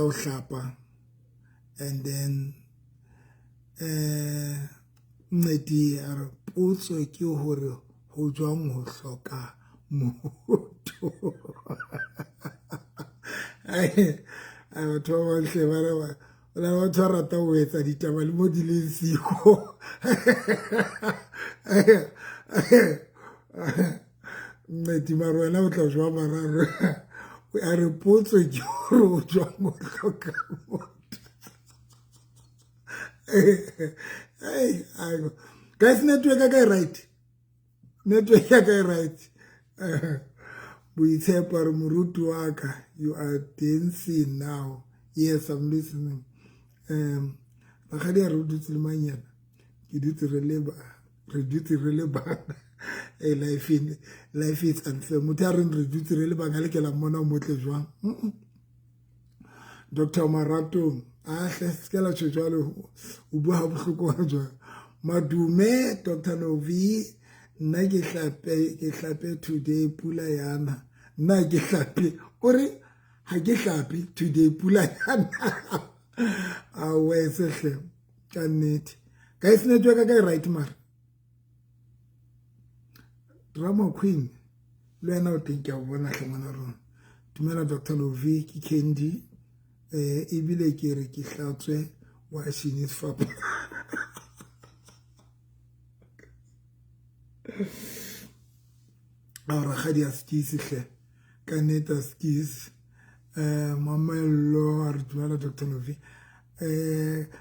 Ho hlapa and then Ncedi a re potso ke hore ho jwang ho hloka motho. Ai, batho ba bang ba re ba na le batho ba ratang ho etsa ditaba le mo di leng siko. Ncedi mara wena o tla jwa mararo a re potso ke hore o jwang ho hloka motho. Hey, guys, network ya ka e right, network ya ka e right. Boitshepo a re moruti wa ka, you are dancing now. Yes, I'm listening. Rakgadi a re o dutse le mang yena? Ke dutse re le ba, re dutse re le bana. Hey, life is unfair. Motho a reng re dutse re le bang a le ke la mmona o motle jwang. Dr. Maratong a hle se ke la tjho jwalo, o bua ha bohloko ha jwang. Madume Dr. Novi, nna ke hlape today pula yana. Nna ke hlape, o re ha ke hlape today pula yana. A wetse hle ka nnete. Guys, network ka e right mara. Drama Queen le wena o teng, ke a bona hle ngwana rona. Dumela Dr. Novi, ke Candy. Ebile ke re ke hlatswe washini sefapa. A rakgadi a skisi hle ka nnete a skisi. Mamello a re dumela Dr. Novi.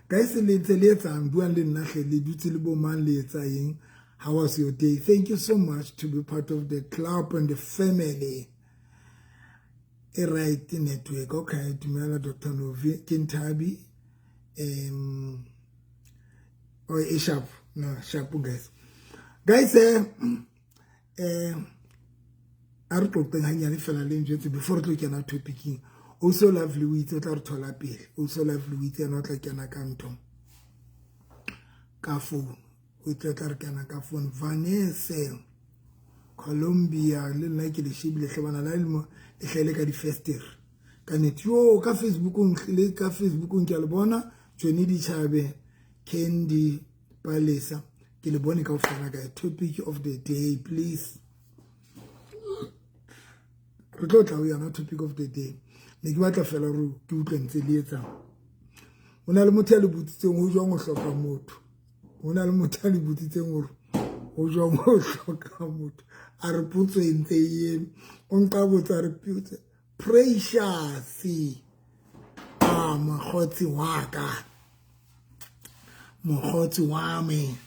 Guys, le ntse le etsang, buang le nna hle, le dutse le bo mang, le etsa eng? How was your day? Thank you so much to be part of the club and the family. E right network. Okay, dumela Dr. Novi, ke Nthabi. Oh, e sharp. No, sharp guys. Guys, a re tloqeng hanyane fela le njwetse before re tlo kena topicing. O so lovely o itse o tla re thola pele. O so lovely o itse yena o tla kena ka ntho ka phone. O itse o tla re kena ka phone. Vanessa Colombia le nna ke le shebile hle bana la lemo le hlele ka di-festere ka nnete. Yo ka Facebookong le ka Facebookong ke a le bona Johnny Dichabe, Candy Palesa, ke le bone kaofela ka topic of the day, please. Re tlo tla ho yona topic of the day. Ne ke batla fela hore ke utlwe ntse le etsang. Ho na le motho ya le botsitseng ho jwang ho hloka motho. Ho na le motho ya le botsitseng hore ho jwang ho hloka motho. A re potso e ntse e eme. O nka botsa re potso Precious. Ah, mokgotsi wa ka. Mokgotsi wa me.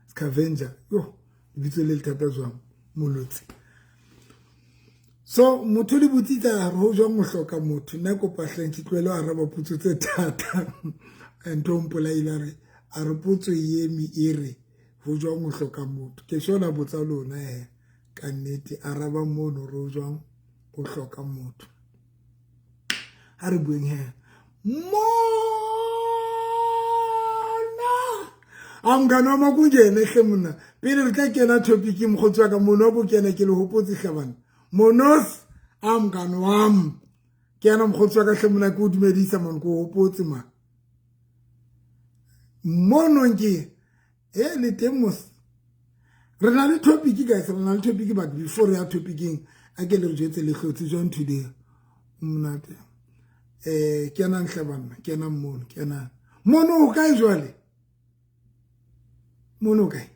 Scavenger. Yo, lebitso le thata jwang molotsi. So motho le botsitsa ho jwang ho hloka motho. Nna kopa hleng ke tlohele ho araba potso tse thata. Ntho mpolaile re a re potso e eme e re ho jwang ho hloka motho. Ke shona botsa lona he ka nnete araba mono re ho jwang ho hloka motho. Ha re bueng he. Mona a mngane wa makungene hle monna. Pele re tla kena topic mokgotsi wa ka mono bo kena ke le hopotse hle bana. Monos a mngane wa m. Ke yena mokgotsi wa ka hle monna, ke o dumedisa man, ke o hopotse man. Mono ke e le teng mos. Re na le topic guys, re na le topic, but before re ya topicing a ke le re jwetse le hlotse jwang today. Monate. Kenang hle banna, kenang mono, kenang. Mono o kae jwale? Mono o kae?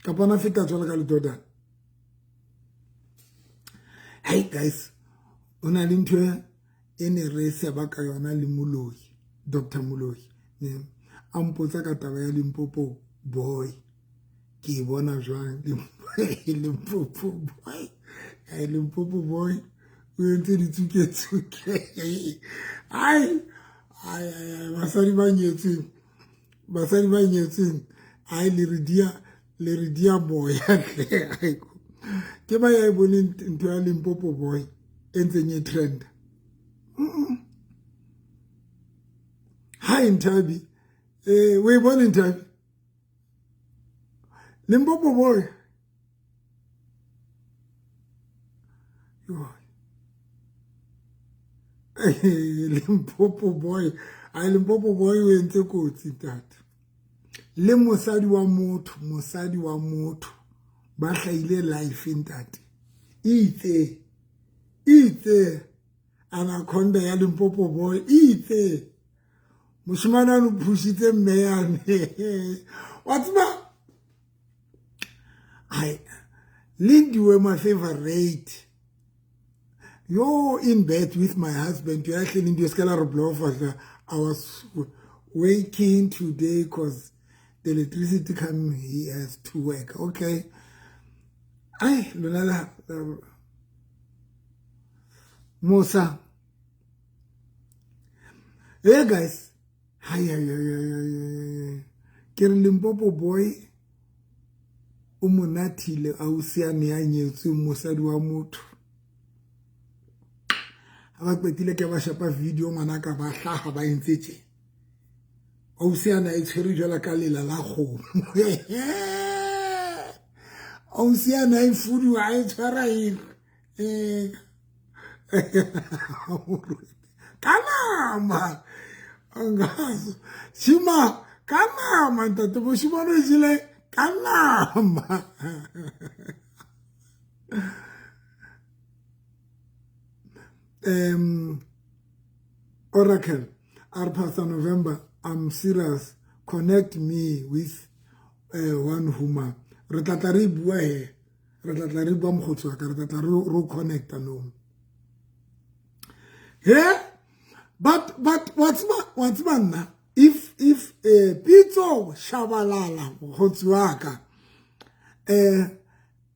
Kapa na feta jwale ka ledodana. Hey guys, o na le ntho e ne re seba ka yona le Moloi, Dr. Moloi. Ne a mpotsa ka taba ya Limpopo boy. Ke e bona jwang Limpopo boy. Ai Limpopo boy o entse ditsuketsuke. Ai ai ai basadi ba nyetseng. Basadi ba nyetseng ai le re dia boya hle. Ai ke ba ya e boneng ntho ya Limpopo boy e ntseng e trend. Hi Nthabi. O e bone Nthabi? Limpopo boy. Limpopo boy, a Limpopo boy o entse kotsi ntate. Le mosadi wa motho, mosadi wa motho ba hlahile life ntate. Itse itse anaconda ya Limpopo boy itse moshimane a no phushitse mme yane wa tseba. Ai, Lindiwe, my favorite. Yo, in bed with my husband. You actually Lindiwe ska la re blofa. I was waking today because the electricity come, he has to work. Okay. Ai, lona la Musa. Hey guys. Hi, hi, hi, hi, hi. Ke re Limpopo boy o monathile ausi a ne a nyetswe mosadi wa motho. Ha ba qetile ke ba shapa video ngwana ka ba hlaha ba entse tje. Ausi ana e tshwere jwalo ka lela la kgomo. Ausi ana e fuduwa a e tshwara eng. Ka nama. Angazo. Shima ka nama ntate moshimane o jele ka nama. Oracle, R Pastor November, I'm serious. Connect me with one woman. Re tla tla re bua he. Re tla tla re bua mokgotsi wa ka, re tla tla re connecta no. Yeah? But what's nna? If Pitso Shabalala mokgotsi wa ka,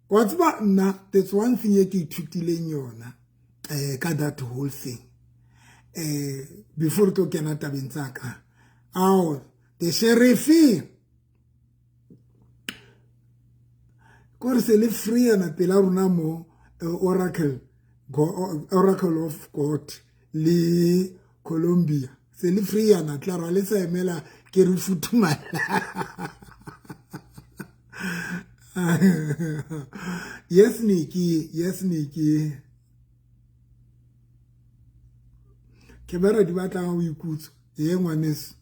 what's nna, there's one thing e ke ithutileng yona ka that whole thing. Before to kena tabeng tsa ka. Ao, the sheriff kore se le free yana pela rona mo Oracle Oracle of God le Colombia. Se le free yana tla ra le sa emela ke re futhumala. Yes Nikki, yes Nikki. Ke bera di batla o ikutso ye ngwaneso.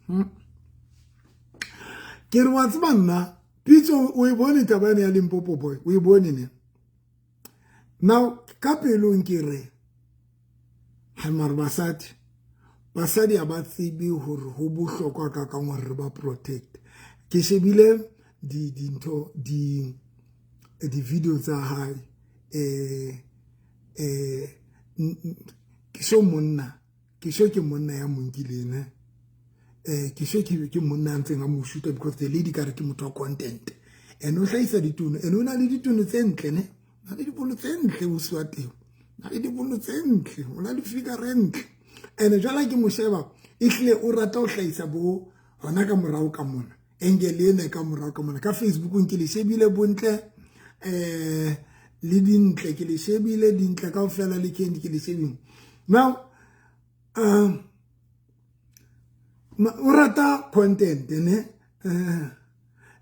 Ke re wa tseba nna Pitso o e bone taba ya Limpopo boy, o e bone ne. Now ka pelong ke re ha mara basadi a ba tsebe hore ho bohlokwa ka kang hore re ba protect. Ke shebile di dintho di video tsa hae, ke sho monna, ke sho ke monna ya monkileng ne. Ke sho ke monna a ntseng a mo shoota because the lady ka re ke motho wa content. And o hlahisa dituno, and o na le dituno tse ntle ne. Na le dipono tse ntle o siwa teng. Na le dipono tse ntle, o na le figure e ntle. And jwale ke mo sheba, ehlile o rata ho hlahisa bo hona ka morao ka mona. Engel ena ka morao ka mona. Ka Facebook ke le shebile bontle, le dintle ke le shebile dintle kaofela le Candy ke le shebile. Now o rata content ne.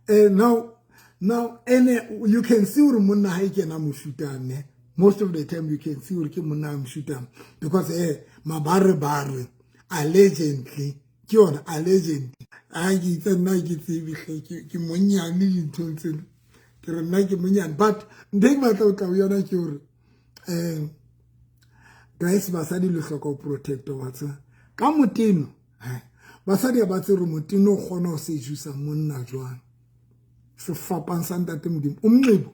Now and you can see hore monna ha e kena mo shootang ne. Most of the time you can see hore ke monna a mo shootang because mabare bare allegedly ke yona allegedly. A ke itse nna ke tsebe hle ke monyane dinthong tsena. Ke re nna ke monyane, but ntho e ke batla ho tla ho yona ke hore guys basadi le hloka ho protect wa tseba ka moteno. Basadi ba tsebe hore moteno o kgona ho sedusa monna jwang. Sefapang sa ntate Modimo o mnxibo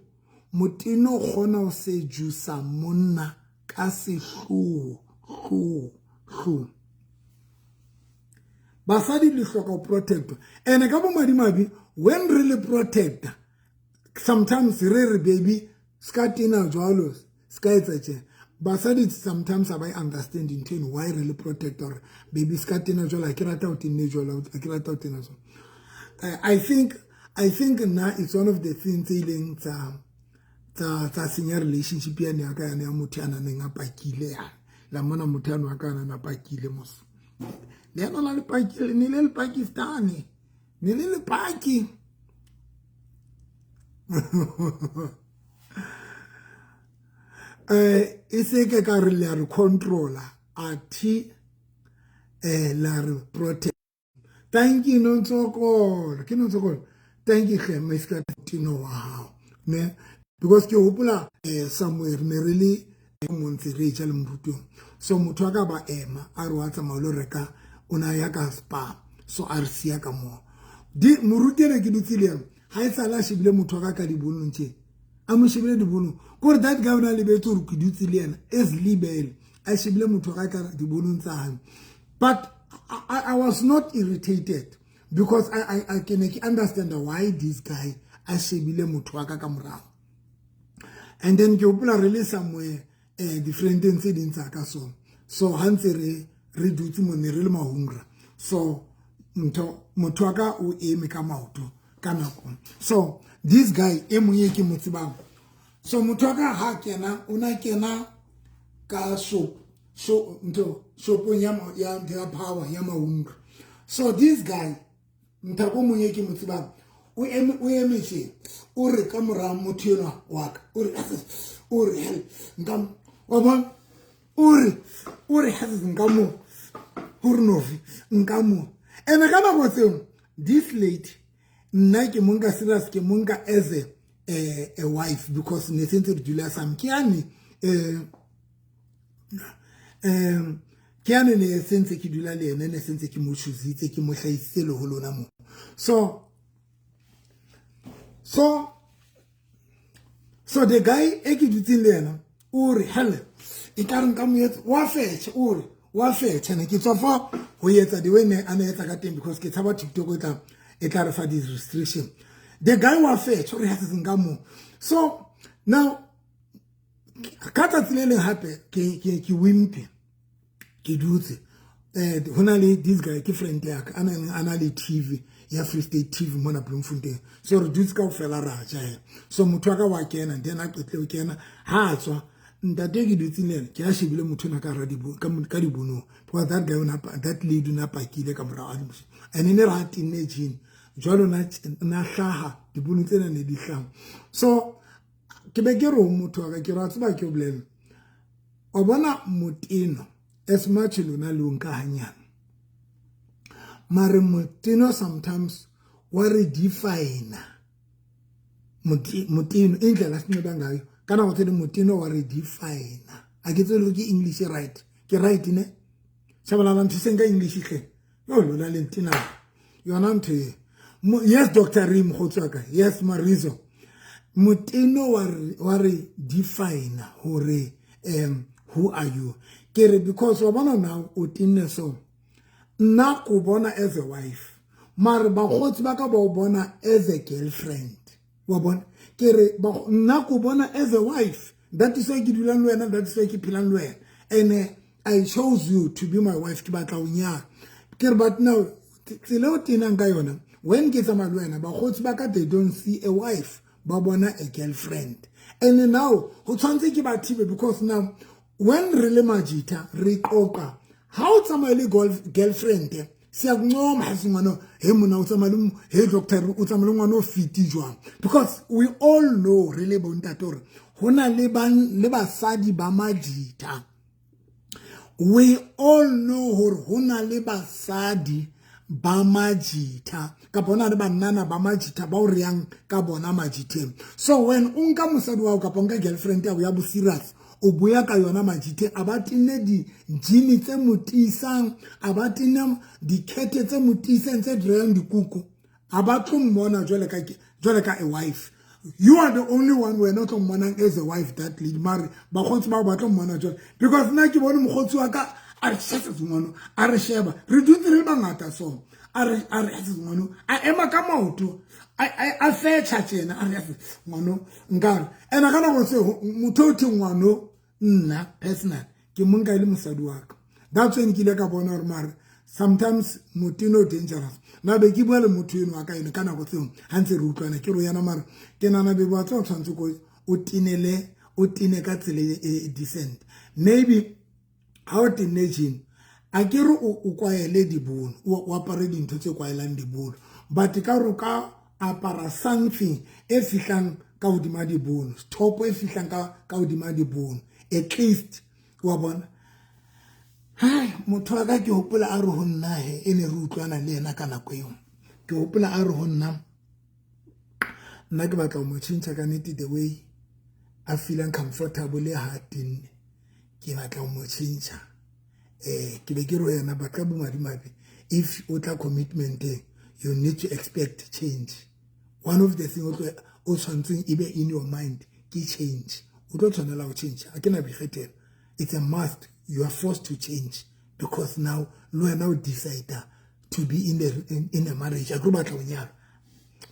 moteno o kgona ho sedusa monna ka sehloho hlo hlo. Basadi le hloka ho protect, and ka bomadimabe when re le protect sometimes re re baby ska tena jwalo ska etsa tje. Basadi sometimes ha ba understand ntho eno why re le protect or baby ska tena jwalo, ha ke rata ho tenne jwalo, ha ke rata ho tena jwalo. I think na it's one of the things tse ileng tsa senya relationship ya ne ya ka ya motho a nang a pakile ya la mona motho a nwa ka na pakile mos le yena la le pakile ne le Pakistani ne le paki. E se ke ka re le a re controller athe la re protect. Thank you, Nontsokolo. Ke Nontsokolo. Thank you hle, Mr. Tino wa hao. Ne, because ke hopola somewhere ne re le montse re ja le morutong. So motho a ka ba ema a re wa tsamaya lo reka, o na ya ka spa, so a re siya ka mo. Di moruti ene ke dutse le yena, ha e sala a shebile motho wa ka ka dibonong tje. A mo shebile dibonong. Kore that guy o na lebetse hore ke dutse le yena, as lebele. A shebile motho wa ka ka dibonong tsa hae. But I was not irritated because I can understand why this guy a shebile motho wa ka ka morao. And then ke hopola re le somewhere differenteng tse ding tsa ka so. So ha ntse re dutse mo ne re le mahungra. So ntho motho wa ka o eme ka maoto ka nako. So this guy e mong e ke mo tsebang. So motho wa ka ha kena, o na kena ka shop, so ntho shopong ya power ya mahungra. So this guy nthako mong e ke mo tsebang o eme, o eme tje, o re ka mora motho enwa wa ka, o re o re hell nka wa bona, o re hell nka mo ho re nofi nka mo. Ene ka nako tseo this lady nna ke mo nka serious, ke mo nka as a wife because ne sentse re dula sam ke yane ke yane ne sentse ke dula le ene, ne sentse ke mo choositse, ke mo hlahisitse le ho lona mo. So the guy e ke dutseng le yena o re hell e ka re nka mo etsa wa fetša, o re wa fetša ne ke tswa fa ho etsa the way ne a ne etsa ka teng because ke tshaba TikTok e tla re fa this restriction. The guy wa fetša, o re ha se nka mo. So now ka tsatsi le leng hape ke Wimpy, ke dutse ho na le this guy ke friend ya ka, a na le TV ya Free State TV mona Bloemfontein. So re dutse kaofela ra ja he. So motho wa ka wa kena, then a qetle ho kena, ha tswa ntate ke dutse le ena, ke a shebile motho ona ka hara ka dibonong because that guy ona, that lady ona pakile ka morao a di and ne ra tenne jean jwalo na hlaha dibonong tsena ne di hlaha. So ke be ke re ho motho wa ka, ke re wa tseba ke o bolella, o bona moteno as much lona le o nka hanyane, mare moteno sometimes wa re define. Moteno indlela sinxiba ngayo ka nako tse ding moteno wa re define. A ke tsebe ke English right, ke right ne Shabalala, nthuseng ka English hle yo lona le ntina yona ntho e. Yes, Dr. Rim mokgotsi wa ka, yes Marizo, moteno wa re define hore who are you. Ke re because wa bona now o tenne, so nna ko bona as a wife, mare bakgotsi ba ka ba o bona as a girlfriend. Wa bona, ke re nna ko bona as a wife, that is why ke dulang le wena, that is why ke phelang le wena, and I chose you to be my wife, ke batla o nyala. Ke re but now tsela o tenang ka yona when ke tsamaya le wena, bakgotsi ba ka they don't see a wife, ba bona a girlfriend. And now ho tshwanetse ke ba thibe because now when re le majita re qoqa, ha o tsamaye le girlfriend siyakuncoma, ha ngwana he mona o tsamaya le he doctor o tsamaya le ngwana o fiti jwang, because we all know re le bontate hore ho na le le basadi ba majita. We all know hore ho na le basadi ba majita kapa hona le bannana ba majita bao re yang ka bona majitheng. So when o nka mosadi wa hao kapa o nka girlfriend ya bo serious, o boya ka yona majitheng, a ba tenne di-jean tse mo tiisang, a ba tenne dikhethe tse mo tiisang tse dirang dikuku, a ba tlo mmona jwale ka a wife. You are the only one wena o tlo mmonang as a wife, that lady, mare bakgotsi bao ba tlo mmona jwale because nna ke bone mokgotsi wa ka a re shesetse ngwano, a re sheba re dutse re le bangata, so a re shesetse ngwano, a ema ka maoto a fetšha tjena, a re ngwano nkare ene ka nako tse motho o the ngwano. Nna personal ke mo nka e le mosadi wa ka. That's when ke ile ka bona gore mare sometimes moteno o dangerous. Na be ke bua le motho eno wa ka ene ka nako tseo ha ntse re utlwana, ke re yana mare ke nana be ba tsa tshwanetse ko o tenele, o tene ka tsela e decent. Maybe ha o tenne jean, a ke re o kwaele dibono, o apare dintho tse kwaelang dibono, but ka re ka apara something e fihlang ka hodima dibono, top e fihlang ka hodima dibono. At least wa bona. Hai, motho wa ka, ke hopola a re ho nna, he e ne re utlwana le yena ka nako eo, ke hopola a re ho nna, nna ke batla ho mo tjhentjha ka nnete. The way a feelang comfortable ha tenne, ke batla ho mo tjhentjha. Ke be ke re ho yena, batla bomadimabe, if o tla commitmenteng, you need to expect change. One of the thing o tshwantseng e be in your mind ke change. O tlo tshwanela ho change, a ke na boikgethelo. It's a must, you are forced to change, because now le wena o decide to be in a marriage. A ke batla ho nyala,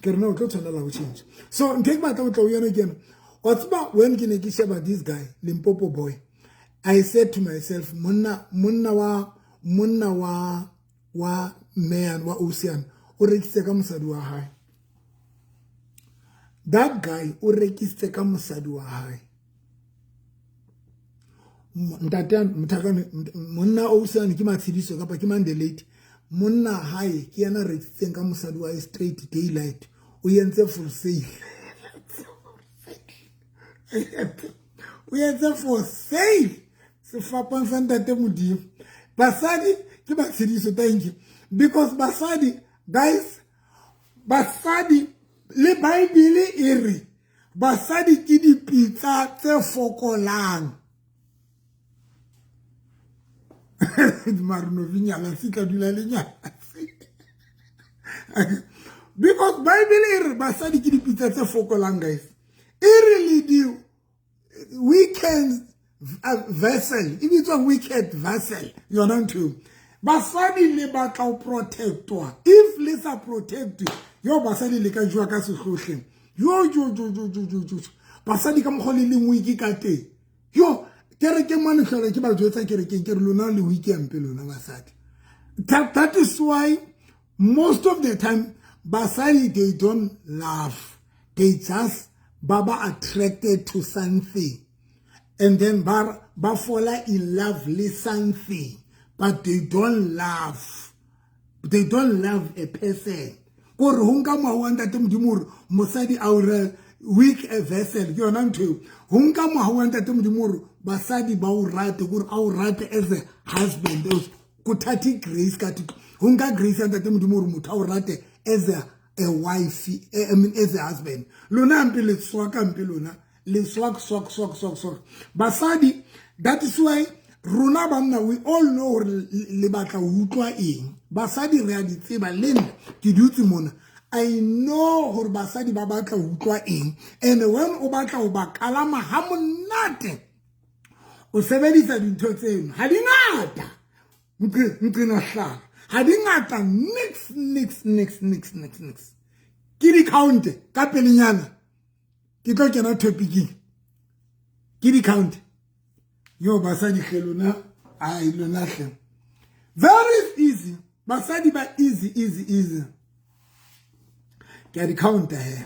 ke re no, o tlo tshwanela ho change. So ntho e ke batla ho tla ho yona ke ena. Wa tseba, when ke ne ke sheba this guy, Limpopo boy, I said to myself, monna wa man wa ocean o rekisitse ka mosadi wa hae. That guy o rekisitse ka mosadi wa hae. Ntate mothakane, monna ocean ke Matshediso kapa ke mang, the late monna hae, ke yena rekisitseng ka mosadi wa hae straight daylight. O entse for sale, o entse for sale sefapang sa ntate Modimo. Basadi ke Matshediso, thank you, because basadi, guys, basadi le Bible e re basadi ke dipitsa tse fokolang. Mare no vinyala se tla dula le nyala, because Bible e re basadi ke dipitsa tse fokolang, guys. E re le di weekend vessel, e bitswa wicked vessel yona ntho eo. Basadi le batla ho protectwa. If le sa protect yo, basadi le ka jwa ka sehlohleng. Yo jo jo jo jo jo jo, basadi ka mokgwa le leng weak ka teng. Yo, kerekeng mane tlhola ke ba jwetsa kerekeng, ke re lona le weak hampe lona basadi. That is why most of the time basadi, they don't love, they just ba ba attracted to something and then ba fall in love le something, but they don't love, they don't love a person. Kore ho nka mohau wa ntate Modimo hore mosadi a ore weak a vessel, ke yona ntho eo. Ho nka mohau wa ntate Modimo hore basadi ba o rate, kore a o rate as a husband, ko thathe grace ka ho nka grace ya ntate Modimo hore motho a o rate as a wife, I mean, as a husband. Lona hampe le swaka hampe, lona le swak swak swak swak swak basadi. That is why rona banna, we all know hore le batla ho utlwa eng. Basadi re a di tseba. Le nna ke dutse mona, I know hore basadi ba batla ho utlwa eng. And when o batla ho ba kalama ha monate, o sebedisa dintho tseno. Ha di ngata, nqina hlala, ha di ngata, nix nix nix nix nix nix. Ke di count ka pelenyana, ke tlo kena topicing. Ke di count. Yo, basadi hle lona, ai lona hle, very easy. Basadi ba easy, easy, easy. Ke a di counta he,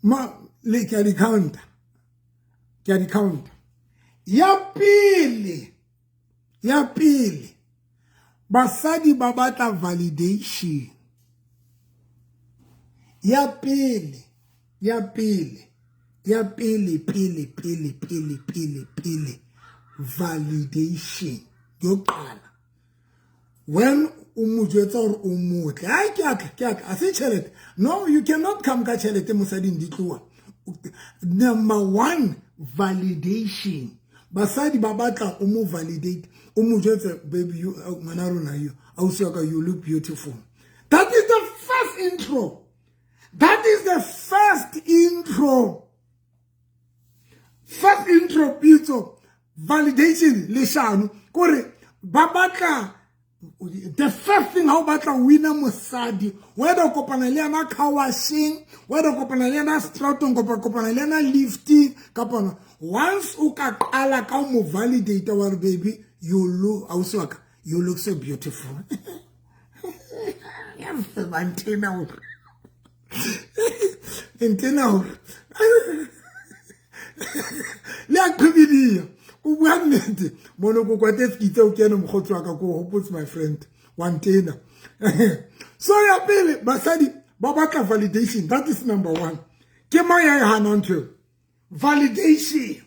ma le ke a di counta, ke a di counta. Ya pele, ya pele, basadi ba batla validation. Ya pele, ya pele, ya pele, pele, pele, pele, pele, pele, validation yokuqala. When o mo jwetsa hore o motle, ai ke atla, ke atla, a se tjhelete. No, you cannot come ka tjhelete mosading di tloha. Number one, validation. Basadi ba batla o mo validate, o mo jwetse, "Baby, you, ngwana rona, you, ausi wa ka, you look beautiful." That is the first intro, that is the first intro, first intro pitso, validation. Leshano kore ba batla the first thing ha o batla ho wina mosadi, whether o kopana le yena car washing, whether o kopana le yena stratong, kapa kopana le yena lifting, kapa once o ka qala ka mo validate wa re, "Baby, you look, ausi wa ka, you look so beautiful." Ntena hore, ntena hore le a qhibidia, o bua nnete mono ko kwatetse, ke itse o kene mokgotsi wa ka, ko hopotse, my friend wa ntena. So ya pele, basadi ba batla validation. That is number one. Ke mang ya e hanang ntho eo, validation?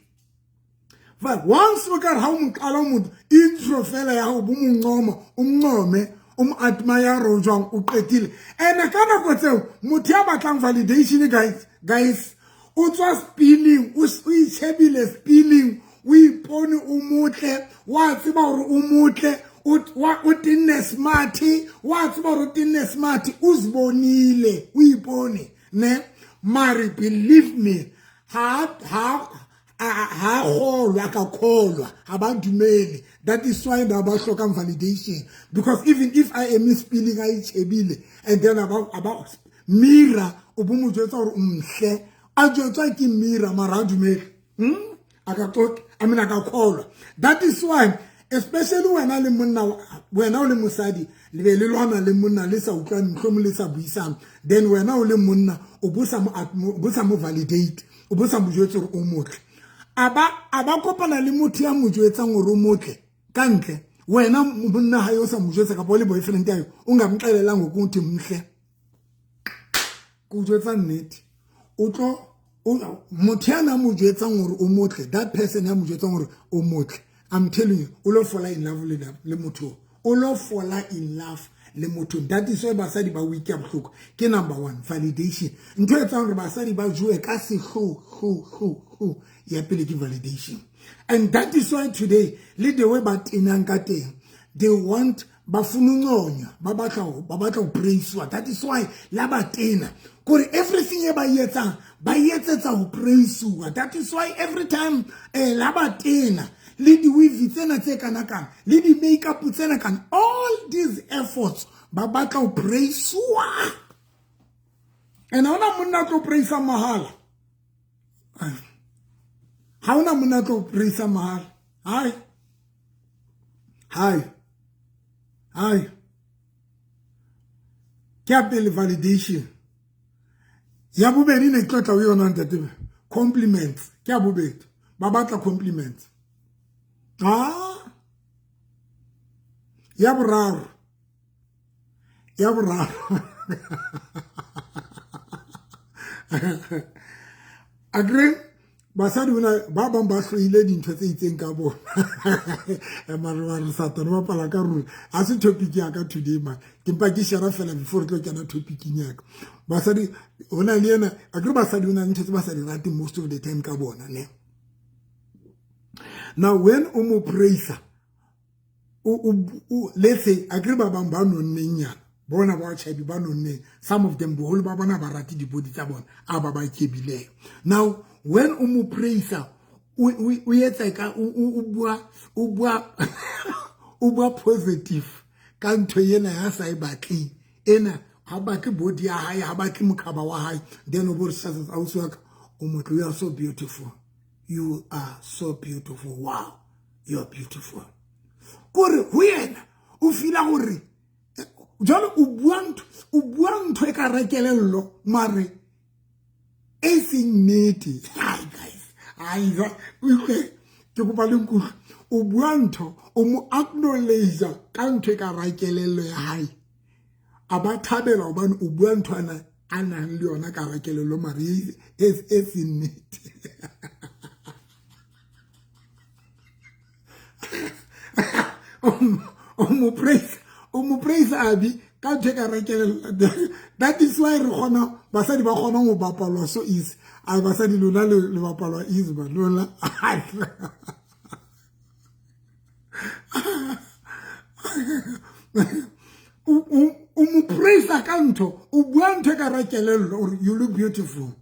But once o ka re ha o mo qala motho intro fela ya go bo mo ncoma, o mncome, o mo admire o jwang, o qetile. Ene ka nako tseo motho ya batlang validation, guys, o tswa spilling, o itshebile spilling, o ipone o motle, wa tseba hore o motle, o tenne smart, wa tseba hore o tenne smart, o zibonile, o ipone ne. Mare believe me, ha ha kgolwa, ka kholwa, ha ba dumele. That is why ba ba hlokang validation, because even if I am spilling, a itshebile, and then aba mirror o bo mo jwetsa hore o mhle, a jwetswa ke mirror, mara a dumele. A ka qoqa, I mean, a ka kholwa. That is why especially wena le monna, wena o le mosadi, le be le lwana le monna, le sa utlwane, mohlomong le sa buisang, then wena o le monna o bo sa mo validate, o bo sa mo jwetse hore o motle. A ba kopana le motho ya mo jwetsang hore o motle ka ntle, wena monna ha yo sa mo jwetsa, kapa o le boyfriend ya yo, o nga mxelelang ngokuthi mhle. Ke o jwetsa nnete, o tlo motho ya na mo jwetsang hore o motle, that person ya mo jwetsang hore o motle, I'm telling you, o lo fall in love le motho, o lo fall in love le motho. That is why basadi ba weak ya bohloko. Ke number 1, validation. Ntho e etsang hore basadi ba joe ka sehloho ya pele ke validation. And that is why today le the way ba tenang ka teng, they want ba fununconya, ba batla ho praise-wa. That is why la ba tena kore everything e ba etsang, ba etsetsa ho praise-wa. That is why every time la ba tena le di-weave tsena tse kana kana, le di-makeup tsena kana, all these efforts ba batla ho praise-wa. And ha hona monna tlo praise mahala, ha hona monna tlo praise mahala. Hai hai hai, ke ya pele validation. Ya bobedi ne ke tlo tla ho yona ntate, compliments. Ke ya bobedi, ba batla compliments. Ya boraro, agree. Basadi bona ba bang ba hloile dintho tse itseng ka bona. Mare Satane ba pala ka ruri. Ha se topic ya ka today man, ke mpa ke share fela before re tlo kena topicing ya ka. Basadi hona le ena, akere basadi hona le ntho tse ba sa di rateng most of the time ka bona ne. Now when o mo praise, o let's say akere ba bang ba nonneng nyana, bona ba tjhabi ba nonneng, some of them boholo ba bona ba rate di-body tsa bona a ba ba kebileng. Now when o mo praise, o etsa ka o bua positive ka ntho ena ya sa e batleng ena, ha batle body ya hae, ha batle mokhaba wa hae, then o bo re ausi wa ka o motle, you are so beautiful, you are so beautiful, wow, you are beautiful. Kore ho yena o feel hore jwale o bua ntho e ka rekelello, mare e seng nnete. Hi guys, ai ke kopa le nkutlwe. O bua ntho, o mo acknowledge ka ntho e ka rekelello ya hae, a ba thabela hobane o bua ntho ana a nang le yona ka rekelello, mare e seng nnete. O mo praise abi ka ntho e ka rekelello. That is why re kgona, basadi ba kgona ho bapalwa so easy. A basadi lona le bapalwa easy ba lona. O mo praise ka ntho, o bua ntho e ka rekelello, o re you look beautiful.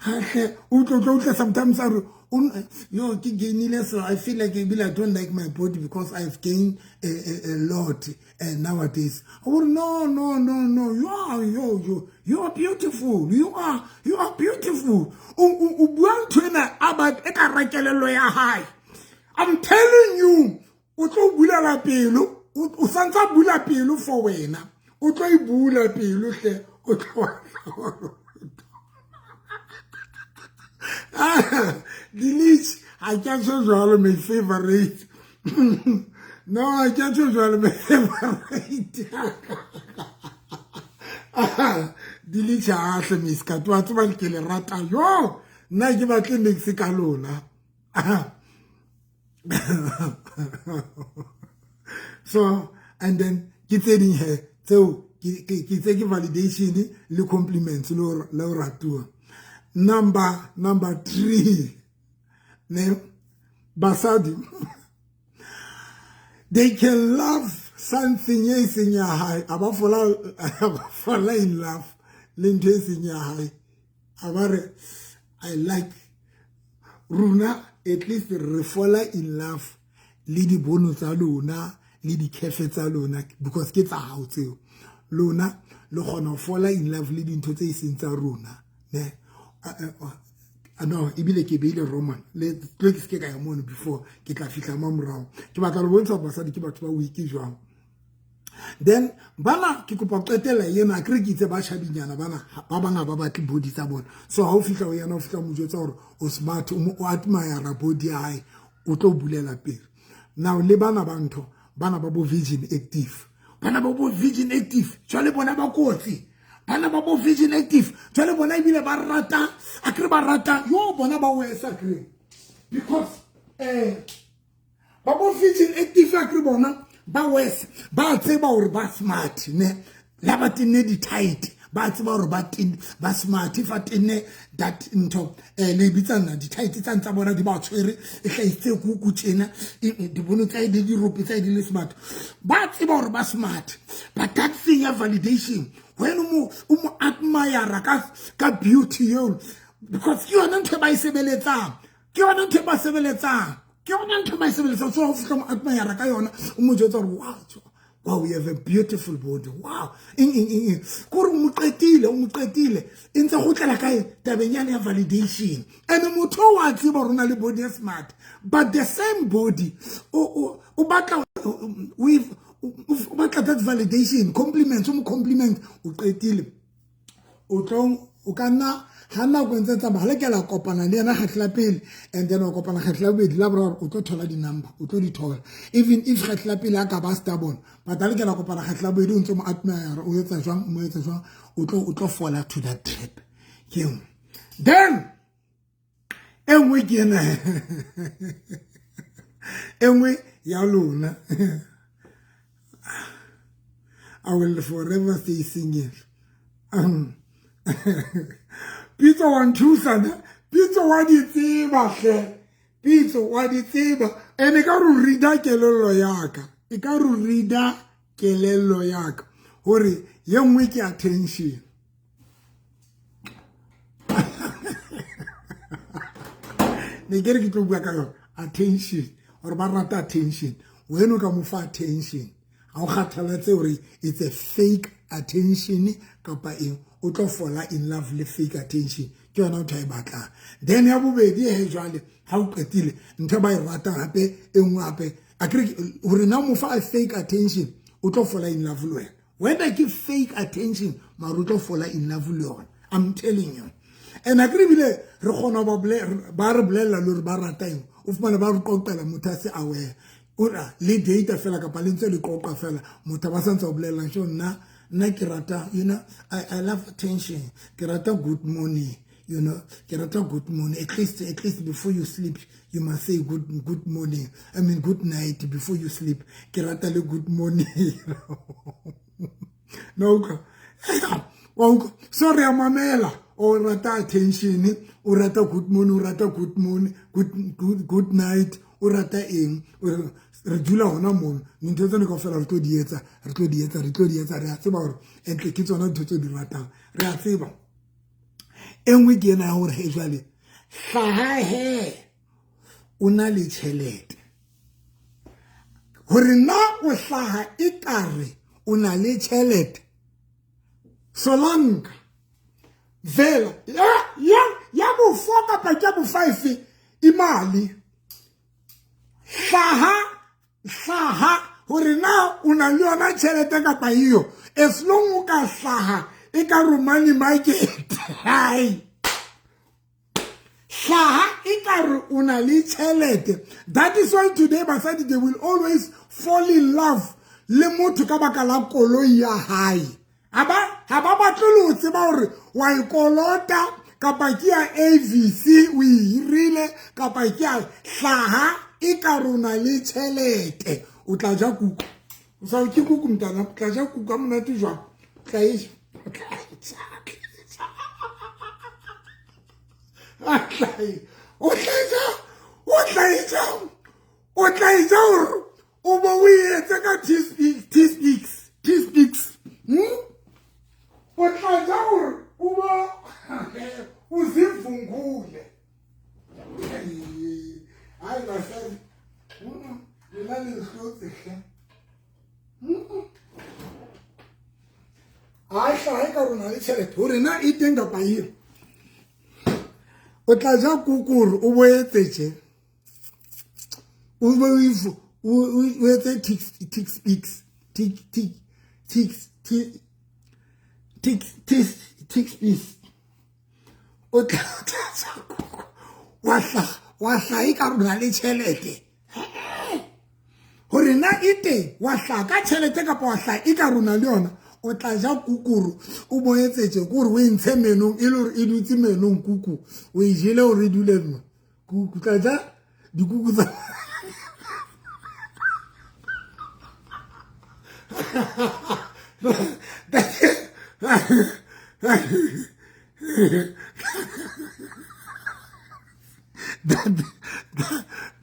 Hahle o tlo sometimes a re yo ke gainile, so I feel like I don't like my body because I've gained a lot nowadays. Oh no no no no, you are beautiful, you are beautiful. O bua ntho ena about e ka rekelello ya hae. I'm telling you, o tlo bulela pelo, o santsa bula pelo for wena, o tlo e bula pelo hle, o tlo delete. I can't show you all my favorite. No, I can't show you all my favorite. Delete ahle miska to tseba ke le rata yo nna ke batle mix ka lona. So and then ke tse ding he tseo ke tse ke validation le compliments le ho ratuwa. Number 3 ne, basadi they can love something e seng ya hae, a ba fola in love le ntho e seng ya hae, a ba re I like rona, at least re fola in love le dibono tsa lona le dikefe tsa lona, because ke tsa hao tseo. Lona le kgona ho fola in love le dintho tse seng tsa rona ne. No, ebile ke beile Roman le tlo ke se ka ya mono before ke tla fihla mo morao. Ke batla le bontsha basadi ke batho ba weak jwang. Then bana ke kopa qetela yena a kre ke itse ba shabinyana bana ba bang ba batle body tsa bona. So ha o fihla ho yena, o fihla mo jwetsa hore o smart, o admire body ya hae, o tlo bulela pele. Now le bana ba ntho, bana ba bo Virgin Active, bana ba bo Virgin Active jwale bona ba kotsi. Bana ba bo Virgin Active jwale bona ebile ba rata, a kre ba rata yo bona ba wesa kre, because ba bo Virgin Active a kre bona ba wesa, ba tseba hore ba smart ne, la ba tenne di tight, ba tseba hore ba tenne ba smart, fa tenne that ntho le bitsana di tight tsa ntsa bona di ba tshwere, e hlaisitse kuku tjena, di bono tsa di rope tsa di le smart, ba tseba hore ba smart. But that thing ya validation, when o mo admire ka beauty yo, because ke yona ntho ba e sebeletsang, ke yona ntho ba sebeletsang, ke yona ntho ba e sebeletsang. So o fihla mo admire ka yona, o mo jwetsa hore wow, wow, you have a beautiful body, wow, eng kore o mo qetile e ntse go tlela kae tabeng yane ya validation. And motho wa tseba hore o na le body e smart, but the same body o batla o batla that validation, compliments, o mo compliment, o qetile, o tlo o ka nna ha nako e ntse tsamaya, ha le ke la kopana le yena kgetlo la pele, and then o kopana kgetlo la bobedi, la boraro, o tlo thola di-number, o tlo di thola, even if kgetlo la pele a ka ba stubborn, but ha le ke la kopana kgetlo la bobedi, o ntse mo admire, o etsa jwang, o mo etsa jwang, o tlo fola to that trap. Ke nngwe. Then e nngwe ke ena, e nngwe ya lona, I will forever stay single. Pitso wa nthusa ne, Pitso wa di tseba hle, Pitso wa di tseba, ene ka re reader kelello ya ka, e ka re reader kelello ya ka hore ye nngwe ke attention. Ne ke re ke tlo bua ka yona attention, hore ba rata attention, wena o ka mo fa attention, ha o kgathalatse hore it's a fake attention kapa eng, o tlo fola in love le fake attention, ke yona ntho e batlang. Then ya bobedi he jwale ha o qetile ntho ba e ratang hape e nngwe hape, a kere hore na mo fa fake attention, o tlo fola in love le wena, whether ke fake attention mara o tlo fola in love le yona, I'm telling you. And a kere bile re kgona ba re bolella le hore ba rata eng, o fumane ba re qoqela motho a se aware, ora le data fela kapa le ntse le qoqa fela, motho ba santse o bolellang sho nna nna ke rata, you know, I love attention, ke rata good morning, you know, ke rata good morning, at least before you sleep you must say good morning, I mean good night before you sleep, ke rata le good morning. No ka sorry a mamela, o rata attention, o rata good morning, o rata good morning, good night, o rata eng, re dula hona mono, dintho tsena kaofela re tlo di etsa, re tlo di etsa, re tlo di etsa, re a tseba hore entle ke tsona ntho tse di ratang, re a tseba. E nngwe ke ena ya hore he jwale hlaha he o na le tjhelete, hore na o hlaha ekare o na le tjhelete, Solanka vela ya bo 4 kapa ke bo 5 imali, hlaha hore na o na le yona tjhelete kapa iyo, as long o ka hlaha e ka Romani market, hai hlaha e ka re o na le tjhelete. That is why today basadi they will always fall in love le motho ka baka la koloi ya hae, ha ba batle le ho tseba hore wa e kolota kapa ke ya AVC o e hirile kapa ke ya hlaha e ka rona le tšhelete o tla ja kuku o sa ke kuku mntana o tla ja kuku a monate jwang o tla e ja o tla e ja o tla e ja o tla e ja o tla e ja gore o bo o e etse ka t-speaks t-speaks hmm? O tla ja gore o bo o zivungule. Ai basadi, lona le nhlotse hle. A hlahe ka rona le tšhelete gore na e teng kapa eo. O tla ja kukuru o bo etse tje. O bo o etse tick speaks tick tick tick tick tick tick tick speaks. O tla ja kuku wa hla wa hla e ka rona le tšhelete gore na e teng wa hla ka tšhelete kapa wa hla e ka rona le yona o tla ja kukuru o boetsetse kore o e ntshe menong e le gore e dutse menong kuku o e jele gore e dule mo kuku tla ja dikuku tsa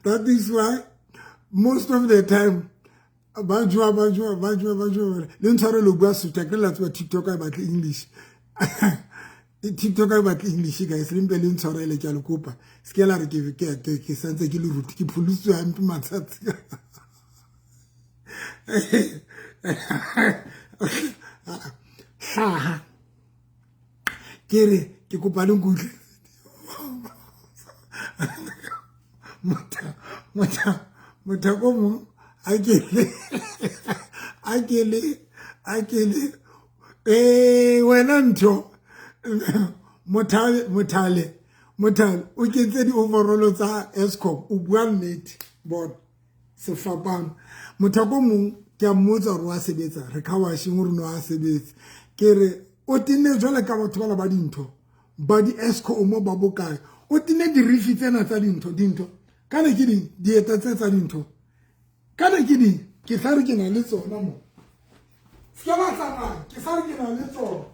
that is why most of the time ba joa ba joa ba joa ba joa le ntshware lo bua sotho ke la tseba tiktok a batle english tiktok a batle english guys le mpe le ntshwarele ke a le kopa se ke la re ke ke ke santse ke le ruti ke pholositswe hampe matsatsi hlaha ke re ke kopa le nkutlwe motho o mong a kele a kele a kele ee wena ntho mothale mothale mothale o kentse di-overall tsa escom o bua nnete bona sefapano motho ko mong ke a mmotsa gore wa sebetsa re kha washeng gore no a sebetse ke re o tenne jwale ka batho bala ba dintho ba di-escom ba bokae o tenne dirifi tsena tsa dintho dintho kana ke ding dieta tse tsa dintho kana ke ding ke sa re ke na le tsona mo se ke ba tsamaya ke sa re ke na le tsona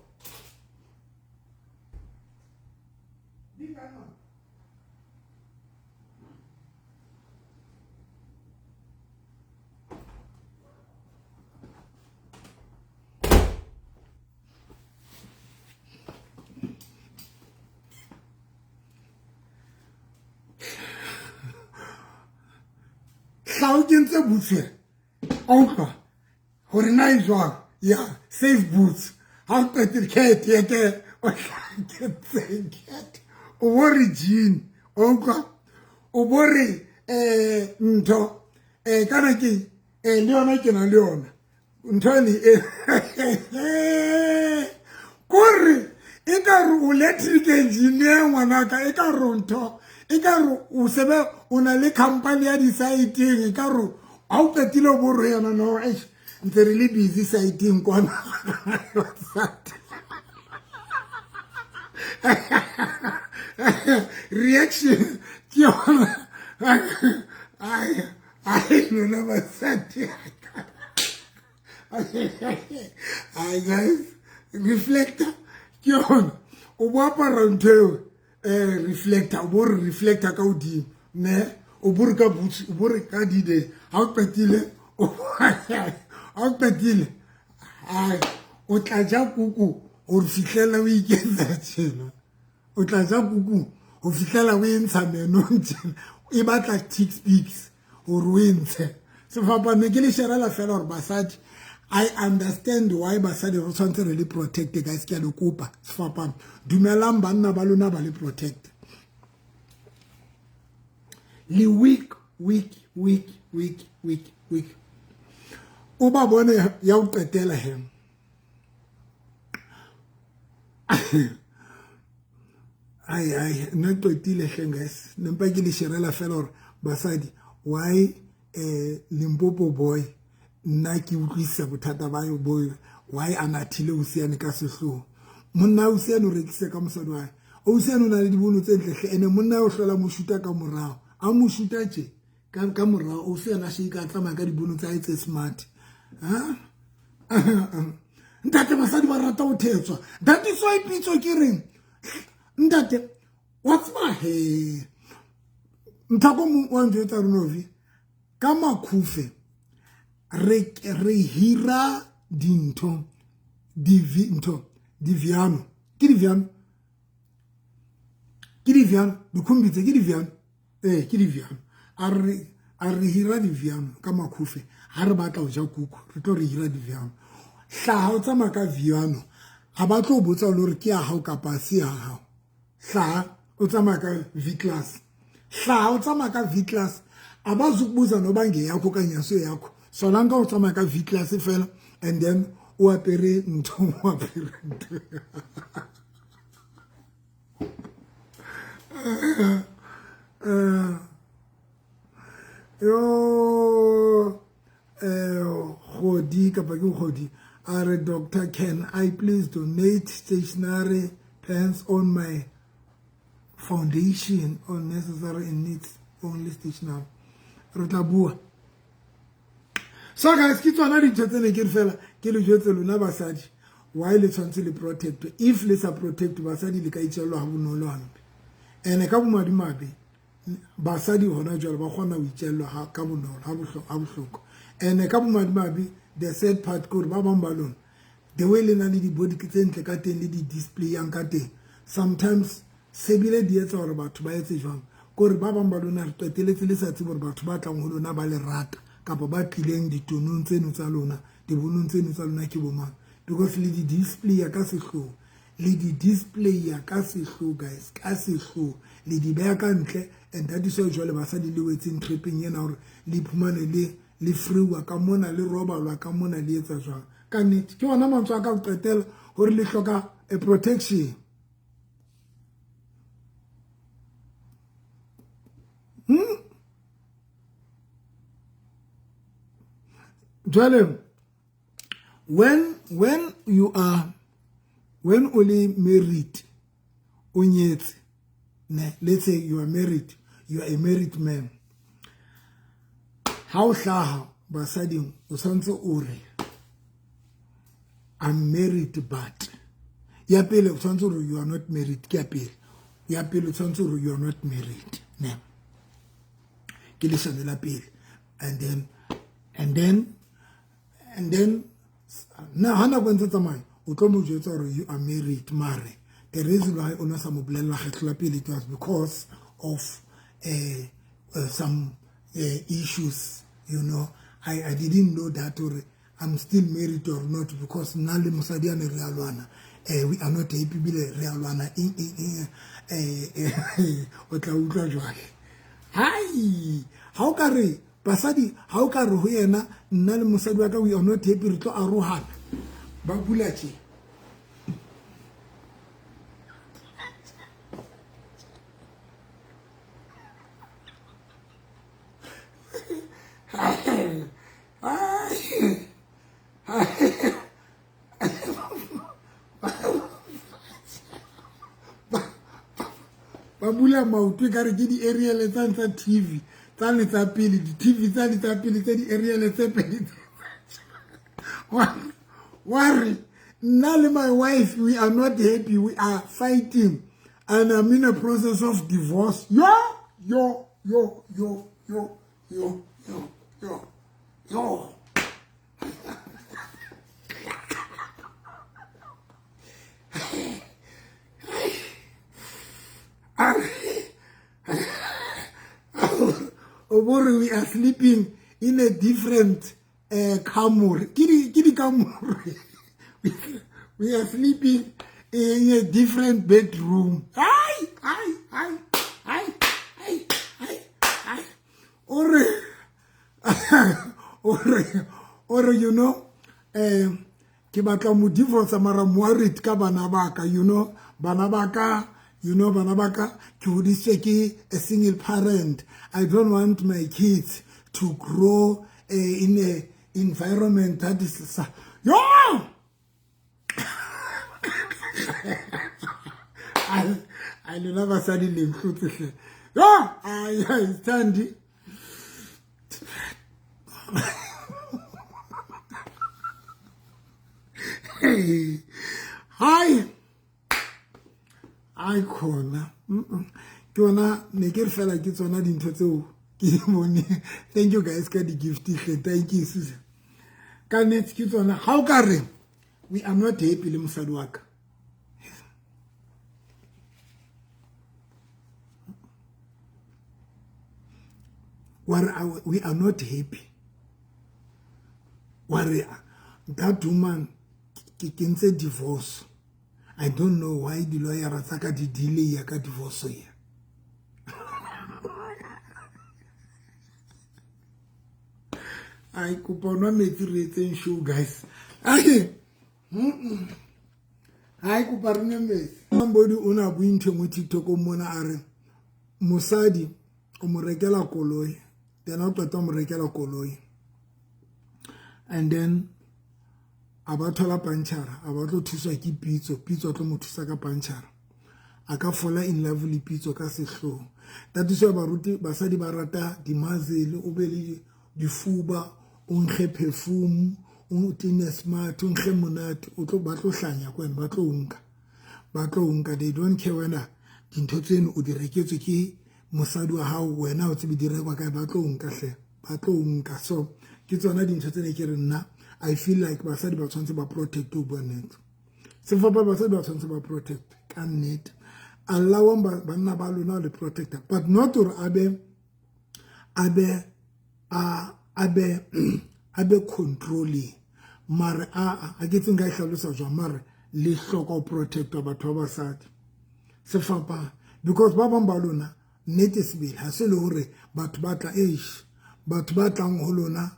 Hla o kentse boots a utlwa gore na e jwang ya safe boots ha o qetile cat ya ke o kentse cat o bo re jean o utlwa o bo re um ntho um kana ke um le yona ke na le yona ntho ene e kore e ka re o electric engineer ngwanaka e ka re ntho e ka re o sebe o na le company ya di-siteng e ka re ga o qetile o bo re yona no eish ntse re le busy siteng kwana reaction ke yona ai ai lona basadi ai guys reflector ke yona o bo apara ntho eo um reflector o bo re reflector ka godimo ne o bo re ka boots o bo re ka dide ga o qetile ga o qetile ai o tla ja kuku gore fitlhela o iketsa tjena o tla ja kuku go fitlhela o e ntsha menong tjena e batla tick speaks gore o e ntshe sefapano ke le sherela fela gore basadi I understand why basadi re tshwanetse re le protect guys ke a le kopa sefapano dumelang banna ba lona ba le protect le week week week week week week o ba bone ya o qetela he ai ai nna qetile hleng guys ne mpa ke le sherela fela gore basadi why Limpopo boy nna ke utlwisisa bothata ba yo boy why a nathile Osiane ka sehloho monna Osiane o rekise ka mosadi wa Osiane o na le dibono tse ntle hle ene monna o hlola mo shuta ka morao a mo shuta tje Ka mora o se yena shake a tsamaya ka dibono tsa hae tse smart. Ha? Ntate basadi ba rata ho thetswa. That is why pitso ke reng. Ntate wa tseba he. Nthako mong wa njwetsa Rinovi ka makhufe re hira dintho ntho diviano ke diviano ke diviano dikhumbi tse ke diviano ee ke diviano a re hira diviano ka makhufe ha re batla ho ja kuku re tlo re hira diviano hlaha o tsamaya ka viano ha ba tlo botsa le hore ke ya hao kapa se ya hao hlaha o tsamaya ka V class hlaha o tsamaya ka V class a ba zukubuza noba ngeyakho okanye asiyo yakho solanka o tsamaya ka V class fela and then o apere ntho o apere ntho yo Kgodi kapa ke Kgodi a re doctor can I please donate stationery pens on my foundation on necessary and needs only stationery re tla bua. So guys ke tsona dintho tse ne ke re fela ke le jwetse lona basadi why le tshwanetse le protect. If le sa protect basadi le ka itjellwa ha bonolo hampe ene ka bomadimabe basadi hona jwale ba kgona ho itjellwa ka bonolo ha bohloko ene ka bomadimabe the sad part ke hore ba bang ba lona the way le na le di-body tse ntle ka teng le di-display yang ka teng sometimes sebile di etsa hore batho ba etse jwang kore ba bang ba lona re qeteletse le sa tsebe hore batho ba tlang ho lona ba le rata kapa ba tlileng ditonong tseno tsa lona dibonong tseno tsa lona ke bomang because le di-display ka sehloho le di-display ka sehloho guys ka sehloho le di beha ka ntle and that is why jwale basadi le wetseng trapeng ena hore le iphumane le freewa ka mona le robalwa ka mona le etsa jwang ka nnete ke ona mantswe a ka ho qetela hore le hloka a protection. Jwale when you are when only married o nyetse ne let's say you are married, you are a married man, ha o hlaha basading o santse o re I'm married but ya pele o tshwanetse hore you are not married ke ya pele ya pele o tshwanetse hore you are not married ne ke leshano la pele and then na ha nako ntse tsamaya o tlo mo jwetsa hore you are married mare the reason why o no sa mo bolella kgetlo la pele it was because of some issues, you know. I didn't know that or I'm still married or not because nna le mosadi ane re a lwana, we are not happy bile re a lwana o tla utlwa jwale hai ha o ka re basadi ha o ka re ho yena nna le mosadi wa ka we are not happy re tlo arohana ba bula tje. Ba bula maoto ka re ke di-aerial tsane tsa TV tsane tsa pele di-TV tsane tsa pele tsa di-aerial tse pedi wa re nna le my wife we are not happy, we are fighting and I'm in a process of divorce. Yo yo yo yo yo yo yo yo yo. Obori, we are sleeping in a different kamore. Kidi kamore. We are sleeping in a different bedroom. Ai ai ai ai ai ai ai. Ore ore ore, you know, ke batla mo divorce mara mo ka bana ba ka, you know, bana ba ka, you know, bana ba ka ke hodisitswe ke a single parent. I don't want my kids to grow in a environment that is yo. I lona basadi le ntlotse hle. Yo, ai Thandi. Hai ai khona ke yona ne ke re fela ke tsona dintho tseo ke di bone. Thank you guys ka di-gift hle. Thank you, Susan. Ka nnete ke tsona. Ha o ka re we are not happy le mosadi wa ka, wa re we are not happy, wa re that woman ke kentse divorce, I don't know why di-lawyera tsa ka di delay ka divorce ya. Ai kopa nwa metsi re etseng show guys. Ai ai kopa re nwe metsi. Somebody o na bue ntho e nngwe TikTok mona, a re mosadi o mo rekela koloi, then o qeta mo rekela koloi and then a ba thola pantšhara, a ba tlo thuswa ke Pitso. Pitso a tlo mo thusa ka pantšhara, a ka fola in love le Pitso ka sehloho. Tatiso ya baruti, basadi ba rata dimazele, o be le difuba, o nkge perfume, o tene smart, o nkge monate, o tlo ba tlo hlanya ko wena, ba tlo nka, ba tlo nka. They don't care wena dintho tseno o di reketswe ke mosadi wa hao, wena o tsebe di rekwa kae, ba tlo nka hle, ba tlo nka. So ke tsona dintho tsene ke re nna I feel like basadi ba tshwanetse ba protect. O bua nnete sefapa, basadi ba tshwanetse ba protect ka nnete. Allowang banna ba lona le protector, but not gore a be controlling, mare a ke tseng ka e hlalosa jwang, mare le hloka ho protectwa batho ba basadi sefapano, because ba bang ba lona nnete sebele ha se le hore batho ba tla eish, batho ba tlang ho lona,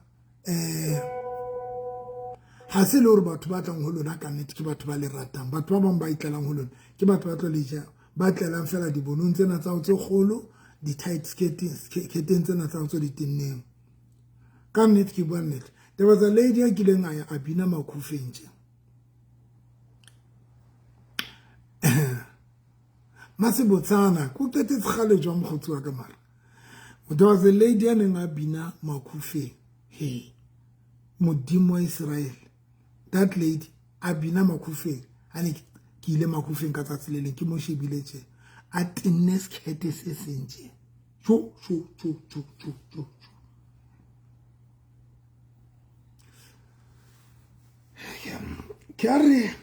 ha se le hore batho ba tlang ho lona ka nnete ke batho ba le ratang. Batho ba bang ba itlelang ho lona ke batho ba tlo le ja, ba tlelang fela dibonong tsena tsa tse kgolo, di-tight skirteng tsena tsa tse di tenneng. Ka nnete ke bua nnete. There was a lady a kileng a ya a bina Makhufeng tje, Masebotsana ko qetetse kgale jwang mokgotsi wa ka, mara there was a lady a neng a bina Makhufeng. He modimo wa Israel, that lady a bina Makhufeng. A ne ke ile Makhufeng ka tsatsi le leng, ke mo shebile tje a tenne sekete se seng tje, jo jo jo jo jo jo jo. Ke a re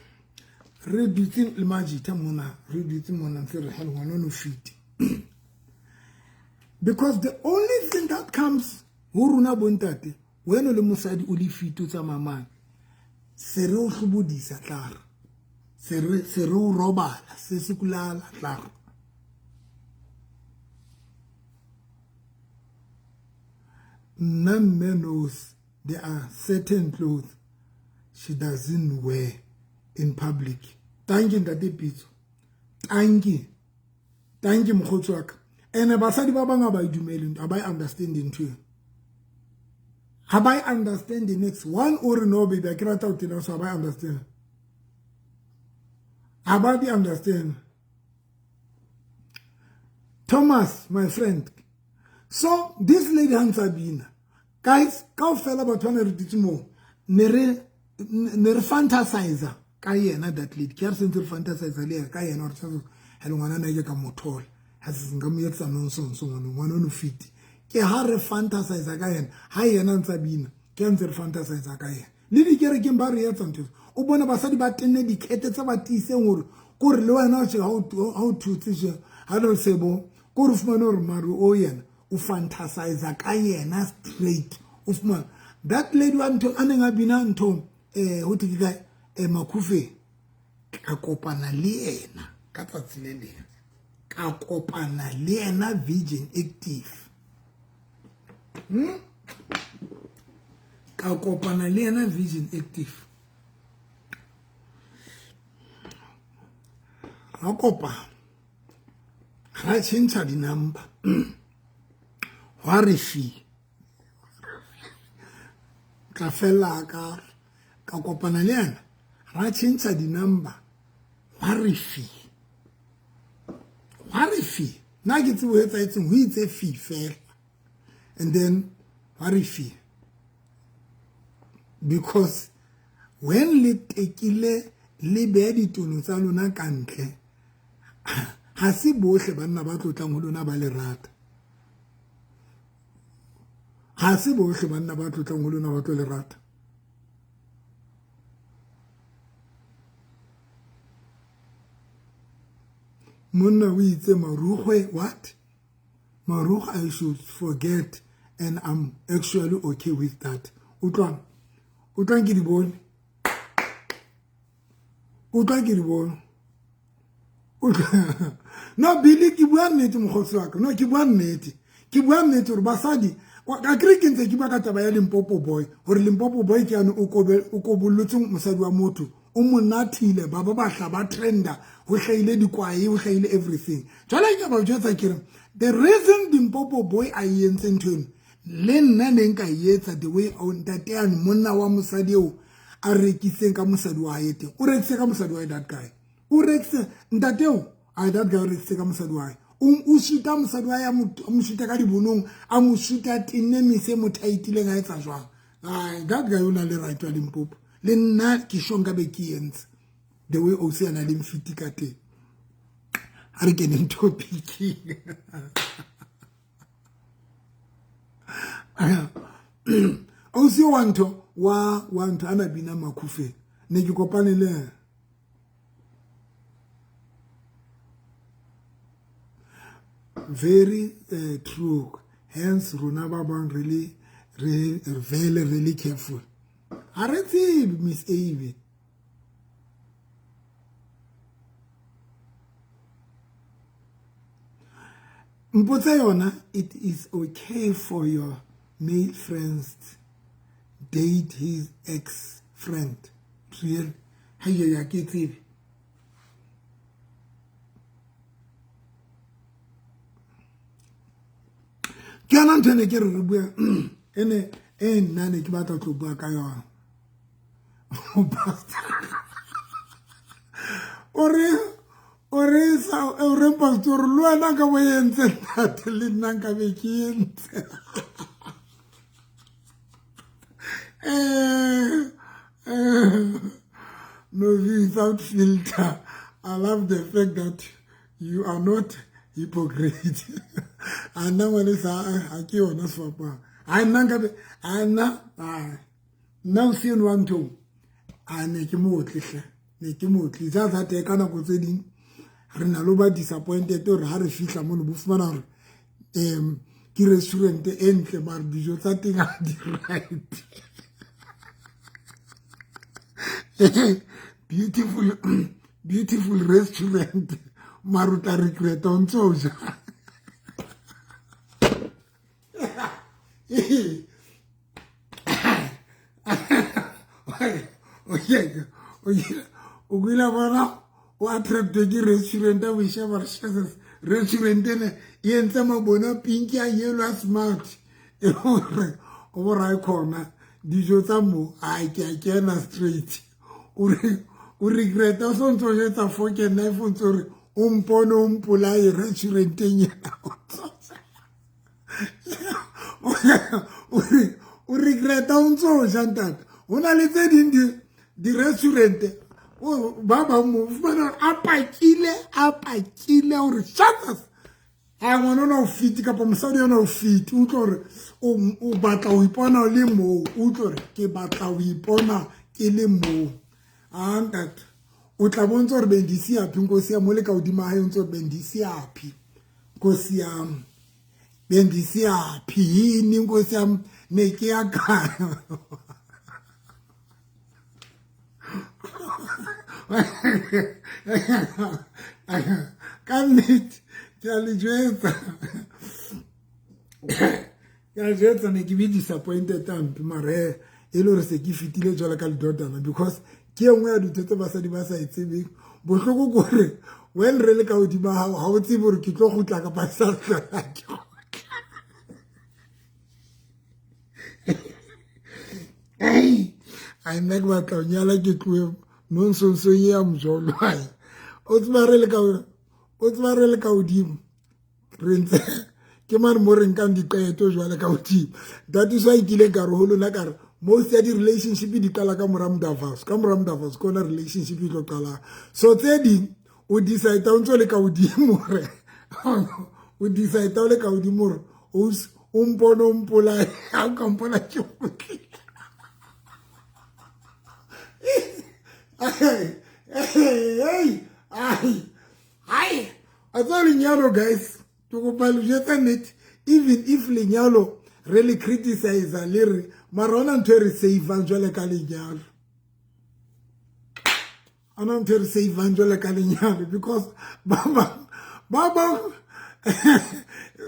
re dutse le majita mona, re dutse mona ntse re hele ngwana no fit, because the only thing that comes ho rona bontate, wena le mosadi o le fit o tsamaya, se re o hlobodisa tlara, se re o robala se se kulala tlara. Nna mme knows there are certain clothes she doesn't wear in public. Thank you, ntate Pitso. Thank you, thank you, mokgotsi wa ka. Ene basadi ba bang ha ba e dumele ntho, ha ba e understand ntho eo, ha ba e understand. The next one o re, "No baby, a ke rata ho tena." So ha ba e understand, ha ba di understand. Thomas, my friend. So this lady ha ntsa bina, guys, kaofela batho ba ne re dutse moo ne re fantasizer ka yena that lady. Ke ha re sentse re fantasizer le ka yena gore hele ngwana na ke ka mo thola, ha se nka mo etsa nonsense, ngwana o no fit. Ke ha re fantasizer ka yena, ha yena ntsa bina, ke ha ntse re fantasizer ka yena. Le dikerekeng ba re etsa ntho, o bone basadi ba tenne dikete tse ba tiiseng gore kore le wena ha o thutse je ha no sebo kore o fumane gore mare o yena o fantasizer ka yena straight. O fumana that lady wa ntho a neng a bina nthong, ho thwe ke kae, Makhufeng. Ka kopana le yena ka tsatsi le leng, ka kopana le yena Virgin Active, Ka kopana le yena Virgin Active, ra kopana, ra tjhentjha di-number, hwa re fi tla fella ka kopana le yena, ra tjhentjha di-number, hwa re fi, hwa re fi. Nna ke tsebo etsahetseng, ho itse fi fela and then hwa re fi, because When le tekile le beha ditolo tsa lona ka ntle, ha se bohle banna ba tlotlang ho lona ba le rata. Ha se bohle banna ba tlotlang ho lona ba tlo le rata. Monna o itse marukgwe what? Marukgwe I should forget and I'm actually okay with that. Utlwang? Utlwang ke di bone? Utlwang ke di bone? No Billy ke bua nnete mokgotsi wa ka. No ke bua nnete. Ke bua nnete hore basadi ka kere ke ntse ke bua ka taba ya Limpopo boy hore Limpopo boy ke yane o kobollotse mosadi wa motho o monathile ba ba bahla ba trenda ho hlahile dikwae ho hlahile everything. Jwale ke ba jwetsa ke re the reason Limpopo boy a e entse ntho eno le nna ne nka e etsa the way ntate yane monna wa mosadi eo a rekiseng ka mosadi wa hae teng o rekise ka mosadi wa hae that guy o rekise ntate eo a that guy o rekise ka mosadi wa hae o suta mosadi wa hae a mo suta ka dibonong a mo suta tenne mese mo thaitileng a etsa jwang. Ai that guy o na le right wa Limpopo le nna ke sho nka be ke entse the way o se ana le mfiti ka teng. A re keneng topicing. Ausi wa ntho wa ntho ana bina makhufe ne ke kopane le very true. Hence rona ba bang really re very really careful. Ha re tsebe Miss Ave. Mpotse yona, it is okay for your male friends date his ex friend. Real ha ya ke tsebe. Ke yona ntho ene ke re re bua ene e nna ne ke batla tlo bua ka yona. Ore sa ore pastor le wena ka bo entse ntate le nna nka be ke entse. No, without filter. I love the fact that you are not hypocrite. Ana ngwane sa ha ke yona sefapano. Ha nna nka be ana nna o seno wa ntho a ne ke motle hle ne ke motle ja tsa teng ka nako tse ding re na lo ba disappointed hore ha re fihla mono bo fumana hore ke restaurant e ntle mare dijo tsa teng ha di right. Beautiful beautiful restaurant mare o tla regret o ntse o ja. O kile bona o attracted ke restaurant a bosheba restaurant ena e entse mabone a pink a yellow a smart e hore o bo ra khona dijo tsa mo a ke a kena straight o regret o sontso o etsa fork and knife o ntso re o mpone o mpolaye restauranteng ena o regreta o ntso o ja ntate. Ho na le tse ding di-restaurant ba bang mo fumana a pakile hore shatas a ngwana ona o fit kapa mosadi ona o fit o utlwa hore o batla ho ipona o le moo, o utlwa hore ke batla ho ipona ke le moo. A ntate o tla bontsha hore bendisiyaphi nkosi ya mo le ka hodima hae o ntse hore bendisiyaphi nkosi ya bendisiyaphi yini nkosi yami ne ke ya kae. Ka nnete ke a le jwetsa ke a jwetsa ne ke be disappointed hampe mare e le hore se ke fetile jwalo ka ledotana because ke e nngwe ya dintho tse basadi ba sa e tsebeng. Bohloko ke hore when re le ka hodima hao ha o tsebe hore ke tlo kgutla kapa ke sa hlola ke kgutla. Ai nna ke batla ho nyala ke tlohe nonsense ya mojolo. O tseba re le ka o tseba re le ka hodimo re ntse ke mane mo re nkang diqeto jwale ka hodimo. That is why ke ile ka re ho lona ka re Most ya di-relationship di qala ka mora modavas, ka mora modavas ke ona relationship e tlo qalang. So tse ding o decide o ntse o le ka hodimo hore o decide o le ka hodimo hore o mpone o mpolaye, ha o ka mpona ke gotlile. A tseba lenyalo guys, ke kopa le jwetsa nnete, even if lenyalo re le criticize le re, mara ona ntho e re saveang jwale ka lenyalo, ona ntho e re saveang jwale ka lenyalo, because ba bang ba bang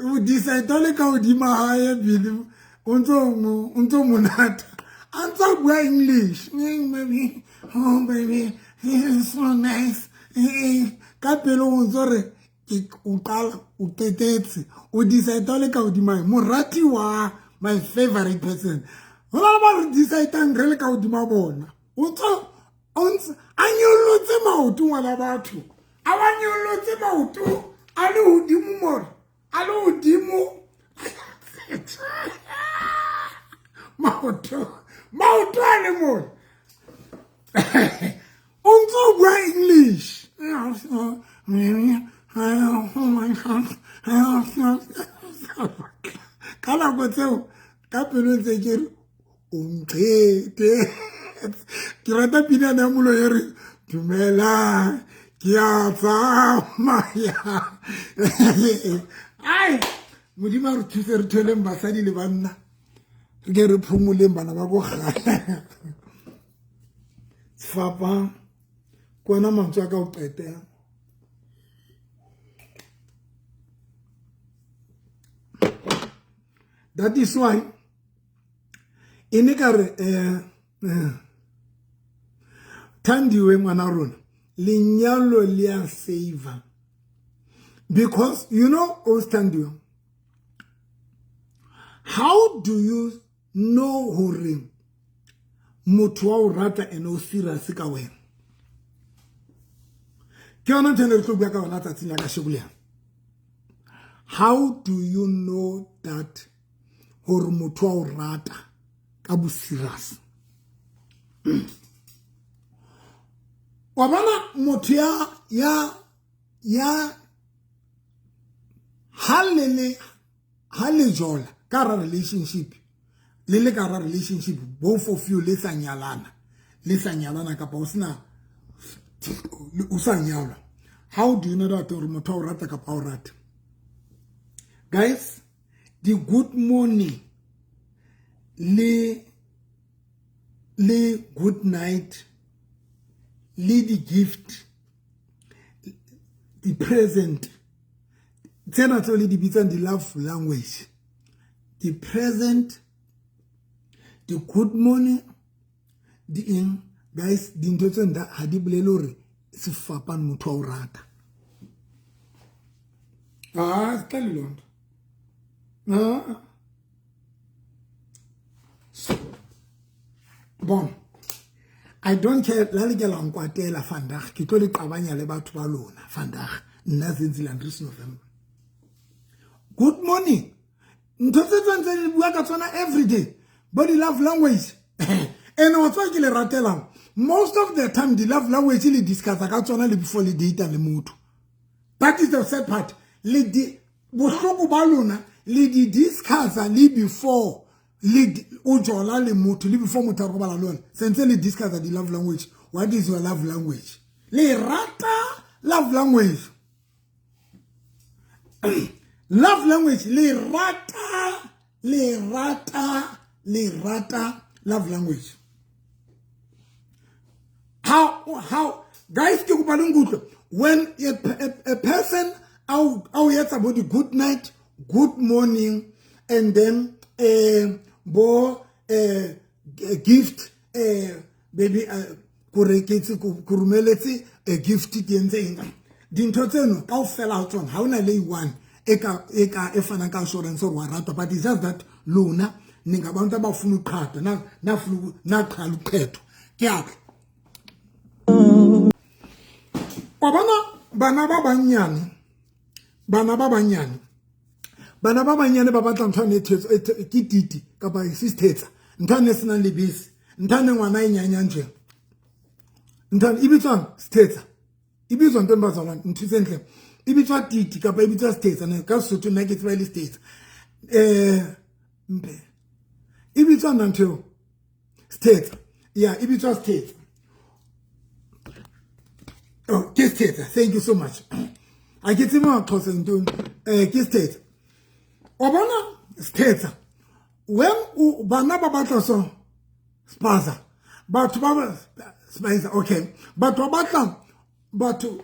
o decide le ka hodima hae bile o ntso monata a ntse a bua English, baby, oh baby, so nice, ka pele o ntso re o qala o qetetse o decide le ka hodima morati wa my favorite person. Ho na le ba re decidang re le ka hodima bona, o ntso a nyollotse maoto ngwana batho, a ba nyollotse maoto a le hodimo mora, a le hodimo maoto, maoto a le mona o ntso o bua English. Ka nako tseo ka pelo ntse ke re o nqete, ke rata pinana ya molo e re dumela ke a tsamaya. Ai Modimo a re thuse re tholeng basadi le banna, re ke re phomoleng bana ba ko gae. Sefapang ke ona mantswe a ka o qetela. That is why e ne ka re Thandiwe ngwana rona, lenyalo le a saver, because you know Thandiwe, how do you know hore motho wa o rata ene o serious ka wena? Ke yona ntho e ne re tlo bua ka yona tsatsing la kasheko lena. How do you know that hore motho wa o rata ka bo serious? Wa bona motho ya ya ya ha le ha le jola ka ra relationship, le le ka ra relationship, both of you le sa nyalana, le sa nyalana kapa o sena o sa nyalwa, how do you know that hore motho o rata kapa o rata? Guys, the good morning le le good night le di gift, di present tsena tseo le di bitsang di love language, di present, di good morning, di eng guys, dintho tse nda ha di bolele hore sefapano motho wa o rata. Ah, tla le lonto. Ah. Bon, I don't care la le ke la nkwatela vandag, ke tlo le qabanya le batho ba lona vandag, nna Zenzile Andries November. Good morning, ntho tse tsentse le bua ka tsona every day, body love language. And wa tswa ke le ratelang, most of the time di love language le discuss ka tsona le before le date le motho. That is the sad part. Le di bohloko ba lona le di discuss le before le o jola le motho, le before motho a robala le lona, sentse le discuss di love language. What is your love language? Le rata love language. Love language le rata, le rata, le rata love language. How guys, ke kopa le nkutlwe, when a person au etsa bo di good night, good morning, and then bo gift, baby, ko reketse, ko romeletse a gift, ke entse eng, dintho tseno kaofela ha tsona ha ona le one e ka e ka e fanang ka assurance hore wa ratwa, but it's just that lona ningabantu abafuna uqhathwa, nafuna naqhala uqhetho. Ke a wa bona bana ba banyane, bana ba banyane, bana ba banyane ba batla ntho e ke titi kapa e se thetsa, Ntho e senang lebese, ntho e ngwana e nyanyang tje. Ntho e bitswang sethetsa. E bitswa ntho bazalwane, nthuse ntle. E bitswa titi kapa e bitswa sethetsa, ne ka Sesotho nna ke tseba e le sethetsa. Mpe. E bitswa nna ntho eo? Sethetsa. Yeah, e bitswa sethetsa. Oh, ke sethetsa. Thank you so much. A ke tsebe Maxhosa ntho ke sethetsa. O bona sethetsa. When o bana ba batla so spaza. Batho ba spaza, okay. Batho ba batla batho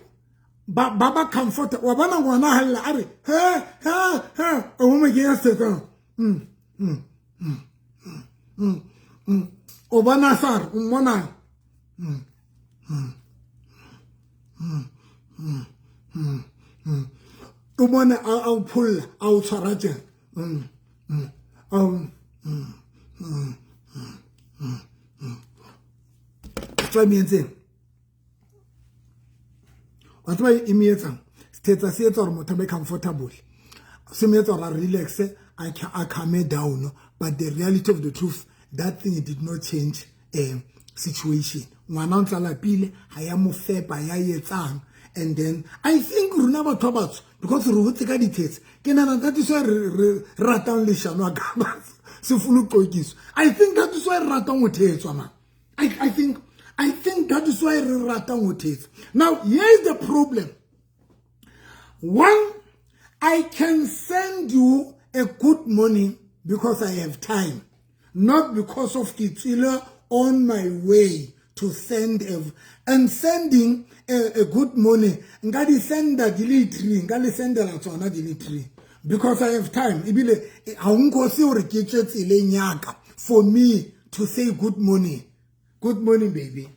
ba ba comfort. Wa bona ngwana ha a re he he he, o mo ke ya sethetsa. O bona sar, o mmona. O bone a o pholla, a o tshwara tjena. Tswa me entseng? Wa tseba e me etsang? Sethetsa se etsa hore motho a be comfortable. Se mo etsa hore a relax, a calm down. But the reality of the truth, that thing did not change situation. Ngwana o ntsa lapile, ha ya mo fepa, ya etsang. And then I think rona batho ba batsho, because re hotse ka dithetsa, ke nahana that is why re ratang leshano a ka batho, se funa qokiso. I think that is why re ratang ho thetswa, man. I think that is why re ratang ho thetswa. Now here is the problem. One, I can send you a good morning because I have time, not because of Kitsila on my way to send a, and sending a good morning. Nka di senda di le three, nka le sendela tsona di le three because I have time. Ebile ha o nkosi hore ke tswe tseleng ya ka for me to say good morning. Good morning, baby.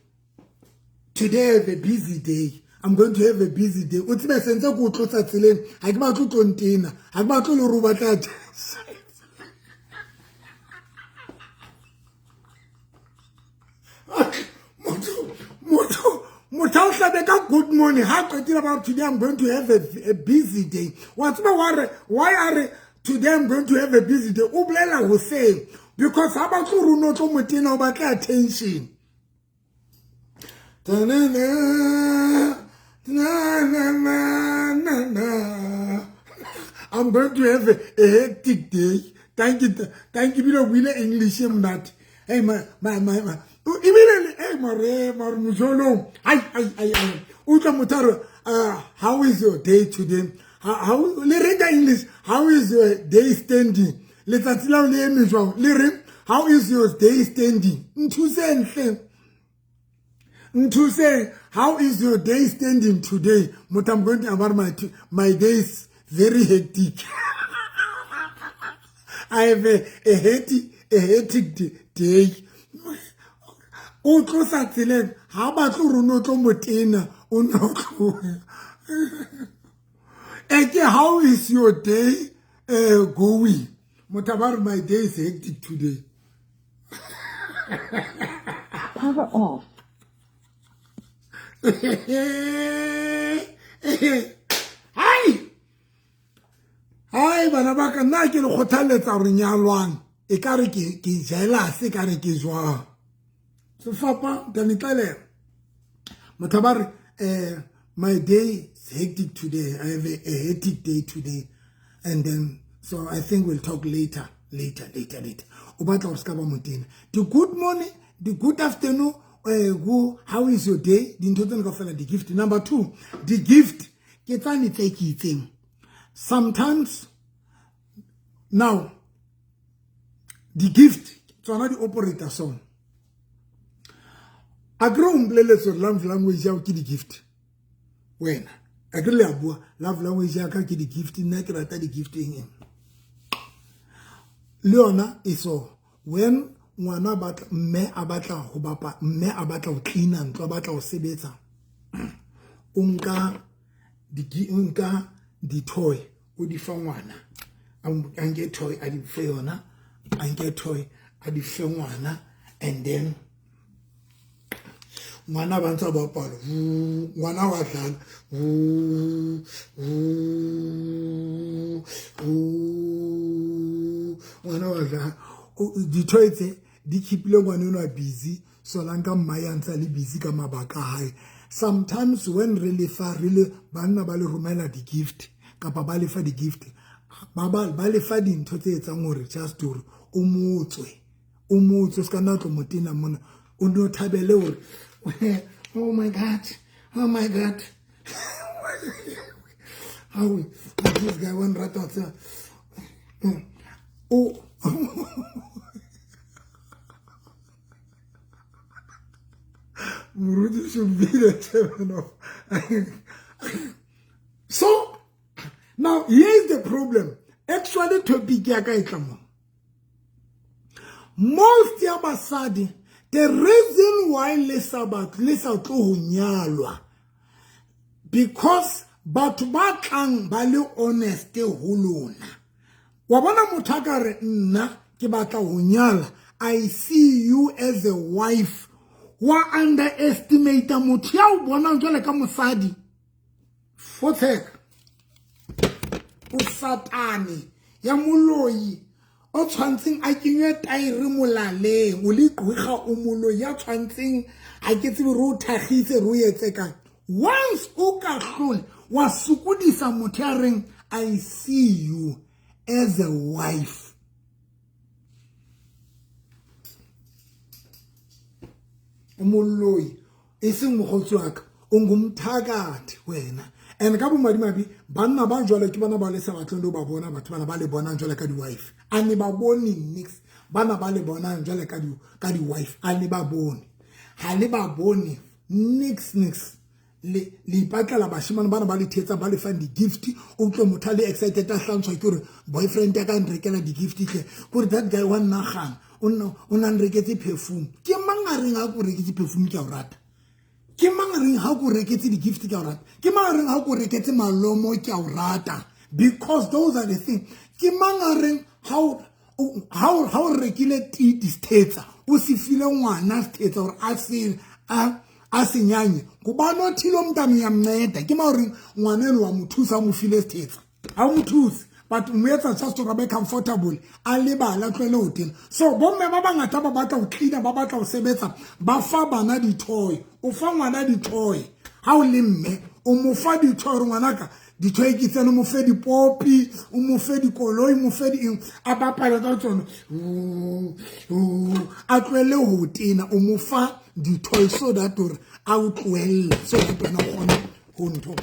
Today I have a busy day. I'm going to have a busy day. O tsebe sentse ke o tlotsa tseleng, ha ke batle tlo ntena, ha ke batle le hore o batla. Motho o hlabe ka good morning ha qetile ba today I'm going to have a busy day. Wa tseba why are today I'm going to have a busy day? O bolela hoseng because ha batle hore o no tlo motena, o batla attention. I'm going to have a hectic day. Thank you, thank you. Bile English monate. Hey, my immediately, hey, mare, mare, mojolo. Ay, ay, ay, ay. Utlwa motho, how is your day today? How le reng ka English? How is your day standing? Letsatsi la le eme jwang? Le reng? How is your day standing? Nthuse ntle. Nthuse, how is your day standing today? Motho, I'm going to about my day is very hectic. I have a hectic day. O tlosa tseleng, ha batle hore o no tlo motena, o no tlo. Eke, how is your day going? Motho ba re, my day is hectic today. Power off. Hai! Hai, bana ba ka, nna ke le kgothaletsa hore nyalwang. E ka re ke jealous, e ka re ke jwang. Sefapa, ke le tlalela. Motho ba re, my day is hectic today. I have a hectic day today. And then, so I think we'll talk later, later, later, later. O batla hore se ka ba motena. The good morning, the good afternoon, go, how is your day? Dintho tsena kaofela di gift. Number two, the gift. Ke tsane tse ke itseng. Sometimes, now, the gift, tsona di operator song. Akere o mpoleletse hore love language ya hao ke di gift. Wena, akere le a bua, love language ya ka ke di gift, nna ke rata di gift eng eng. Le yona e so, when ngwana batla, mme a batla ho bapa, mme a batla ho clean-a ntlo, a batla ho sebetsa, o nka nka di-toy, o di fa ngwana. A nke toy, a di fe yona, a nke toy, a di fe ngwana, and then ngwana ba ntse ba bapala, ngwana wa dlala, ngwana wa dlala. Di-toy tse Di keepile ngwana enwa busy, Solanka mmae a ntse a le busy ka mabaka a hae. Sometimes when re lefa, re le banna, ba le romela di-gift kapa ba lefa di-gift, ba lefa dintho tse etsang hore just hore o motswe, o motswe, o se ka nna tlo motena mona, o no thabele hore, "Oh my God, oh my God, how this guy wa nrata wa tseba." O Moruti should be the chairman of. So now here is the problem. Actually, topic ya ka e tla mo. Most ya basadi, the reason why le sa batle, le sa tlo ho nyalwa, because batho ba tlang ba le honest ho lona. Wa bona motho a ka re, "Nna ke batla ho nyala, I see you as a wife." Wa underestimate motho ya o bonang jwale ka mosadi. Fotsheka o satane ya moloi o tshwantseng a kenywe taere molaleng, o le qhwega, o moloi ya tshwantseng ha ke tsebe re o thagise, re o etse kang. Once o ka hlole wa sokodisa motho ya reng, "I see you as a wife," o moloi, e seng mokgotsi wa ka, o ngumthakathi wena. And ka bomadimabe, banna ba jwale ke bana ba le sa batleng le ba bona. Batho bana ba le bonang jwale ka di-wife, a ne ba bone nix. Bana ba le bonang jwale ka di-wife, a ne ba bone, ha le ba bone nix nix. Le ipatlela bashimane bana ba le thetsa, ba le fang di-gift. O utlwe motho a le excited, a hlantshwa ke gore boyfriend ya ka nrekela di-gift tle, kore that guy wa nnagana, o na nreketse perfume. Ke mang a reng ha ko reketse perfume ke a o rata? Ke mang a reng ha ko reketse di-gift ke a o rata? Ke mang a reng ha ko reketse malomo ke a o rata? Because those are the thing. Ke mang a reng ha o rekile titi sethetsa, o se file ngwana sethetsa gore a se a senyanye, ngubani othi lo mntana uyamnceda? Ke mang o reng ngwana eno wa mo thusa, o mo file sethetsa? Ha o mo thuse, but o mo etsa just gore a be comfortable, a lebala, a tlohele ho tena. So bomme ba bangata ba batla ho cleaner, ba batla ho sebetsa, ba fa bana di-toy. O fa ngwana di-toy ha o le mme, o mo fa di-toy gore ngwanaka di-toy ke tsene, o mo fe dipopi, o mo fe dikoloi, o mo fe di eng, a bapale ka tsona, a tlohele ho tena. O mo fa di-toy so that gore a o tlohelle, so that wena o kgone ho ntho.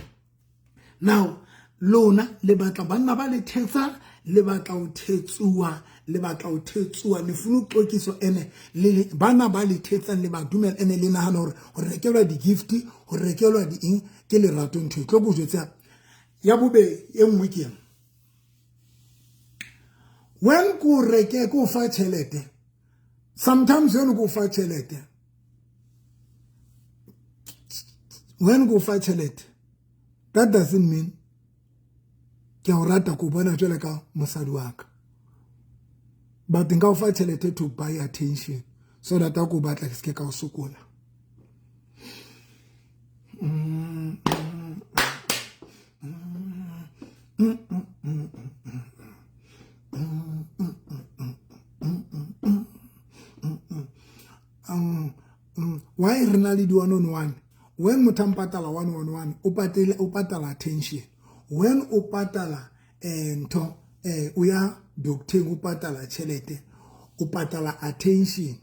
Now lona le batla banna ba le thetsa, le batla ho thetsuwa, le batla ho thetsuwa, le funa uxokiso. Ene le bana ba le thetsang, le ba dumela, ene le nahana hore ho rekelwa di-gift, ho rekelwa di eng ke lerato. Ntho e tlo ko jwetsa ya bobedi e nngwe ke ena. When ko reke, ko fa tjhelete, sometimes when ko fa tjhelete, when ko fa tjhelete, that doesn't mean ke a o rata, ko bona jwale ka mosadi wa ka. But nka o fa tjhelete to buy attention so that a ko batla, ke seke ka o sokola. Why re na le di one on one? When motho a mpatala one on one, o patele, o patala attention. When o patala ntho, o ya docteng, o patala tjhelete, o patala attention.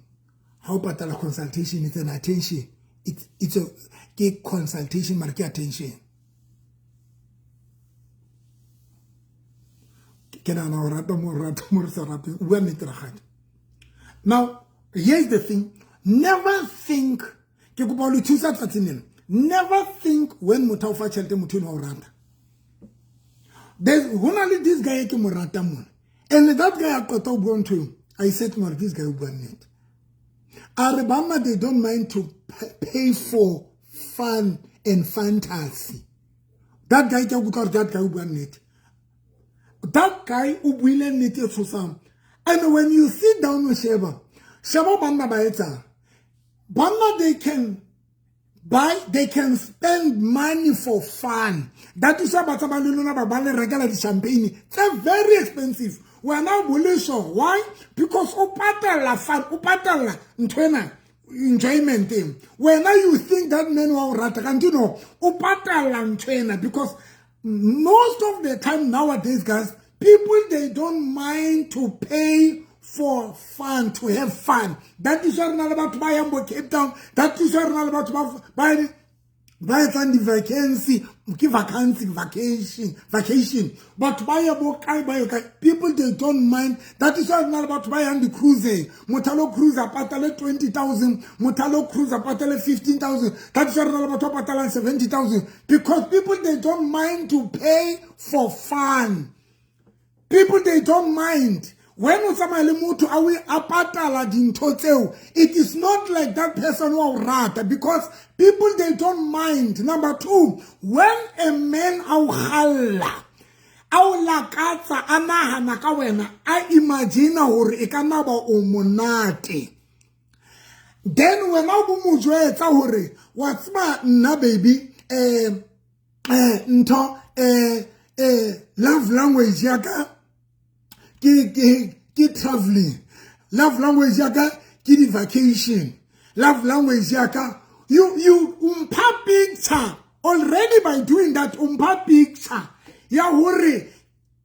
Ha o patala consultation, it's an attention. It's a ke consultation, mara ke attention. Ke nahana o rata mo, rata mo, re sa rate, o bua nnete, rakgadi. Now here's the thing. Never think, ke kopa ho le thusa tsatsing lena, never think when motho a o fa tjhelete, motho eno wa o rata. Ho na le this guy e ke mo ratang mona, and that guy a qeta ho bua ntho eo, I said mare this guy o bua nnete. A re banna, they don't mind to pay for fun and fantasy. That guy, ke a kutlwa gore that guy o bua nnete. That guy o buile nnete e tshosang. And when you sit down, o sheba, sheba banna ba etsang. Banna, they can buy, they can spend money for fun. That is why ba tsamaya le lona, ba le rekela di-champagne tse very expensive. Wena o bole sure. Why? Because o patalla fun, o patalla ntho ena enjoyment eng. Wena you think that man wa o rata, kanti no, o patalla ntho ena. Because most of the time nowadays, guys, people, they don't mind to pay for fun, to have fun. That is why re na le batho ba yang bo Cape Town. That is why re na le batho ba etsang di-vacancy, ke vacancy, vacation, vacation. Batho ba ya bo kae, ba ye kae. People, they don't mind. That is why re na le batho ba yang di-cruising. Motho a lo cruise a patale 20,000, motho a lo cruise a patale 15,000. That is why re na le batho ba patalang 70,000, because people, they don't mind to pay for fun. People, they don't mind. When o tsamaya le motho a o a patala dintho tseo, it is not like that person wa o rata, because people, they don't mind. Number two, when a man a o galla, a o lakatsa, a nahana ka wena, a imagine hore e ka nna ba o monate, then wena o bo mo jwetsa hore wa tseba nna baby, ntho love language ya ka ke traveling, love language ya ka ke di vacation, love language ya ka, you umpha picture already. By doing that, umpha picture ya hore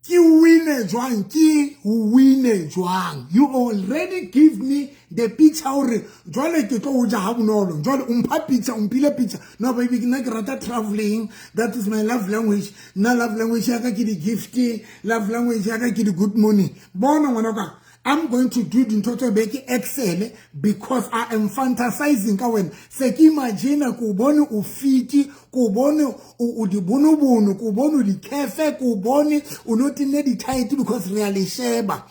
ke wine jwang, ke wine jwang. You already give me the picture hore jwale ke tlo o ja ha bonolo. Jwale o mpha picture, o mphile picture. No baby, ke nna ke rata traveling, that is my love language. Nna love language ya ka ke di-gift, love language ya ka ke di-good morning. Bona ngwana ka, I'm going to do dintho tse be ke excel, because I am fantasizing ka wena. Se ke imagine ko bone o fit, ko bone o di bonobono, ko bone o di kefe, ko bone o no tenne di tight, because re a le sheba.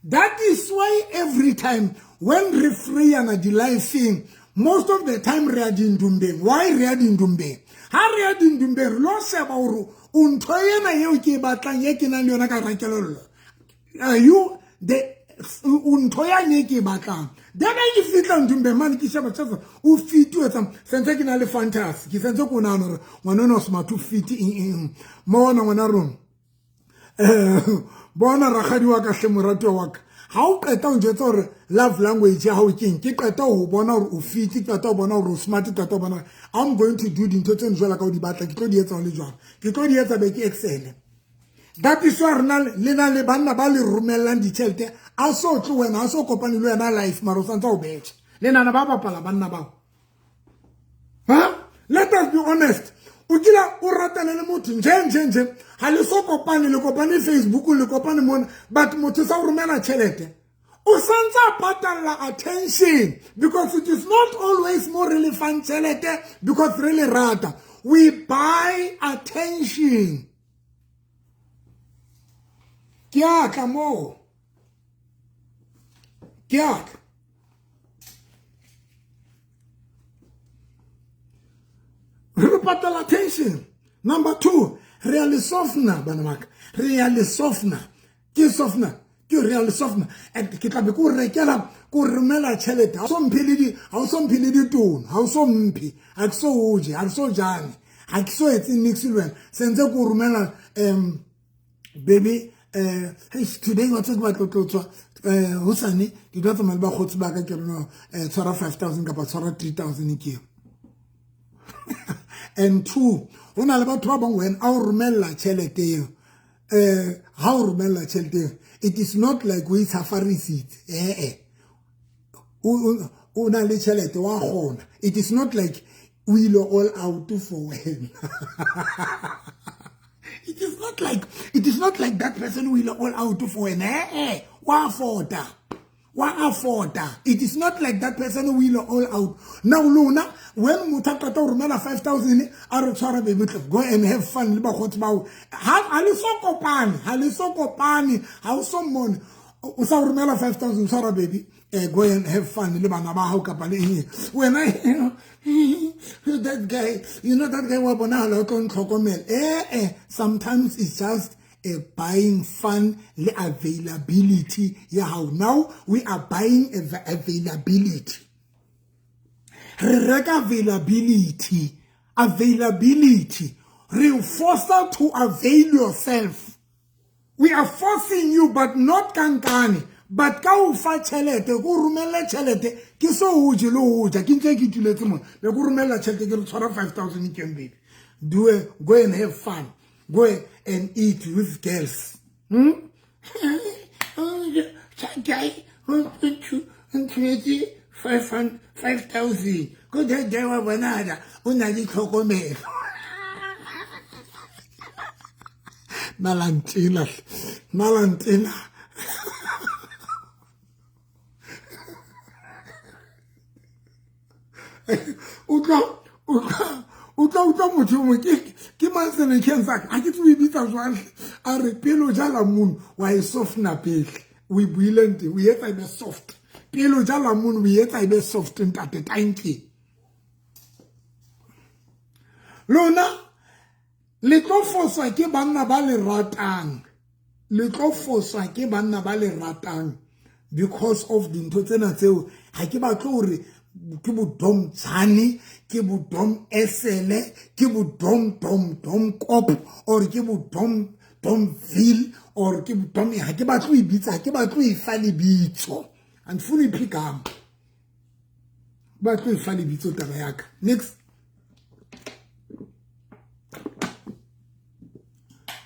That is why every time when re freeana di lifeng, most of the time re a dindumbeng. Why re a dindumbeng? Ha re a dindumbeng, re lo sheba hore o ntho ena eo ke e batlang, e ke nang le yona ka hara kelello. Are you the o ntho ya ne ke e batlang? Then ha ke fihla ndumbeng mane, ke sheba tjhe, o fit, o etsang sentse ke na le fantasy, ke sentse ko nahana hore ngwana ona o smart, o fit eng eng. Mona ngwana rona, bona rakgadi wa ka hle, moratuwa wa ka, ha o qeta ho njwetsa hore love language ya hao keng, ke qeta ho bona hore o fit, ke qeta ho bona hore o smart, ke qeta ho bona, I'm going to do dintho tseno jwalo ka o di batla, ke tlo di etsa ho le jwalo, ke tlo di etsa be ke excel. That is why re na le na le banna ba le romellang ditjhelete, a so tle wena, a so kopane le wena life, mara o santse o betjha le nana ba bapala banna bao. Ha, let us be honest. O kila o ratana le motho nje nje nje, ha le so kopane, le kopane Facebook, le kopane mona, but motho sa o romela tjhelete, o santse a patalla attention, because it is not always more relevant tjhelete, because re le rata, we buy attention. Ke a tla moo, ke a tla. Re patala attention. Number two, re a le softener, bana ba ka. Re a le softener. Ke softener, ke re a le softener. And ke tla be ke o rekela, ke o romela tjhelete. Ha o so mphe le di, ha o so mphe le ditone, ha o so mphe, ha ke so o je, ha ke so jane, ha ke so etse niks le wena. Sentse ke o romela, baby, hey, today wa tseba ke batla ho tlo tswa, hosane ke tlo tsamaya le bakgotsi ba ka, ke re no, tshwara 5,000 kapa tshwara 3,000 ke eo. And two, ho na le batho ba bang wena a o romella tjhelete eo, ha o romella tjhelete eo, it is not like o itshafarisitse, eh. O na le tjhelete wa kgona. It is not like o ile all out for wena. It is not like that person will all out for wena. Wa afforda. Wa afforda. It is not like that person will all out. Now lona, when motho a qeta ho romela 5,000, a re tshwara baby, go and have fun le bakgotsi bao. Ha le so kopane, ha le so kopane, ha o so mmone. O sa romela 5,000, tshwara baby, go and have fun le bana ba hao kapa le eng. Wena, that guy, you know that guy wa bonahala o tlo ntlhokomela. Sometimes it's just a buying fun le availability ya hao. Now we are buying availability. Re reka availability. Availability. Re force to avail yourself. We are forcing you, but not kankane, but ka o fa tšhelete, ko romelle tšhelete, ke so o je le o ja, ke ntse ke ituletse mona, be ko romella tšhelete, ke re tshwara 5000 ke baby. Do it, go and have fun. Go and eat with girls. 5,000. Go there wa bona o na le tlhokomelo. Nalantina. Nalantina. Utlwa motho mongwe ke mang senekeng sa ga ke tse o e bitsa jwang, a re pele o ja lamune wa e softna pele o e buile nte o etsa e be soft, pele o ja lamune o etsa e be soft ntate, thank you. Lona le tlo foswa ke banna ba le ratang, le tlo foswa ke banna ba le ratang because of dintho tsena tseo. Ga ke batle hore ke bo dom tshane, ke bo dom esele, ke bo dom dom dom kop, or ke bo dom dom vil, or ke bo dom, ha ke batle ho e bitsa, ha ke batle ho e fa lebitso. Andifuni iphi igama, batle ho e fa lebitso taba ya ka. Next.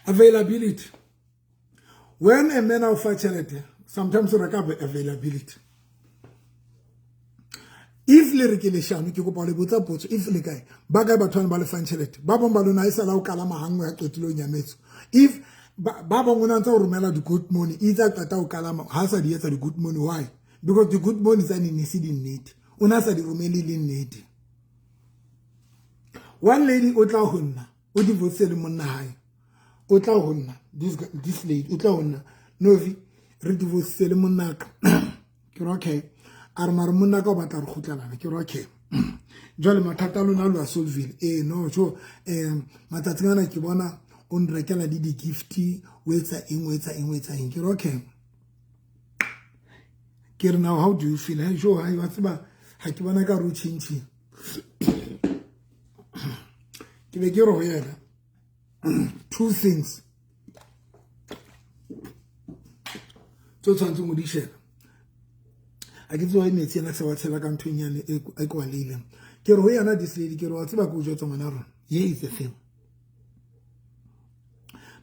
Availability. When a man of tjhelete, sometimes o reka availability. If le re ke leshano, ke kopa le botsa potso, if le kae ba kae batho ba le fang tjhelete, ba bang ba lona e sala o kalama hangwe ya qetile o nyametse. If ba bang o ntse o romela di good money, itse qeta o kalama ha sa di etsa di good money, why? Because the good money tsa ne se di nnete, o na sa di romele le nnete. One lady o tla ho nna, o divorce le monna hae, o tla ho nna, this lady o tla ho nna, Novi re divorce le monna ka. Ke re okay. A re mare monna ka o batla re kgutlelana. Ke re okay. Jwale mathata a lona lo a solvile. No, jo, matsatsing ana ke bona o nrekela le di-gift, o etsa eng, o etsa eng, o etsa eng. Ke re okay. Ke re now how do you feel? Hey, jo, hai, wa tseba, ha ke bona ka re o tjhentjhile. Ke be ke re ho yena, two things tse o tshwanetseng ho di sheba. A ke tsebe metsi ena se wa tshela ka ntho e nyane e kwalehileng. Ke re ho yena this lady, ke re wa tseba ke o jwetsa ngwana rona, here is the thing.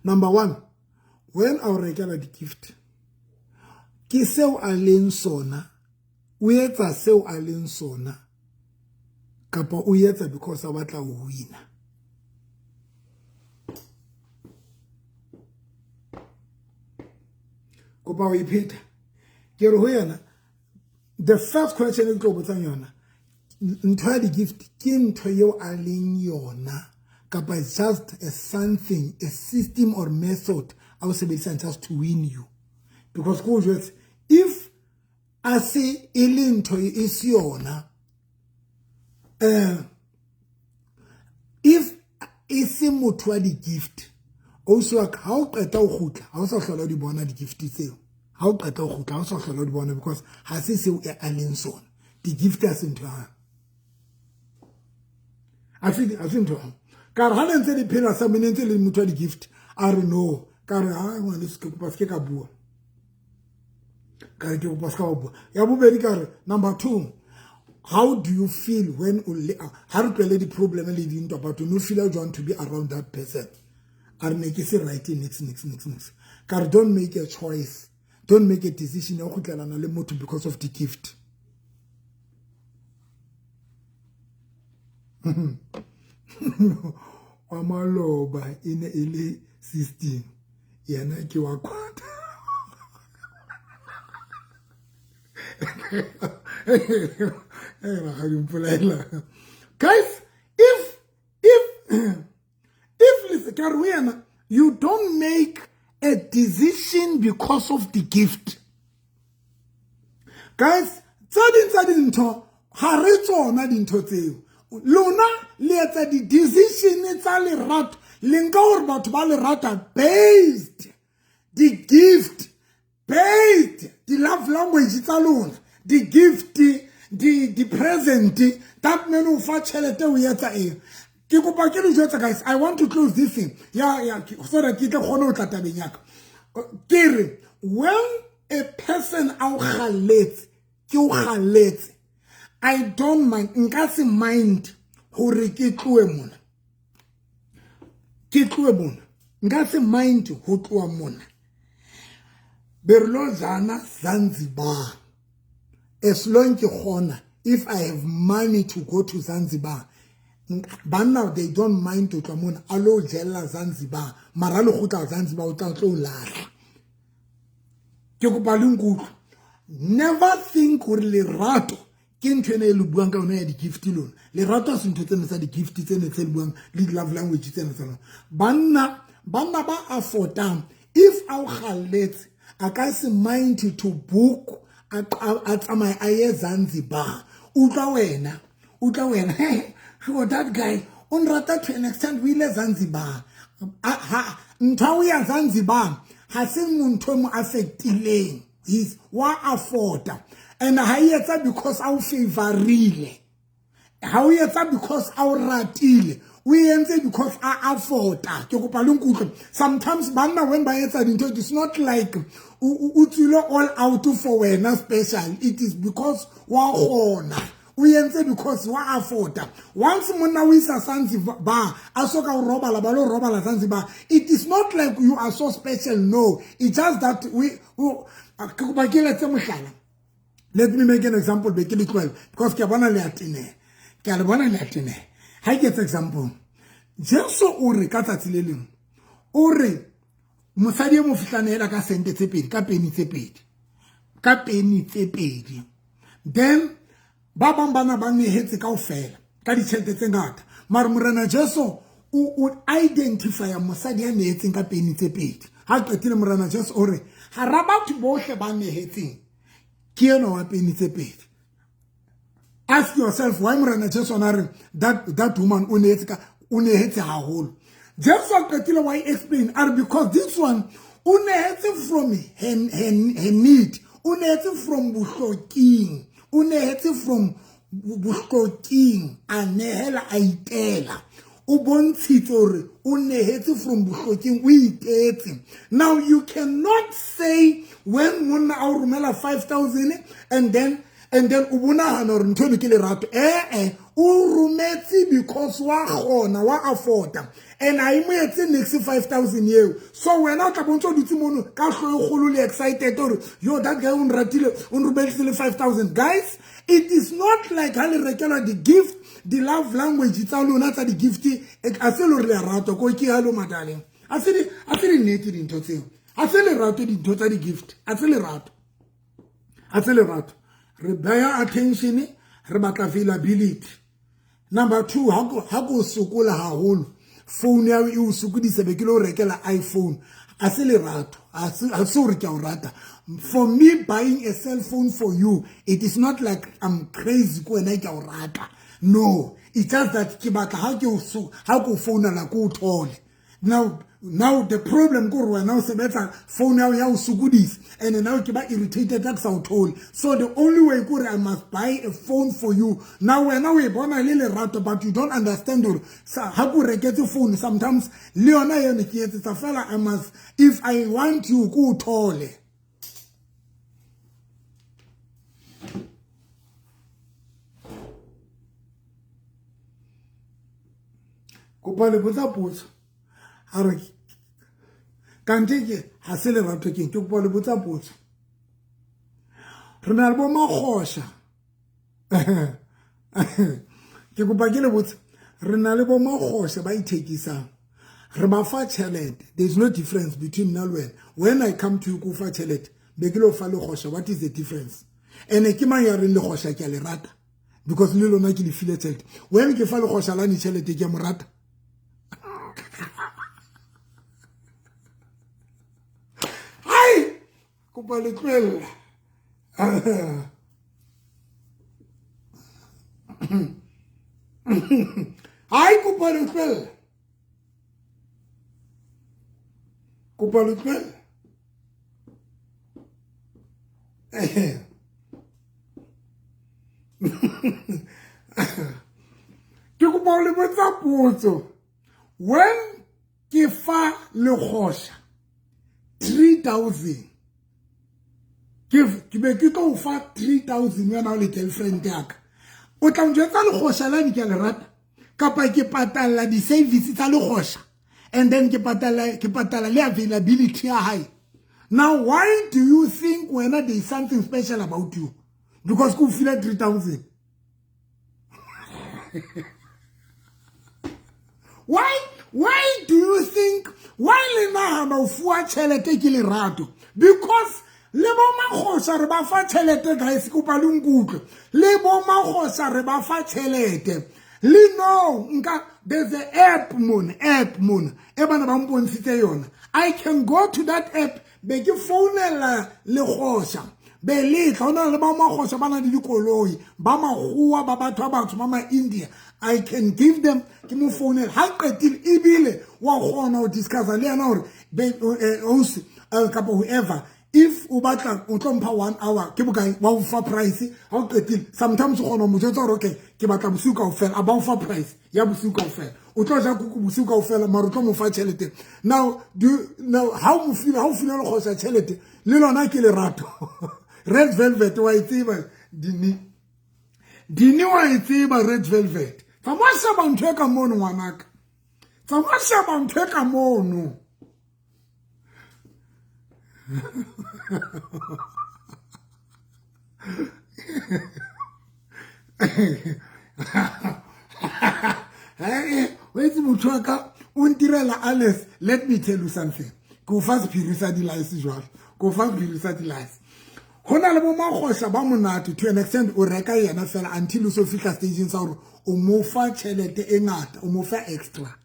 Number one, when a o rekela di-gift, ke seo a leng sona, o etsa seo a leng sona, kapa o etsa because a batla ho wina. Kopa ho ipheta. Ke re ho yena, the first question e tlo botsang yona, ntho ya di-gift ke ntho eo a leng yona, kapa just a something, a system or method a o sebedisang just to win you. Because ko jwetse, if a se e le ntho e se yona, if e se motho wa di-gift, also ha o qeta ho kgutla, ha o sa hlola o di bona di-gift tseo. Ha o qeta ho kgutla, ha o sa hlola o di bona, because ha se seo e a leng sona. Di-gift ha se ntho ya hao. Ha se ntho ya hao. Ka re ha le ntse le phela sa mene ntse le motho wa di-gift, a re no. Ka re, ha, ngwaneso, ke kopa se ke ka bua. Ka re, ke kopa se ka bua. Ya bobedi ka re, number two, how do you feel when o le, ha re tlwele di-problem le dintwa, but you no feel you want to be around that person? A re ne ke se right, next, next, next, next. Ka re, don't make a choice. Don't make a decision ya ho kgutlelana le motho because of the gift. Wa maloba e ne e le system, yena ke wa kwata. Guys, if listen, ka re ho yena, you don't make a decision because of the gift. Guys, tse ding tsa dintho ha re tsona dintho tseo. Lona le etsa di-decision tsa lerato, le nka hore batho ba le rata based di-gift, based di-love language tsa lona, di-gift, di-present, that man o fa tjhelete o etsa eng. Ke kopa ke le jwetsa guys, I want to close this thing. Ya, ya, so that ke tle kgone ho tla tabeng ya ka. Ke re when a person a o kgalletse, ke o kgalletse, I don't mind, nka se mind hore ke tlohe mona, ke tlohe mona, nka se mind ho tloha mona. Be re lo jana Zanzibar, as long ke kgona, if I have money to go to Zanzibar. Banna, they don't mind to tloha mona a lo jella Zanzibar, mara le kgutla Zanzibar o tla tlo lahla. Ke kopa le nkutlwe. Never think hore lerato ke ntho ena e le buang ka yona ya di-gift lona. Lerato ha se ntho tsena tsa di-gift tsena tse le buang le di-love language tsena tsa lona. Banna ba affordang, if a o kgalletse, a ka se mind to book a tsamaye a ye Zanzibar. Utlwa wena, utlwa wena, hey, sure, that guy o nrata to an extent, o ile Zanzibar. Ntho ya ho ya Zanzibar ha se ntho e mo affectileng, he's wa afforda, and ha e etsa because a o favorile, ha o etsa because a o ratile, o entse because a afforda. Ke kopa le nkutlwe. Sometimes banna when ba etsa dintho, it is not like o tswile all out for wena special, it is because wa kgona, o entse because wa afforda. Once monna o isa Zanzibar, a so ka o robala, ba lo robala Zanzibar, it is not like you are so special, no, it's just that we ke kopa ke letse mohlala. Let me make an example, be ke le tlohele because ke a bona le a teneha, ke a le bona le a teneha. Ha ke etse example, Jesu o re ka tsatsi le leng, o re mosadi e mo fihlanela ka sente tse pedi, ka peni tse pedi, ka peni tse pedi. Then ba bang bana ba nehetse kaofela ka ditjhelete tse ngata, mara Morena Jesu o identifya mosadi ya nehetseng ka peni tse pedi. Ha qetile Morena Jesu o re hara batho bohle ba nehetseng ke enwa wa peni tse pedi. Ask yourself why Morena Jesu a re that woman o nehetse ka, o nehetse haholo. Jesu a qetile why explain a re because this one o nehetse from her need, o nehetse from bohloking, o nehetse from bohloking, a nehela a itela. O bontshitse hore o nehetse from bohloking, o itetse. Now you cannot say when monna a o romela 5,000 and then o bonahana hore ntho eno ke lerato. O rometse because wa kgona, wa afforda, and ha e mo etse next 5,000 eo. So wena o tla bontse o dutse mono ka hloho e kgolo le excited hore yo that guy o nratile, o nrometse le 5,000. Guys, it is not like ha le rekelwa di-gift, di-love language tsa lona tsa di-gift, a se le hore lerato ko ke hello my darling. A se di, a se di nnete dintho tseo. A se lerato dintho tsa di-gift, a se lerato, a se lerato. Re beha attention, re batla availability. Number 2, ha ko sokola haholo, phone ya e o sokodisa be ke lo rekela iPhone. A se lerato, a se hore ke a o rata. For me buying a cell phone for you, it is not like I'm crazy ko wena ke a o rata. No, it's just that ke batla ha ke o so, ha ke o founela ke o thole. Now the problem ke hore wena o sebetsa phone ya o sokodisa, and now ke ba irritated ha ke sa o thole. So the only way ke hore I must buy a phone for you. Now wena o e bona le lerato, but you don't understand hore ha ke o reketse phone, sometimes le yona eno ke etsetsa fela, I must, if I want you ke o thole. Kopa le botsa potso. A re kante ke ha se lerato keng, ke kopa le botsa potso. Re na le bo makgosha. Ke kopa ke le botse, re na le bo makgosha ba ithekisang. Re ba fa tjhelete. There is no difference between nna le wena. When I come to you ko fa tjhelete, be ke lo fa lekgosha, what is the difference? Ene ke mang ya reng lekgosha ke a le rata? Because le lona ke le file tjhelete. When ke fa lekgosha la ni tjhelete ke a mo rata. Hai! Kopa le tlohella. Hai, kopa le tlohella. Kopa le tlohella. Ke kopa le botsa potso. When ke fa lekgosha 3000 ke be ke tlo fa 3000 wena o le girlfriend ya ka o tla njwetsa lekgosha lane ke a le rata kapa ke patalla di-service tsa lekgosha and then ke patala le availability ya hae. Now why do you think wena there is something special about you because ke o file 3000? Why do you think, why le nahana o fuwa tjhelete ke lerato? Because le bo makgosha re ba fa tjhelete, guys, kopa le nkutlwe. Le bo makgosha re ba fa tjhelete. Le no nka, there's an app mona, e bana ba mpontshitse yona. I can go to that app, be ke founela lekgosha. Be letla ona le ba makgosha ba na le dikoloi, ba makgowa, ba batho ba batsho, ba ma India. I can give them, ke mo founela ha qetile ebile wa kgona ho discuss le yena hore ausi kapa whoever, if o batla o tlo mpha 1 hour ke bokae, wa o fa price ha o qetile. Sometimes o kgona ho mo jwetsa hore okay ke batla bosiu kaofela, a ba o fa price ya bosiu kaofela, o tlo ja kuku bosiu kaofela, mara o tlo mo fa tjhelete. Now ha o mo file, ha o file lekgosha tjhelete le lona ke lerato. Red Velvet wa e tseba dini wa e tseba Red Velvet. Tsamaya sheba ntho e ka mono ngwanaka, tsamaya sheba ntho e ka mono. O itse motho wa ka o ntirela Alice. Let me tell you something, ke o fa sephiri sa di-lice jwalo, ke o fa sephiri sa di-lice. Ho na le bo makgosha ba monate to an extent, o reka yena fela until o so fihla stageng sa hore o mo fa tjhelete e ngata, o mo fa extra.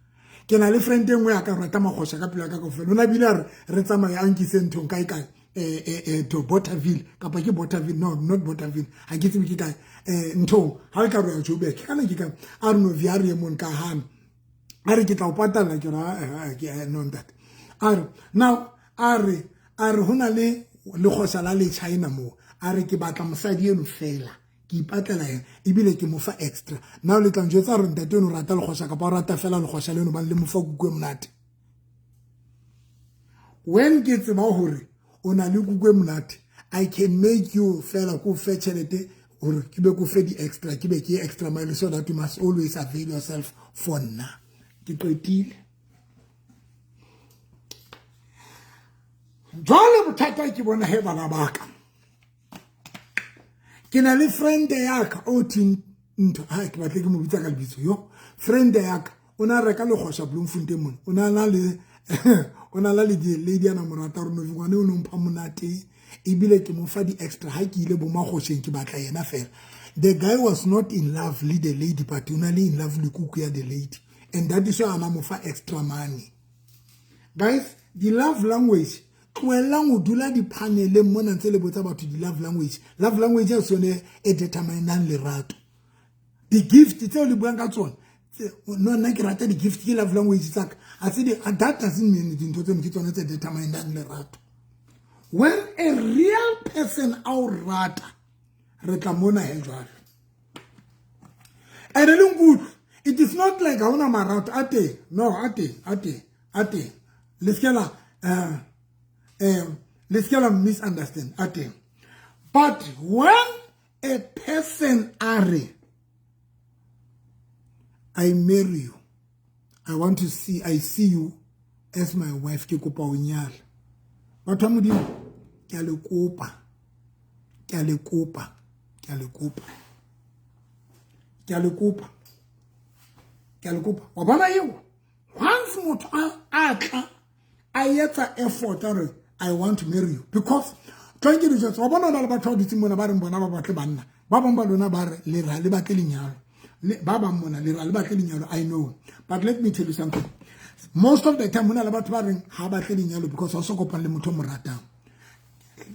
Ke na le friend e nngwe ya ka rata makgosha ka pelo ya ka kaofela. O na bile a re re tsamaye a nkise nthong kae kae, to Bothaville, kapa ke Bothaville, no not Bothaville, ha ke tsebe ke kae, nthong ha e ka re ya Joburg, kana ke kae, a re no via re emong ka hana, a re ke tla o patalla, ke re ke no ntate. A re now, a re hona le lekgosha la le China mo, a re ke batla mosadi eno fela, ke ipatlela yena ebile ke mo fa extra. Now le tla njwetsa hore ntate eno o rata lekgosha kapa o rata fela lekgosha leno bane le mo fa kuku e monate. When ke tseba hore o na le kuku e monate, I can make you fela ko fe tjhelete hore ke be ko fe di extra, ke be ke extra mile, so that you must always avail yourself for nna. Ke qetile. Jwale bothata ke bona he bana ba ka. Ke na le friend ya ka o thing ntho, ha ke batle ke mo bitsa ka lebitso yo. Friend ya ka o na reka lekgosha Bloemfontein mona, o na le o na le di lady ana morata re no ngwane o no mpha monate ebile ke mo fa di extra ha ke ile bo makgosheng ke batla yena fela. The guy was not in love with the lady, but o na le in love le kuku ya the lady, and that is why ana mo fa extra money. Guys, the love language, tlohellang ho dula di-paneleng mona ntse le botsa batho di-love language. Love language ya sone e determinang lerato. Di-gift tseo le buang ka tsona, no nna ke rata di-gift, ke love language tsa ka. A se that doesn't mean dintho tseno ke tsona tse determinang lerato. When a real person a o rata, re tla mona he jwalo. And le nkutlwe, it is not like ha hona marato a teng. No, a teng, a teng, a teng. Le se ke la let's get a misunderstand. Okay. But when a person are, I marry you, I want to see, I see you as my wife, ke kopa o nyala. Batho ba Modimo, ke a le kopa, ke a le kopa, ke a le kopa, ke a le kopa, ke a le kopa. Wa bona eo? Once motho a tla, a etsa effort hore I want to marry you, because tlo ke dijotse wa bona le batho ba dutse mona ba reng bona ba batle banna, ba bang ba lona ba re le ra le batle lenyalo, ba bang mona le ra le batle lenyalo. I know, but let me tell you something. Most of the time mona le batho ba reng ha batle lenyalo because ha o so kopane le motho o mo ratang.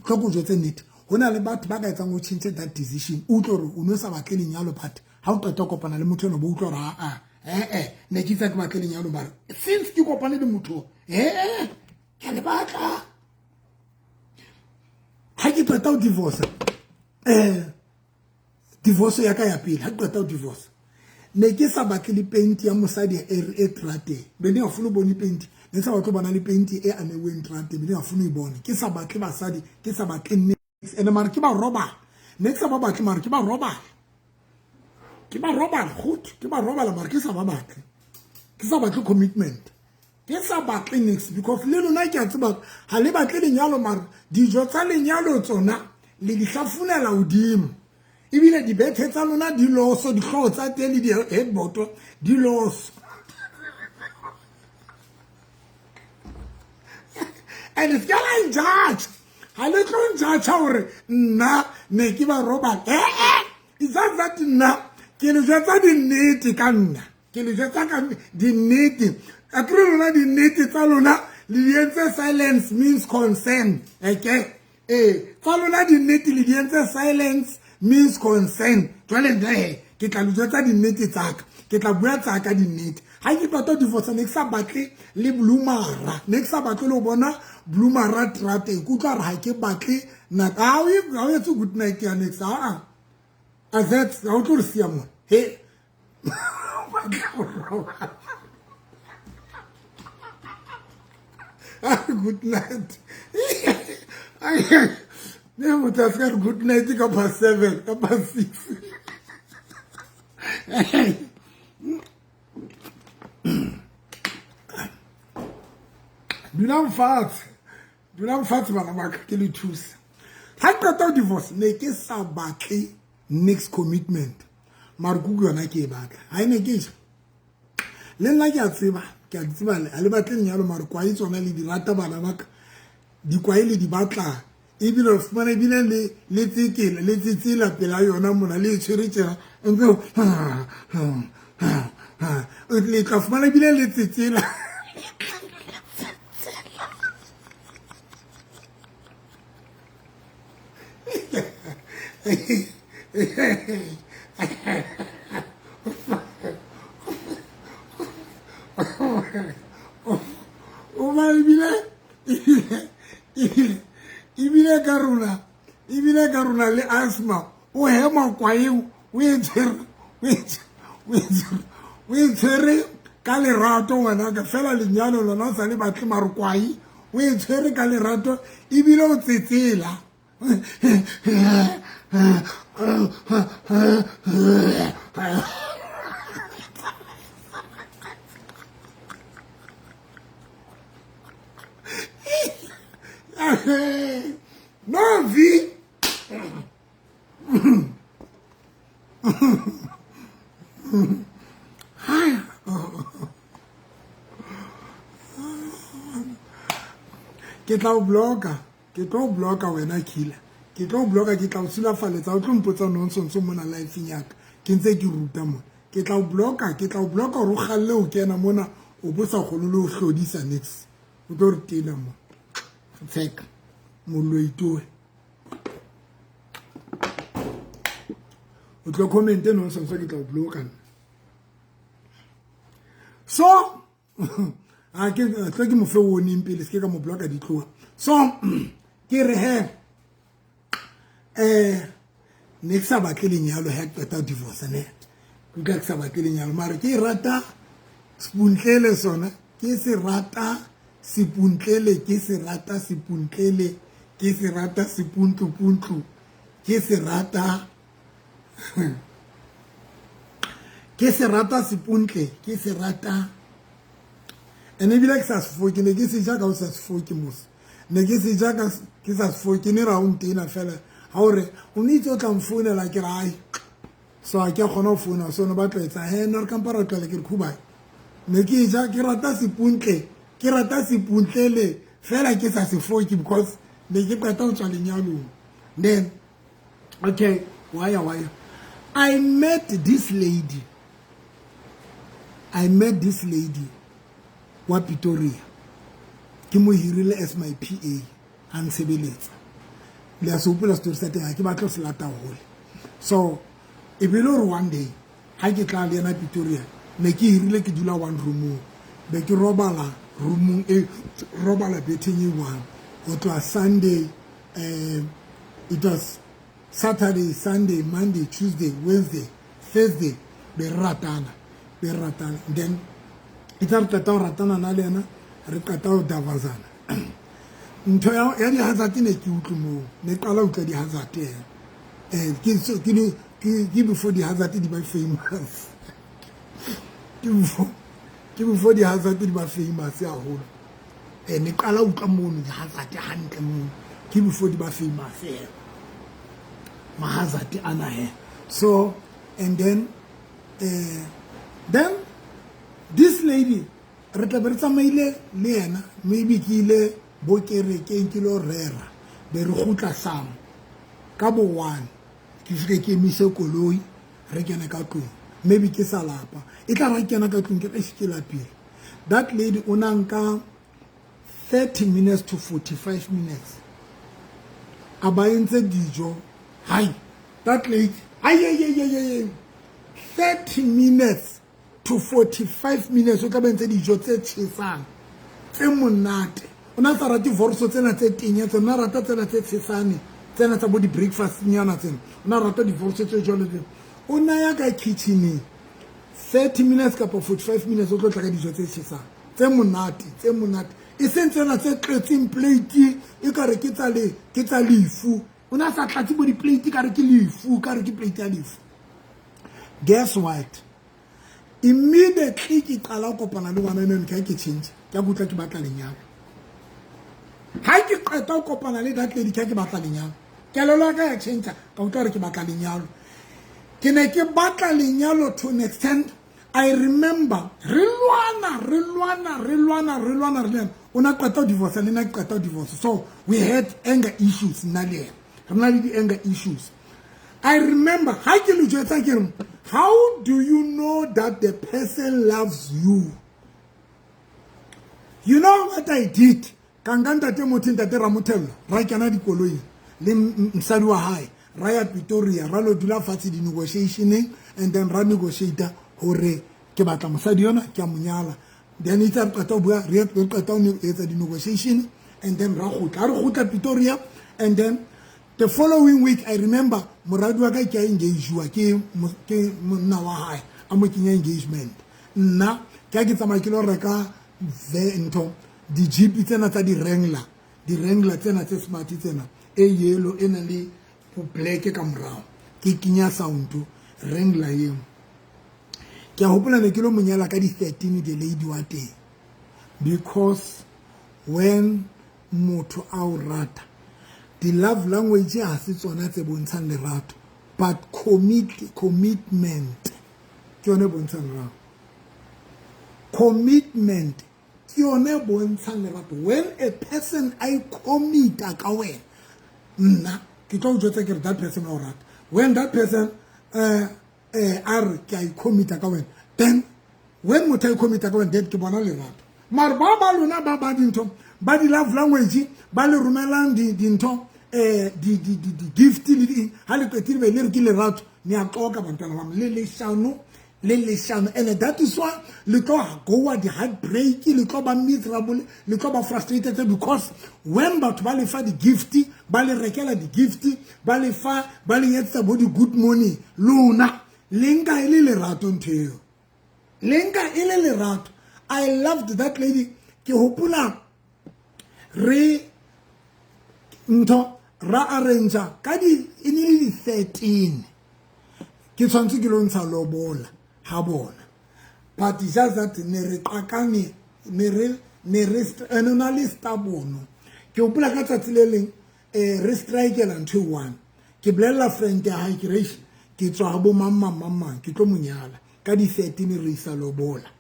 Tlo ke o jwetse nnete, hona le batho ba ka etsang o change that decision, o utlwe hore o no sa batle lenyalo, but ha o qeta ho kopana le motho eno bo utlwa hore a ne ke itse ke batle lenyalo, ba re since ke kopane le motho ke a le batla. Ha ke qeta ho divorce, divorce ya ka ya pele, ha ke qeta ho divorce, Ne ke sa batle le penti ya mosadi e trateng. Be ne ngafuna o bone penti. Ne ke sa batle bona le penti e ameweng trateng. Be ne ngafuna o e bone. Ke sa batle basadi, ke sa batle nix. Ene mara ke ba robala. Ne ke sa ba batle mara ke ba robala. Ke ba robala goed, ke ba robala mara ke sa ba batle. Ke sa batle commitment. Ke sa batle nix because le lona ke a tseba ha le batle lenyalo mara dijo tsa lenyalo tsona le di hlafunela hodimo. Ebile dibethe tsa lona di loso, dihlooho tsa teng le di-headboard di loso. And se ka la njudge. Ha le tlo njudge hore nna ne ke ba robala. Eh, it's just that nna ke le jwetsa dinnete ka nna. Ke le jwetsa ka dinnete. Akere lona dinnete tsa lona le di entse silence means consent. Okay? Ee, tsa lona dinnete le di entse silence means consent. Jwale nna he, ke tla le jwetsa dinnete tsaka. Ke tla bua tsaka dinnete. Ha ke qeta divorce ne ke sa batle le blumara. Ne ke sa batle le ho bona blumara trateng. Ke utlwa hore ha ke batle nako. Ha o etse good night ya next. Ha a that ha o tlo re siya mona. He. Batla go robala. Good night. Ne motho a se ka re good night ka past 7, ka past 6. Dulang fatshe. Dulang fatshe bana ba ka ke le thuse. Ha ke qeta ho divorce ne ke sa batle next commitment. Mara kuku yona ke e batla. Ha e ne ke ja. Le nna ke a tseba, ke a tseba ha le batle lenyalo mara kwae tsona le di rata bana ba ka. Dikwae le di batla. Ebile o fumana ebile le le tsekela, le tsetsela pela yona mona le e tshwere tjena. Ntse le tla fumana ebile le tsetsela. O ba ebile ebile ebile ka rona, ebile ka rona le asthma o hema kwaeng o e tshwere, o e tshwere, o e tshwere ka lerato ngwana ka fela lenyalo lona o sa le batle mare kwai o e tshwere ka lerato ebile o tsetsela. No V. Ke tla o blocka, ke tlo o blocka wena killer. Ke tlo o blocka, ke tla o sulafaletsa, o tlo mpotsa nonsense mona life-eng ya ka. Ke ntse ke ruta mona. Ke tla o blocka, ke tla o blocka hore o kgalle ho kena mona o bo sa kgone le ho hlodisa niks. O tlo re tena mona. Tsheka moloi toe. O tlo comment nonsense ke tla o blocka nna. So a ke tlo ke mo fe warning pele se ke ka mo blocka di tloha. So ke re he ne ke sa batle lenyalo ha ke qeta divorce ne. Ke utlwa ke sa batle lenyalo mara ke rata sepuntlele sona, ke se rata sepuntlele, ke se rata sepuntlele, ke se rata sepuntlu-puntlu, ke se rata ke se rata sepuntle, ke se rata. Ene ebile ke sa se foke, ne ke se ja ka o sa se foke mos. Ne ke se ja ka ke sa se foke, ne ra o ntena fela. Ha o re o ne itse o tla mfounela ke re ai. So a ke kgona ho founa, so no batla etsa he no re kampa ra tloela ke re khubai. Ne ke ja ke rata sepuntle, ke rata sepuntlele fela ke sa se foke because ne ke qeta ho tswa lenyalong. Then okay, why I met this lady. I met this lady wa Pretoria. Ke mo hirile as my PA a ntshebeletsa. Le a se hopola story sa teng, ha ke batle ho se lata hole. So e be le hore one day ha ke tla le yena Pretoria, ne ke hirile ke dula one roomong. Be ke robala roomong e robala betheng e one. Ho tloha Sunday, it was Saturday, Sunday, Monday, Tuesday, Wednesday, Thursday. Be re ratana, be re ratana. Then e tla re qeta ho ratana na le yena, re qeta ho davazana. Ntho ya di-hazard ne ke utlwe moo, ne qala utlwa di-hazard ena. Ke before di-hazard di ba famous. Ke before di-hazard di ba famous haholo. Ne qala utlwa mono di-hazard hantle mono. Ke before di ba famous ena. Ma-hazard ana he. So, and then then this lady re tla be re tsamaile le yena, maybe ke ile bo kerekeng ke lo rera, be re kgutla sam ka bo 1, ke fike ke emise koloi, re kene ka tlung, maybe ke sa lapa, e tla ra kena ka tlung ke re ke lapile. That lady o na nka 30 minutes to 45 minutes a ba entse dijo. Hai, that lady, ai ai ai ai, 30 minutes to 45 minutes o tla ba entse dijo tse tjhesang tse monate. O na sa rate vorso tsena tse tenya tsena, o na rata tsena tse tshesane tsena tsa bo di-breakfast nyana tsena, o na rata divorso tse jwalo tsena. O na ya ka kitcheneng 30 minutes kapa 45 minutes o tlo tla ka dijo tse tjhesang tse monate, tse monate, e seng tsena tse tletseng plate e ka re ke tsa lefu. O na sa tlatse bo di-plate ka re ke lefu, ka re ke plate ya lefu. Guess what? Immediately ke qala ho kopana le ngwana eno, ke ke change, ke a kutlwa ke batla lenyalo. Ha ke qeta ho kopana le that lady, ke ke batla lenyalo. Kelello ya ka ya change, ka utlwa hore ke batla lenyalo. Ke ne ke batla lenyalo to an extent. I remember re lwana, re lwana, re lwana, re lwana, re lwana. O na qeta ho divorce, le nna ke qeta ho divorce. So we had anger issues nna le yena. Re na le di-anger issues. I remember ha ke le jwetsa ke re, how do you know that the person loves you? You know what I did? Ka nka ntate motho, ntate Ramothello, ra kena dikoloing le mosadi wa hae, ra ya Pretoria, ra lo dula fatshe di-negotiationeng, and then ra negotiate hore ke batla mosadi yona, ke a mo nyala. Then itse re qeta ho bua, re qeta ho etsa di-negotiation, and then ra kgutla. Ha re kgutla Pretoria, and then the following week, I remember moradi wa ka ke a engageuwa ke monna wa hae, a mo kenya engagement. Nna ke ha ke tsamaya ke lo reka ntho, di-jeep tsena tsa di-Wrangler, di-Wrangler tsena tse smart tsena, e yellow e nang le black ka morao, ke kenya sound Wrangler eo. Ke a hopola ne ke lo monyala ka di-13, the lady wa teng, because when motho a o rata, di-love language ha se tsona tse bontshang lerato, but commitment ke yone e bontshang lerato. Commitment ke yone e bontshang lerato. When a person a commit-a ka wena, nna ke tlo o jwetsa ke re that person wa o rata. When that person a re ke a commit-a ka wena, then when motho a commit-a ka wena, then ke bona lerato. Mara ba ba lona ba ba dintho ba di love language, ba le romelang dintho, di gift le di, ha le qetile be le re ke lerato, ne a qoka bantwana ba le leshano, le leshano. And that is why le tlo goa di heartbreak, le tlo ba miserable, le tlo ba frustrated, because when batho ba le fa di gift, ba le rekela di gift, ba le fa, ba le etsa bo di good morning, lona le nka e le lerato ntho eo, le nka e le lerato. I loved that lady. Ke hopola re ntho ra arrange ka di e ne le di 13, ke tshwanetse ke lo ntsha lobola ha bona, but just that ne re qakane, ne re ene na le stubborn. Ke hopola ka tsatsi le leng re strikela ntho e one, ke bolella friend ya hae ke re ke tswa bo mang mang mang mang, ke tlo monyala ka di 13, re isa lobola.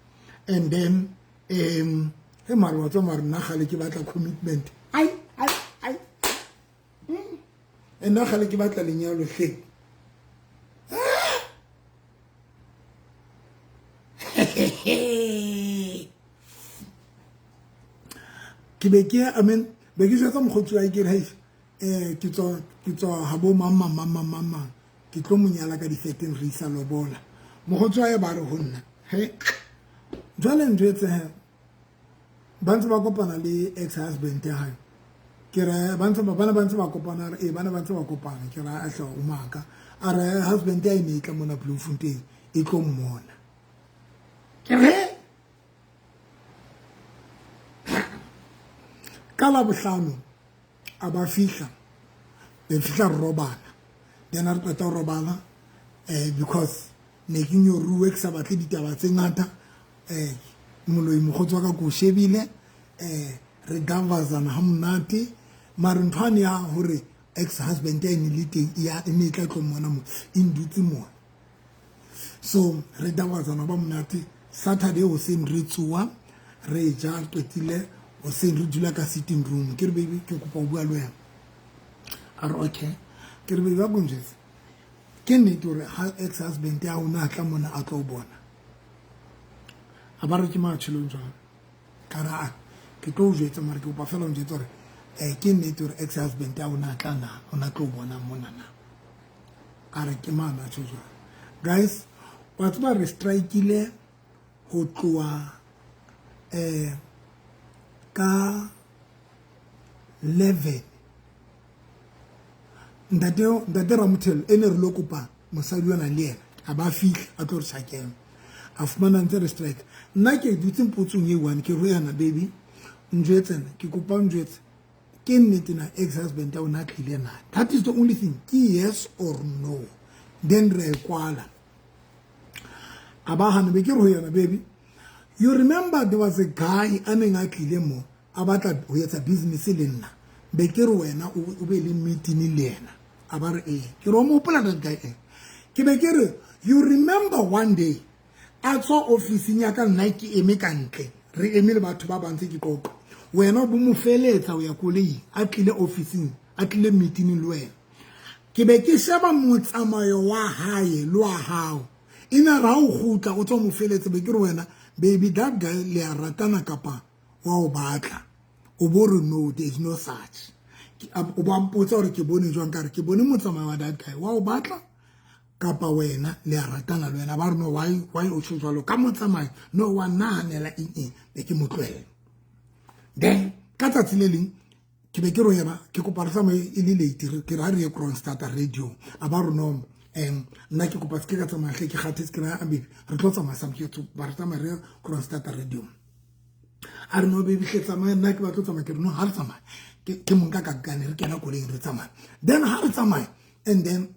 And then he mara wa tswa mara nna kgale ke batla commitment, ai ai ai, nna kgale ke batla lenyalo hle. Ke be ke, I mean, be ke jwetsa mokgotsi wa ke re ke tswa ha bo mang mang mang mang mang mang, ke tlo monyala ka di 13, re isa lobola. Mokgotsi wa ba re ho nna, he jwale ntho he ba ntse ba kopana le ex husband ya hae, ke re ba ntse ba bana ba ntse ba kopana, re bana ba ntse ba kopana, ke re a hla o maka, a re husband ya e ne tla mona Bloemfontein, E tlo mmona. Ke re ka Labohlano a ba fihla, be fihla re robala. Then a re qeta ho robala, because ne ke nyoruwe, ke sa batle ditaba tse ngata. Moloi mokgotsi wa ka ko shebile, re gavazana ha monate, mare ntho ane ya hore ex husband ya e ne le teng ya e ne e tla tlo mmona mo e ndutse mona. So re gavazana ba monate. Saturday hoseng re tsoa, re ja, re qetile hoseng, re dula ka sitting room. Ke re, "Baby, ke kopa ho bua le wena." A re, "Okay." Ke re, "Baby, a ko njwetse, ke nnete hore ha ex husband ya o na tla mona a tlo o bona?" A ba re, "Ke matjhelong jwang?" Ka re, "A ke tlo o jwetsa, mare ke kopa fela o njwetse hore ke nnete hore ex husband ya o na tla na o na tlo bona mona na." A re, "Ke mana tjho jwang?" Guys, wa tseba re strikile ho tloha ka 11. Ntate Ramothelo e ne re lo kopa mosadi ona le yena a ba fihla a tlo re tjhakela, a fumana ntse re strike. Nna ke dutse potsong e one, ke re yana, "Baby, njwetse, ke kopa o njwetse, ke nnete na ex husband ya o na tlile na? That is the only thing, ke yes or no, then re e kwala." A ba hana. Be ke re ho yena, "Baby, you remember there was a guy a neng a tlile mo a batla ho etsa business le nna, be ke re wena o be le meeting le yena?" A ba re, "Ee." Ke re, "O mo hopola that guy?" E ke be ke re, "You remember one day a tswa ofising ya ka, nna ke eme ka ntle, re eme le batho ba bantse ke qoqa, wena o bo mo feletsa ho ya koloing, a tlile ofising, a tlile meeting le wena. Ke be ke sheba motsamayo wa hae le wa hao, ina re ha o kgutla o tswa mo feletse, be ke re wena, baby, that guy le a ratana kapa wa o batla? O bo re no, there is no such." O ba mpotsa hore ke bone jwang. Ka re, "Ke bone motsamayo wa that guy, wa o batla kapa wena le a ratana le wena." Ba re, "No, why o tjho jwalo ka motsamayo? No, wa nahanela eng eng." Be ke mo tlohela. Then ka tsatsi le leng ke be ke re yena, ke kopa re tsamaye e le late, ke re ha re ye Kroonstad radio. A ba re, "No, nna ke kopa se ke ka tsamaya hle, ke kgathetse." Ke re, "A baby, re tlo tsamaya sam ke ba re tsamaya re ye Kroonstad radio." A re, "No baby, hle tsamaya, nna ke batlo tsamaya." Ke re, "No, ha re tsamaya." Ke monka ka kane, re kena koloing, re tsamaya. Then ha re tsamaya, and then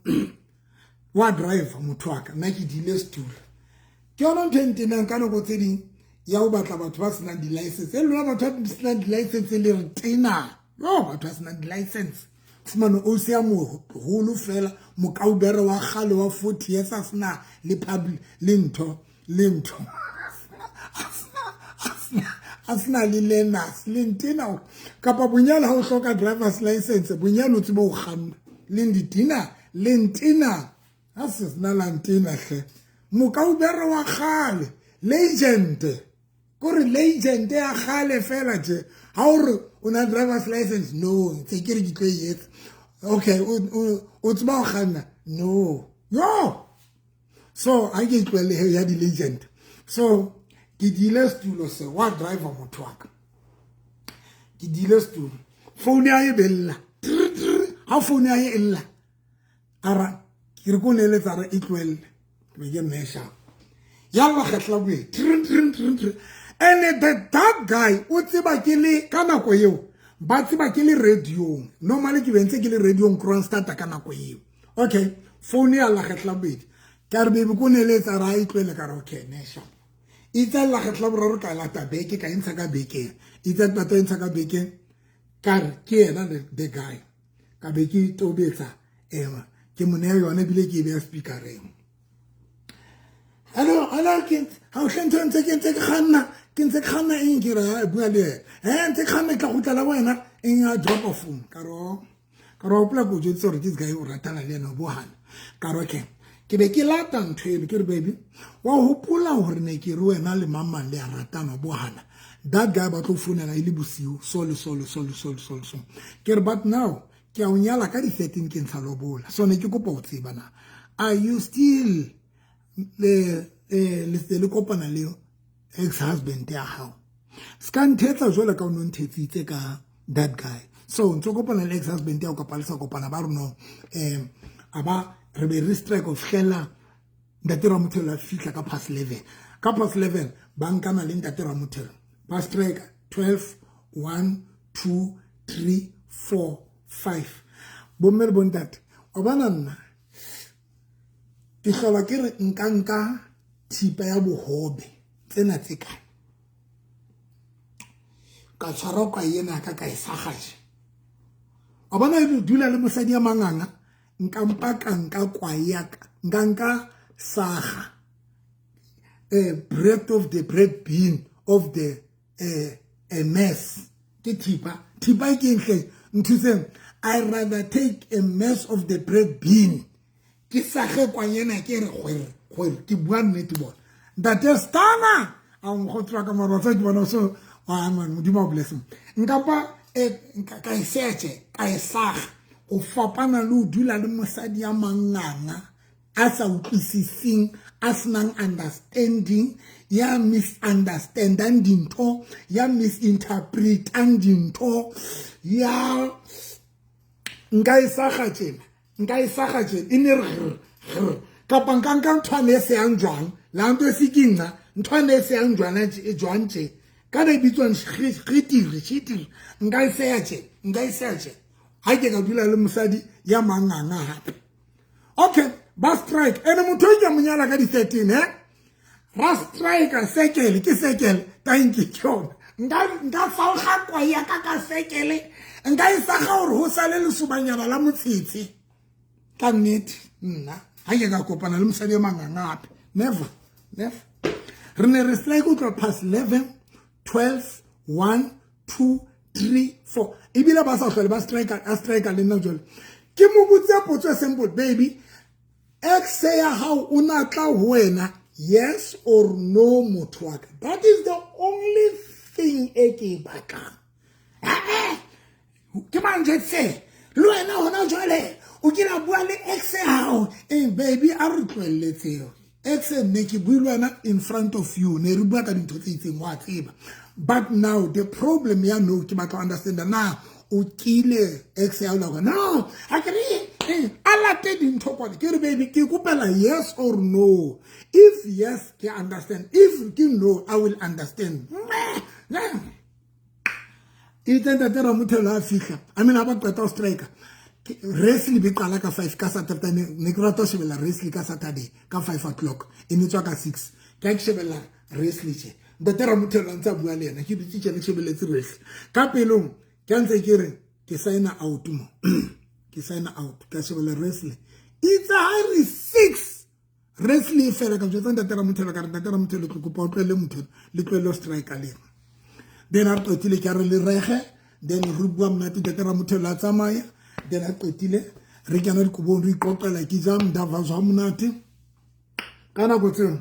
wa driver motho wa ka, nna ke dile setulo. Ke yona ntho e ntenang ka nako tse ding ya ho batla batho ba senang di-license. E lona batho ba senang di-license le re tena yo, batho ba senang di-license, fumane o se ya moholo fela, mokaubere wa kgale wa 40 years, a sena le public le ntho le ntho, a sena le learners le ntena. Kapa bonyane ha o hloka drivers license, bonyane o tsebe ho kganna. Le ditina le ntena, ha se sena la ntena hle, mokaubere wa kgale, legend, kore legend ya kgale fela tje. Ha o re o na drivers license, no, ntse ke re ke tlo e etsa. Okay, o tseba ho kganna? No. Yo, so ha ke tlohelle ya di-legend. So ke dile setulo se, wa driver motho wa ka, ke dile setulo, phone ya e bella. Ha phone ya e lla, ara ke re ko neletsa, re e tlohelle. Ke be ke nne sharp, yalla kgetla boe, and the that guy o tseba ke le ka nako eo, ba tseba ke le radiong. Normally ke bentse ke le radiong Kroonstad ka nako eo. Okay, phone ya la kgetla bobedi, ka re, "Baby, ko neletsa." Ra e tlohele. Ka re, "Okay, ne sharp." Itse la kgetla boraro, ka lata beke, ka intsha ka bekeng. Itse tata intsha ka bekeng, ka re ke yena the guy. Ka be ke tobetsa ema, ke mo neya yona, ebile ke e beya speakereng. "Hello, hello, ke ha o hle ntho ke ntse ke kganna eng?" Ke re bua le yena, ntse ke kganna, ke tla kgutlela wena eng. A drop a phone. Ka re hopola ko jwetse hore this guy o ratana le yena, o bohana. Ka re, okay, ke be ke lata ntho eno. Ke re, "Baby, wa hopola hore ne ke re wena le mang mang le a ratana, bohana? That guy ba tlo founela e le bosiu, so le so le so le so le so le so." Ke re, "But now ke a o nyala ka di-13, ke ntsha lobola. So ne ke kopa ho tseba na are you still le kopana le ex husband ya hao? Se ka nthetsa jwale ka o no nthetsitse ka that guy. So ntso kopana le ex husband ya hao kapa le sa kopana?" Ba re, "No." A ba re be re strike of fihlela Ntate Ramothelo a fihla ka past 11. Ka past 11 ba nkana le ntate Ramothelo, ba strike 12, 1, 2, 3, 4, 5. Bomme le bontate, wa bona, nna ke hlola ke re nka thipa ya bohobe tsena tse kae, ka tshwara kwa ena ka e sagaje. Wa bona, e dula le mosadi ya manganga, nka mpa ka nka kwae ya ka, nka saga, bread of the bread bin of the a mess. Ke thipa ke ntle nthuseng. I rather take a mess of the bread bin, ke sage kwanyena, ke re gwere gwere. Ke bua nnete. Bona, ntate Stana a nkgotsi wa ka marotsa, ke bona so man, Modimo a bless. Nkapa ka e setse ka e saga go fapana le o dula le mosadi ya manganga a sa utlwisising, a senang understanding, ya misunderstandang dintho, ya misinterpretang dintho. Ya nka e saga tjena, nka e saga tjena, e ne re gr gr, kapa nka nthwane e seyang jwang la nto e sekinga, nthwane e seyang jwana e jwang tje, ka e bitswang gitiri shitiri, nka e seya tje, nka e seya tje. Ha ke ka dula le mosadi ya manganga hape. Okay, ba strike ene motho o ke monyala ka di-13, he ra strike sekele ke sekele. Thank you. Ke yona nka saoga kwai ya ka sekele, nka e saga gore go sale lesobanyana la motshetshe. Ka nnete, nna ga ke ka kopana le mosadi yo manganga gape, never, never. Re ne re strike o tloa past 11, 12, 1, 2, 3, 4, ebile ba sa tlhole ba strike, a strike le nna. Jalo ke mo botse potso e simple: "Baby, ex ya hao o na tla ho wena, yes or no?" Motho wa ka, that is the only thing e ke e batlang. Ke manje tse le wena hona jwale o kile a bua le ex ya hao eng? Baby, a re tlohelle tseo. Ex ne ke bue le wena in front of you, ne re bua ka dintho tse itseng, wa tseba. But now the problem ya no, ke batla ho understand na o kile ex ya hao. No, a ke re a late dintho kwana. Ke re, "Baby, ke kopela yes or no. If yes, ke understand. If ke no, I will understand." Itse ntate Ramothelo a fihla, I mean, ha ba qeta ho strike, wrestling be qala ka 5 ka Saturday. Ne ke rata ho shebella wrestling ka Saturday ka 5 o'clock, e ne tswa ka 6. Ke a ke shebella wrestling tje, ntate Ramothelo a ntse a bua le yena. Ke dutse tjena, ke shebelletse wrestling, ka pelong ke a ntse ke re ke sign out mo, ke sign out. Ka shebella wrestling, itse ha re 6, wrestling e fela, ka jwetsa ntate Ramothelo, ka re, "Ntate Ramothelo, ke kopa o tlohelle motho, le tlohelle ho strike le." Then a re qetile, ke a re le rege, then re bua monate, ntate Ramothelo a tsamaya. Then a qetile, re kena dikobong, re iqoqela, ke ja mdavazo ha monate. Ka nako tseo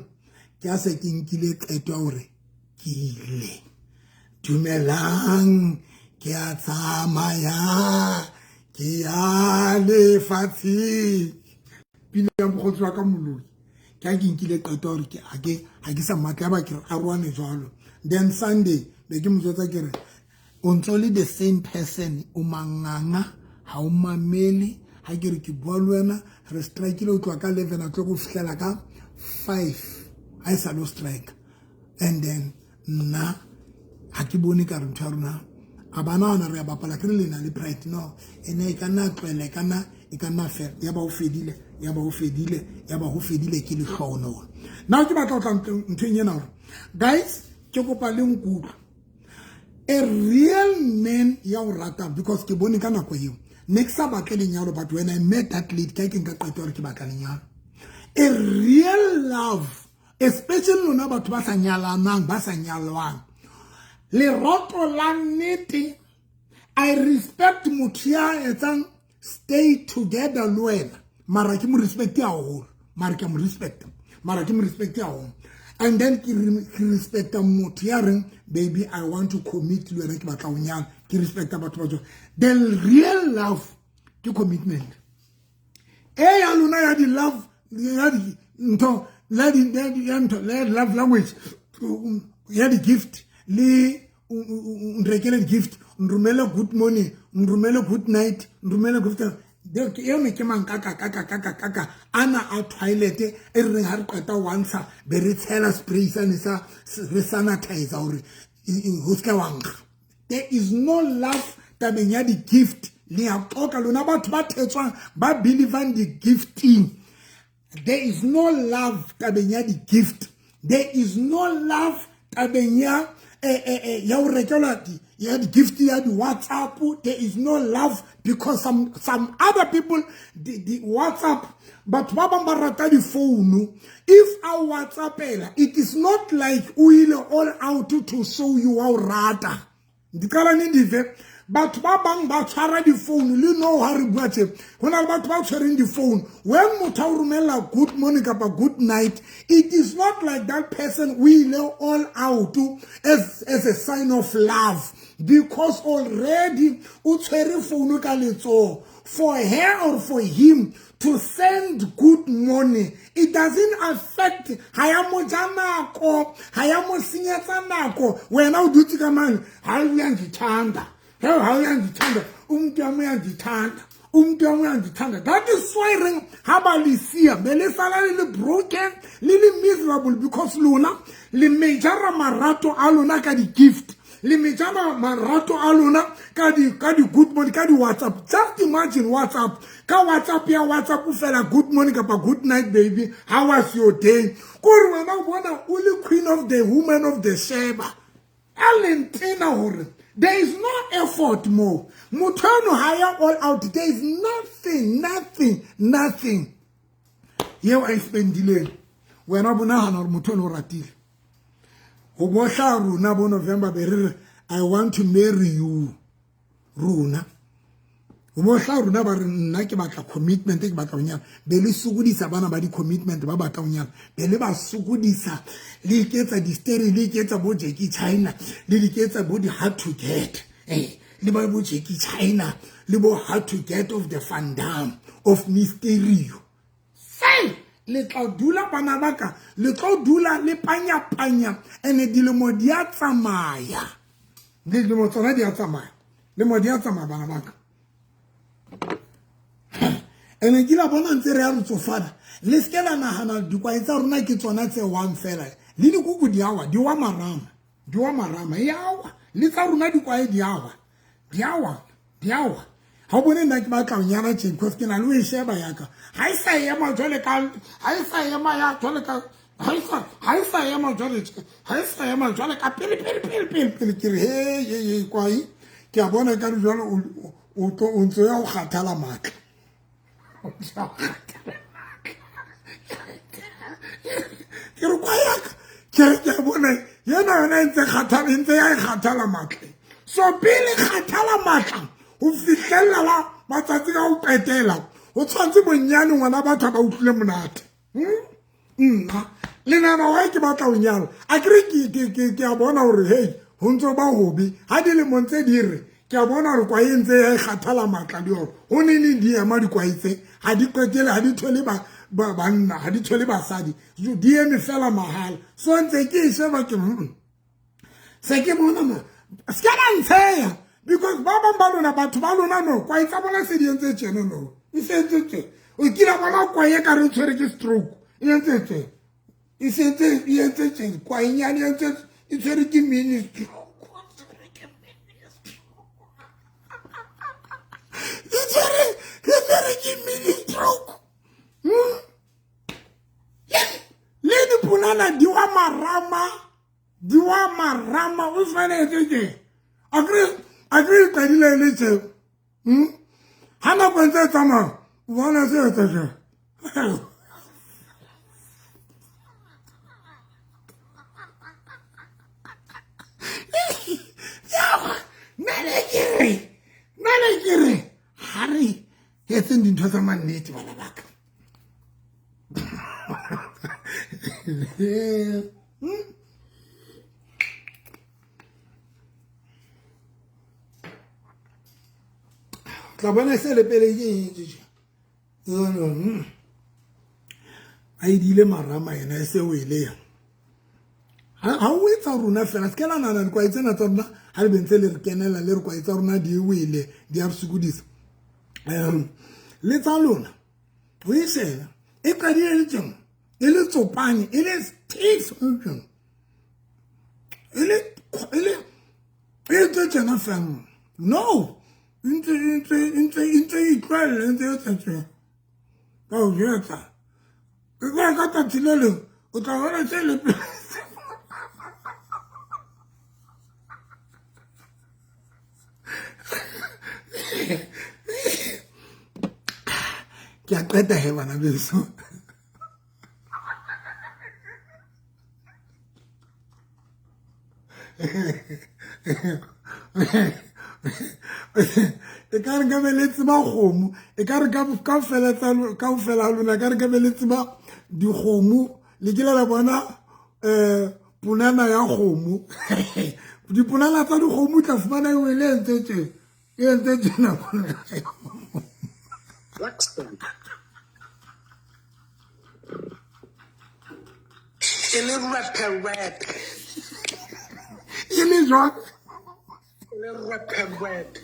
ke a se ke nkile qeto ya hore ke ile, dumelang, ke a tsamaya, ke ya lefatsheng, pina ya mokgotsi wa ka Moloi. Ke ha ke nkile qeto ya hore ke ha ke sa matla, ya ba ke re aroane jwalo. Then Sunday be ke mo jwetsa, ke re, "O ntso le the same person, o manganga, ha o mamele ha ke re ke bua le wena. Re strikile o tloha ka 11 a tlo go fihlela ka 5, ha e sa lo strike. And then nna ha ke bone ka re ntho ya rona a ba nahana re ya bapala." Ke re, "Le na le pride no ene e ka nna tlohela, e ka nna fela." Ya ba ho fedile, ya ba ho fedile, ya ba ho fedile. Ke lehlohonolo. Now ke batla ho tla nthong ena hore, guys, ke kopa le nkutlwe. A real man ya o ratang, because ke bone ka nako eo ne ke sa batle lenyalo, but when I met that lady, ke ke nka qeto hore ke batla lenyalo. A real love, especially lona batho ba sa nyalanang, ba sa nyalwang, leroto la nnete, I respect motho ya etsang stay together le wena, mara ke mo respect haholo, mara ke mo respect, mara ke mo respect haholo. And then ke respecta motho ya reng, "Baby, I want to commit le wena, ke batla ho nyala." Ke respecta batho ba jwalo. The real love ke commitment. E ya lona ya di love, ya di ntho la di ya ntho la love language ya di gift, le nrekele di gift, nromele good morning, nromele good night, nromele good, Eno ke mankakakakakakaka ana a toilet e re reng ha re qeta wa ntsha be re tshela spray sane sa re sanitizer hore ho se ka wa nkga. There is no love tabeng ya di-gift. Le ya qoka lona batho ba thetswang ba believang di-gifting. There is no love tabeng ya di-gift. There is no love tabeng ya ya ho rekelwa ya di-gift ya di-WhatsApp. There is no love because some other people the WhatsApp, batho ba bang ba rata difounu. If a WhatsAppela, it is not like o ile all out to show you wa o rata. Ndiqala nindive batho ba bang ba tshwara difounu le no ha re bua tje ho na le batho ba tshwereng difounu. When motho a o romella good morning kapa good night, it is not like that person o ile all out as a sign of love, because already o tshwere founu ka letsoho. For her or for him to send good morning, it doesn't affect ha ya mo ja nako, ha ya mo senyetsa nako. Wena o dutse ka mang, ha o uyangithanda, ha uyangithanda, umuntu wami uyangithanda, umuntu wami uyangithanda. That is why reng ha ba le siya be le sala le le broken, le le miserable, because lona le mejara marato a lona ka di-gift, le mejara marato a lona ka di good morning, ka di WhatsApp. Just imagine WhatsApp, ka WhatsApp ya WhatsApp fela good morning kapa good night baby, how was your day? Kore wena o bona o le queen of the woman of the Sheba. A le ntena hore there is no effort more. Motho eno ha ya all out. There is nothing, nothing, nothing yeo a e spendileng. Wena bo nahana hore motho eno o ratile. Ho bohla rona bo November be re re I want to marry you. Rona ho bohla rona ba re nna ke batla commitment, ke batla ho nyala. Be le sokodisa bana ba di-commitment ba batla ho nyala, be le ba sokodisa, le iketsa di-story, le iketsa bo Jackie China, le iketsa bo di-hard to get, le ba bo Jackie China, le bo hard to get of the Van Damme of Mysterio. Say le tla dula bana ba ka, le tlo dula le panya-panya, ene dilemo di a tsamaya, dilemo tsona di a tsamaya, lemo di a tsamaya bana ba ka. Ene ke la bona ntse re ya re tsofala, le se ke la nahana dikwae tsa rona ke tsona tse wang fela, le dikuku di awa, di wa marama, di wa marama, e awa, le tsa rona dikwae di awa, di awa, di awa. Ha o bone nna ke batla ho nyala tje, because ke na le ho e sheba ya ka. Ha e sa ema jwale ka, ha e sa ema ya jwale ka, ha e sa, ha e sa ema jwale tje, ha e sa ema jwale ka pele, pele, pele, pele, pele, ke re, hey, hey, hey, kwae, ke a bona ekare jwale o tlo, o ntso ya ho kgathala matla. Ke re kwae ya ka, ke re ke a bona yena yona e ntse kgathala, e ntse ya e kgathala matla. So pele kgathala matla ho fihlella la matsatsi ka ho qetela, ho tshwantse bonyane ngwana batho ba utlwile monate. Nna le nana wa ke batla ho nyala, a ke re ke a bona hore hey ho ntso ba hobe ha dilemong tse di re ke a bona hore kwae ntse ya e kgathala matla le yona. Ho ne ne di ema dikwae tse, ha di qetele, ha di thole ba banna, ha di thole basadi, di eme fela mahala. So ntse ke e sheba ke, se ke bona ma se ka ba ntsheya, because ba bang ba lona batho ba lona no kwae tsa bona se di entse tjena no, e se entse tje. O kile bona kwae e ka re tshwere ke stroke, e entse tje, e se entse, e entse tje, kwae nyane e entse, e tshwere ke mini stroke. E tshwere, e tshwere ke mini stroke. Le diponana di wa marama, di wa marama, o tshwanetse tje. A kere qadile le tje. Ha nako e ntse e tsamaya, o bona se etsa tje. Nna ne ke re, ha re etseng dintho tsa mannete bana ba ka. Tla bona se le pele ke eng tje? A idile marama yena e se wele ya. Ha o etsa rona fela, se ke la nahana dikwae tsena tsa rona ha le bentse le re kenela le re kwae tsa rona di wele, di a re sokodisa. Le tsa lona o e shebe e qadile le teng e le tsopane e le stiff e le e le e ntse tjena fela no ntse ntse ntse ntse itlwaele ntse e tse ka o jwetsa e ka ka tsatsi le leng o tla bona tse le ke a qeta he bana beso. E ka re ka be le tseba kgomo, e ka re kaofela lona ka re ka be le tseba dikgomo, le kile la bona um ponana ya kgomo, diponana tsa dikgomo tla fumana e wele e ntse tje e ntse tjena. E le repe repe. E le jwang? E le repe repe.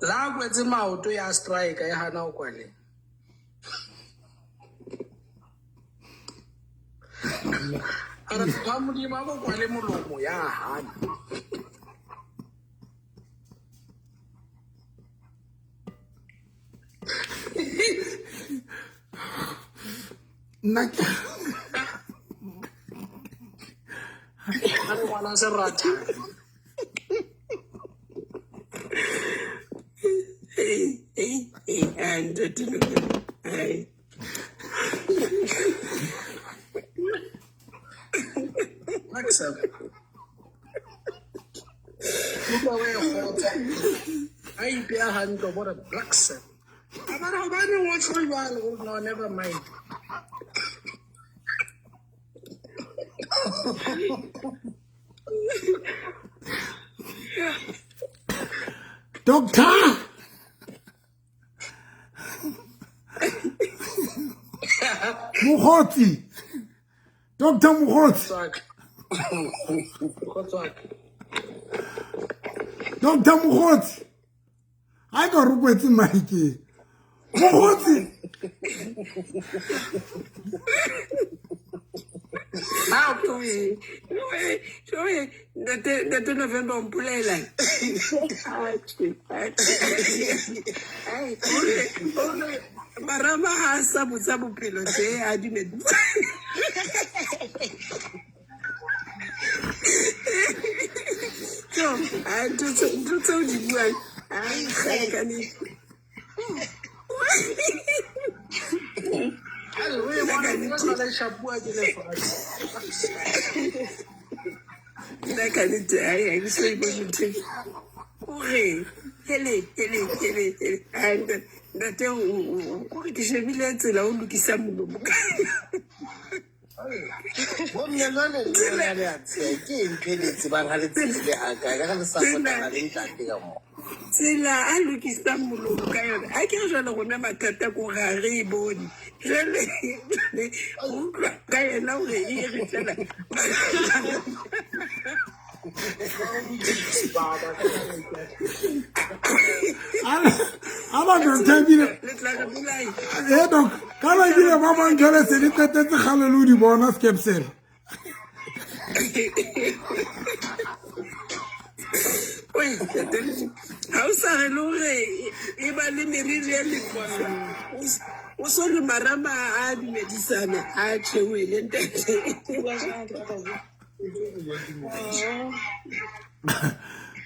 La kwetse maoto ya strike e hana ho kwale. A re ba Modimo a bo kwale molomo ya hana. Nna ke A re ngwana seratha. Hey, hey, hey, and hey. Accept. Utlwa o e kgotsa. A ipea hantle bo re black sir. A ba re hobaneng o tjho jwalo? O re, no, never mind. Doctor Mokgotsi, Doctor Mokgotsi, Doctor Mokgotsi, ha ka re kwetse mike Mokgotsi. Ntate November o mpolela. Marama ha a sa botsa bophelo tje a dumedisa. So, ntho tseo di buang, ai ka nnete. O e bona e sala e shapuwa ke lefatshe. Nna ka nnete, ai ha ke so e bone ntho e. O re, hele, hele, hele, hele. Ai, ntate, o re ke shebile tsela o lokisa molomo ka. Bomme jwale le lona le a tsheha, ke eng ntho e le tsebang ha le tsebile hakae ka ge le sa kgotana le ntate ka mo? Tsela a lokisang molomo ka yona, a ke re jwale rona mathata ko ga re e bone. Jwale o utlwa ka yena hore e re fela. A ba doctor ebile Le tla re bolaya. E doc, kana ebile ba bang jwale se le qetetse kgale le o di bona skepsele. Oi, ha o sa re le hore e ba le meriri e leqwasa. O so le marama a dumedisana a tjhewele ntate.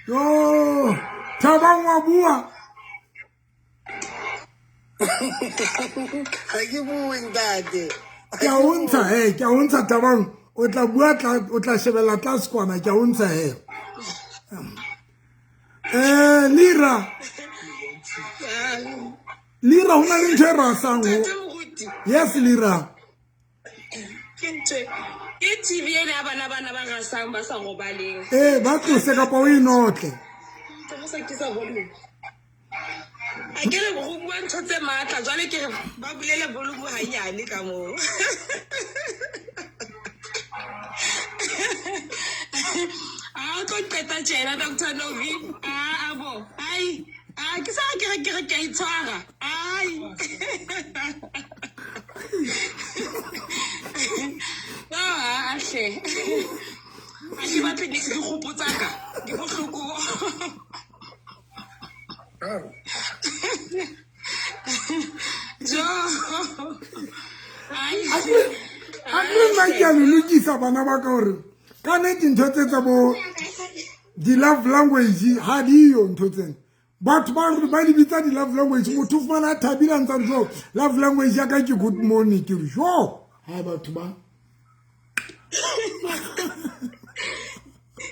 Yo, Thabang wa bua. Ga ke bue ntate. Ke a o ntsha he, ke a o ntsha Thabang. O tla bua tla o tla shebella tlase kwana, ke a o ntsha he. Lira. Lira ho na le ntho e rasang ho. Yes, Lira. Ke ntho ke TV ena ya bana bana ba rasang ba sa robaleng. Ba tlose kapa o e notle. Ke sa ke sa volume. A ke re go bua ntho tse maatla jwale ke re ba bulele volume hanyane ka moo. A o tlo qeta tjena Dr. Novi. A bo. Ai, a ke sa ke re ke re ke a itshwara. Ai. No, a hle. A ke batle dikgopo tsa ka. Di bohloko. Jo. Ai. A ke nna ke a le lokisa bana ba ka gore ka nnete ntho tse tsa bo di-love language ha diyo ntho tsena. Batho ba re ba di bitsa di-love language, motho o fumana a thabile a ntse a re jo love language ya ka ke good morning, ke re jo ha batho ba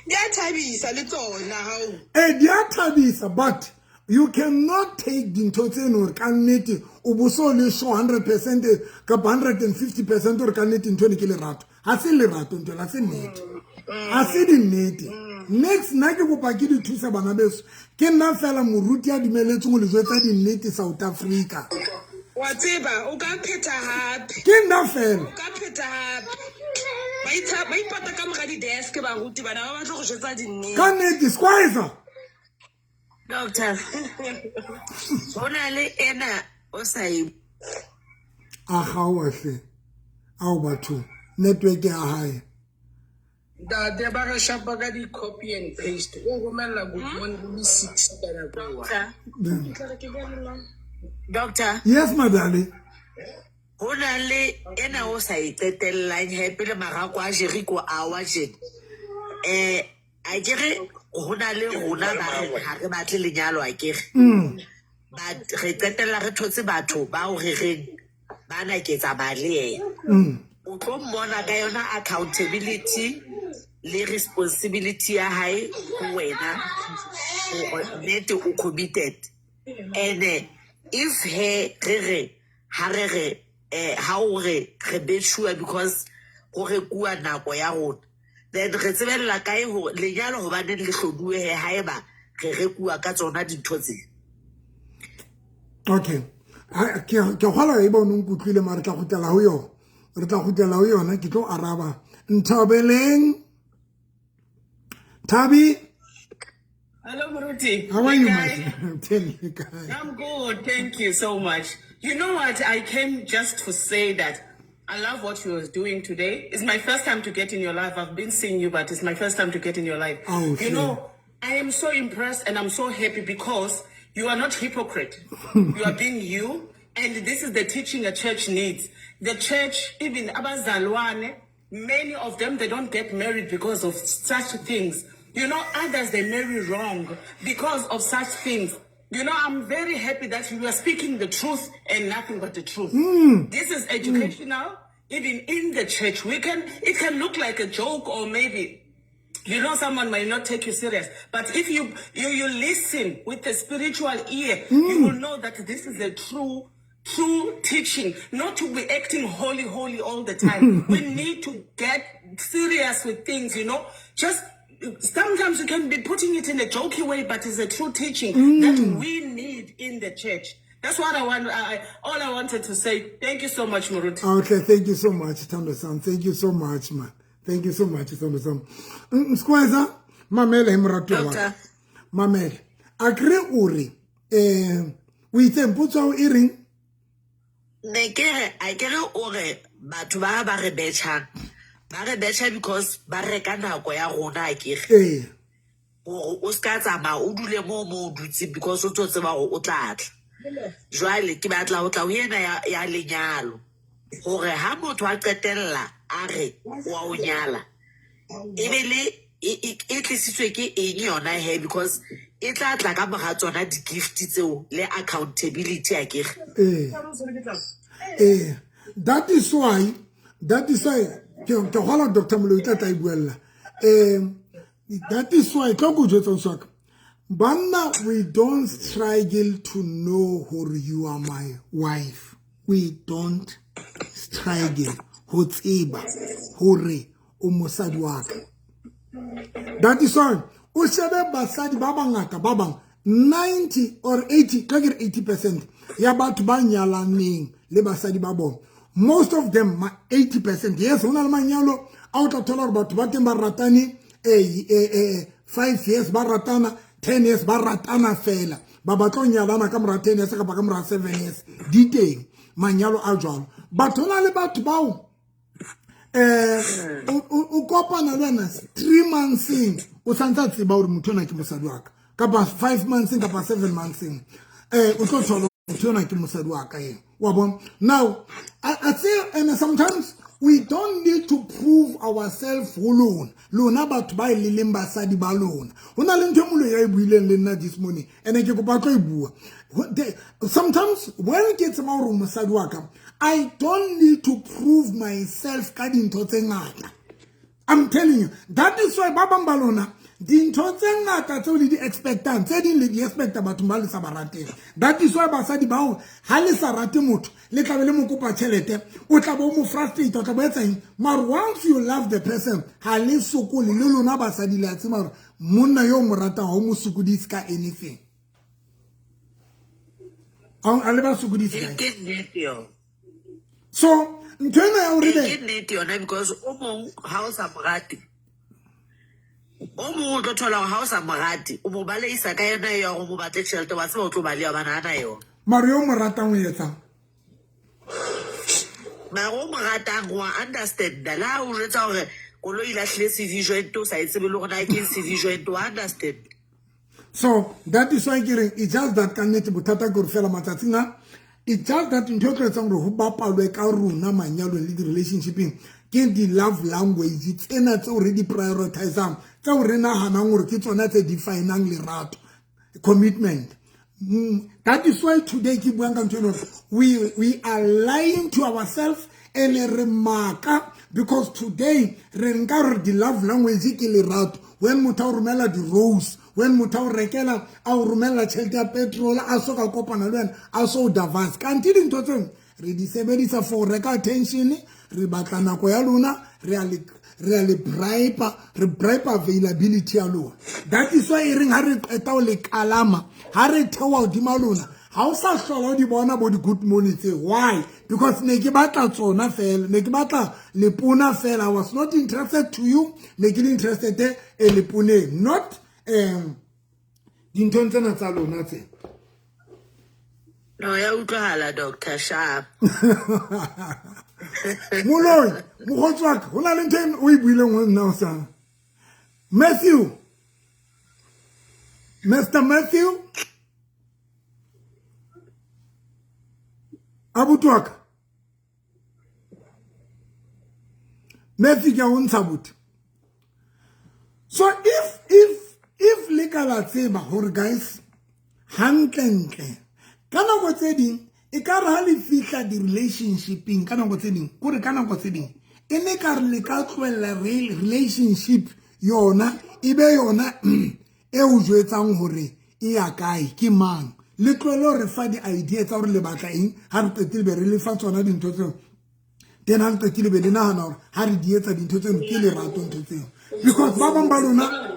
Di a thabisa le tsona hao. Eh, di a thabisa, but you cannot take dintho tseno hore ka nnete o bo so le sure 100% kapa 150% hore ka nnete ntho ene ke lerato. Ha se lerato ntho ena, ha se nnete. Ha se dinnete. Next nna ke kopa ke di thusa bana beso. Ke nna fela moruti a dumeletseng ho le jwetsa dinnete South Africa. Wa tseba o ka phetha hape. Ke nna fela. O ka phetha hape. Ba ba ipata ka mora di-desk baruti bana ba batla go jwetsa dinnete. Ka nnete Squire. Doctor, ho na le ena o sa e a kgaoha hle. Ao batho, network ya hae. Ntate ba re shapa ka di-copy and paste. O romella good morning le 6 ka nako e one. Doctor. Yes, madale. Ho na le ena o sa e qetellang he pele marako a Jericho a wa tjena. A ke re ho na le rona ba re ha re batle lenyalo a ke re. But re qetella re thotse batho bao re reng ba na ke tsamaya le yena. O tlo mmona ka yona accountability le responsibility ya hae ho wena hore nnete o committed. And if he re re ha re re ha o re re betšhuwa because go rekuwa nako ya rona, then re tsebella kae hore lenyalo hobaneng le hloduwe he haeba re rekuwa ka tsona dintho tse? Okay. Ke kgolwa e ba o nkutlwile mara re tla kgutlela ho yona. Re tla kgutlela ho yona, ke tlo araba. Nthabeleng. Thabi. Hello, Moruti. How are you, my Tell me, guy. I'm good. Thank you so much. You know what? I came just to say that I love what you were doing today. It's my first time to get in your life. I've been seeing you, but it's my first time to get in your life. Oh, you know, I am so impressed and I'm so happy because you are not hypocrite. You are being you. And this is the teaching a church needs. The church, even abazalwane, many of them, they don't get married because of such things. You know, others, they marry wrong because of such things. You know, I'm very happy that you are speaking the truth and nothing but the truth. This is educational. Even in the church, it can look like a joke or maybe, you know, someone might not take you serious. But if you listen with the spiritual ear, you will know that this is a true teaching, not to be acting holy, holy all the time. We need to get serious with things, you know. Just sometimes you can be putting it in a jokey way, but it's a true teaching that we need in the church. That's what I want. All I wanted to say. Thank you so much, Moruti. Okay, thank you so much, Thando-san. Thank you so much, man. Thank you so much, Thando-san. Mskweza, mamele himratu wa. Mamele. Akre uri. O itse mpotso e reng? Ne ke re a ke re o re batho ba ba re betšhang. Ba re betšha because ba reka nako ya rona a ke re. Ee. Gore o ska tsamaya o dule mo mo o dutseng because o tlo tseba gore o tla tla. Jwale ke batla ho tla ho ena ya lenyalo. Hore ha motho a qetella a re wa o nyala, e be le e tlisitswe ke eng yona he, because e tla tla ka mora tsona di-gift tseo le accountability a ke re. Ee. That is why ke kgolwa Dr. Moloi tla tla e buella. That is why tlo go jwetsa usaka. Banna, we don't struggle to know who you are my wife. We don't struggle ho tseba hore o mosadi wa ka. That is why o shebe basadi ba bangata ba bang. 90 or 80, ka ke re 80% ya batho ba nyalaneng le basadi ba bona, most of them, 80%, yes, ho na le manyalo a o tla thola gore batho ba teng ba ratane 5 years, ba ratana 10 years, ba ratana fela, ba batla ho nyalana ka mora 10 years kapa ka mora 7 years. Di teng manyalo a jwalo. Batho na le batho bao o kopana le wena 3 months o santse a tseba hore motho ona ke mosadi wa ka, kapa 5 months kapa 7 months, o tlo thola motho ona ke mosadi wa ka ena, wa bona. Now I say, and sometimes we don't need to prove ourselves ho lona, lona batho ba e leng basadi ba lona. Ho na le ntho e moloi ya e buileng le nna this morning, and ke kopa tlo e bua. Sometimes when ke tseba hore mosadi wa ka, I don't need to prove myself ka dintho tse ngata. I'm telling you, that is why ba bang ba lona dintho tse ngata tseo le di expectang, tse ding le di expecta bathong ba le sa ba rateng. That is why basadi bao ha le sa rate motho, le tla be le mo kopa tjhelete, o tla bo mo frustrate, o tla bo etsa eng. Mara once you love the person, ha le sokole le lona basadi, le a tseba hore monna yo mo ratang ha o mo sokodise ka anything. A le ba sokodise ka Ke nnete yona. So ntho ena ya hore Ke nnete yona, because o mong ha o sa mo rate, o mong o tlo thola hore ha o sa mo rate, o mo baleisa ka yona ya hore o mo batle tjhelete, wa tseba o tlo baleha hobane ha na yona. Mara yo mo ratang o etsang? Mara o mo ratang wa understand. Le ha o jwetsa hore koloi e lahlile CV joint, o sa e tsebe le hore na ke CV joint, wa understand. So that is why ke reng it's just that ka nnete bothata ke hore fela matsatsing a, it's just that ntho e tlo etsang hore ho bapalwe ka rona manyalong le di-relationshipeng ke di-love language tsena tseo re di prioritizang, tseo re nahanang hore ke tsona tse definang lerato, commitment. That is why today ke buang ka ntho eno, we are lying to ourselves and re maka, because today re nka hore di-love language ke lerato. When motho a o romela di-rose, when motho a o rekela, a o romela tjhelete ya petrol, a so ka kopana le wena, a so o davance. Kanthe dintho tseo re di sebedisa for ho reka attention, re batla nako ya lona, re a le bribe, re bribe availability ya lona. That is why e reng ha re qeta ho le kalama, ha re theoha hodima lona, ha o sa hlola o di bona bo di-good morning tse. Why? Because ne ke batla tsona fela, ne ke batla lepona fela. I was not interested to you, ne ke le interested e leponeng, not dinthong tsena tsa lona tse. No, ya utlwahala, Dr. Sharp. Moloi, mokgotsi wa ka, ho na le ntho e o e buileng ho nna hosane. Matthew, Mr. Matthew, abuti wa ka. Matthew ke a o ntsha abuti. So if le ka la tseba hore guys, hantlentle, ka nako tse ding e ka re ha le fihla di-relationshipeng, ka nako tse ding, kore ka nako tse ding e ne ka re le ka tlohella relationship yona e be yona e o jwetsang hore e ya kae, ke mang. Le tlohelle hore fa di-idea tsa hore le batla eng, ha re qetile be re le fa tsona dintho tseo. Then ha re qetile be le nahana hore ha re di etsa dintho tseno ke lerato ntho tseo. Because ba bang ba lona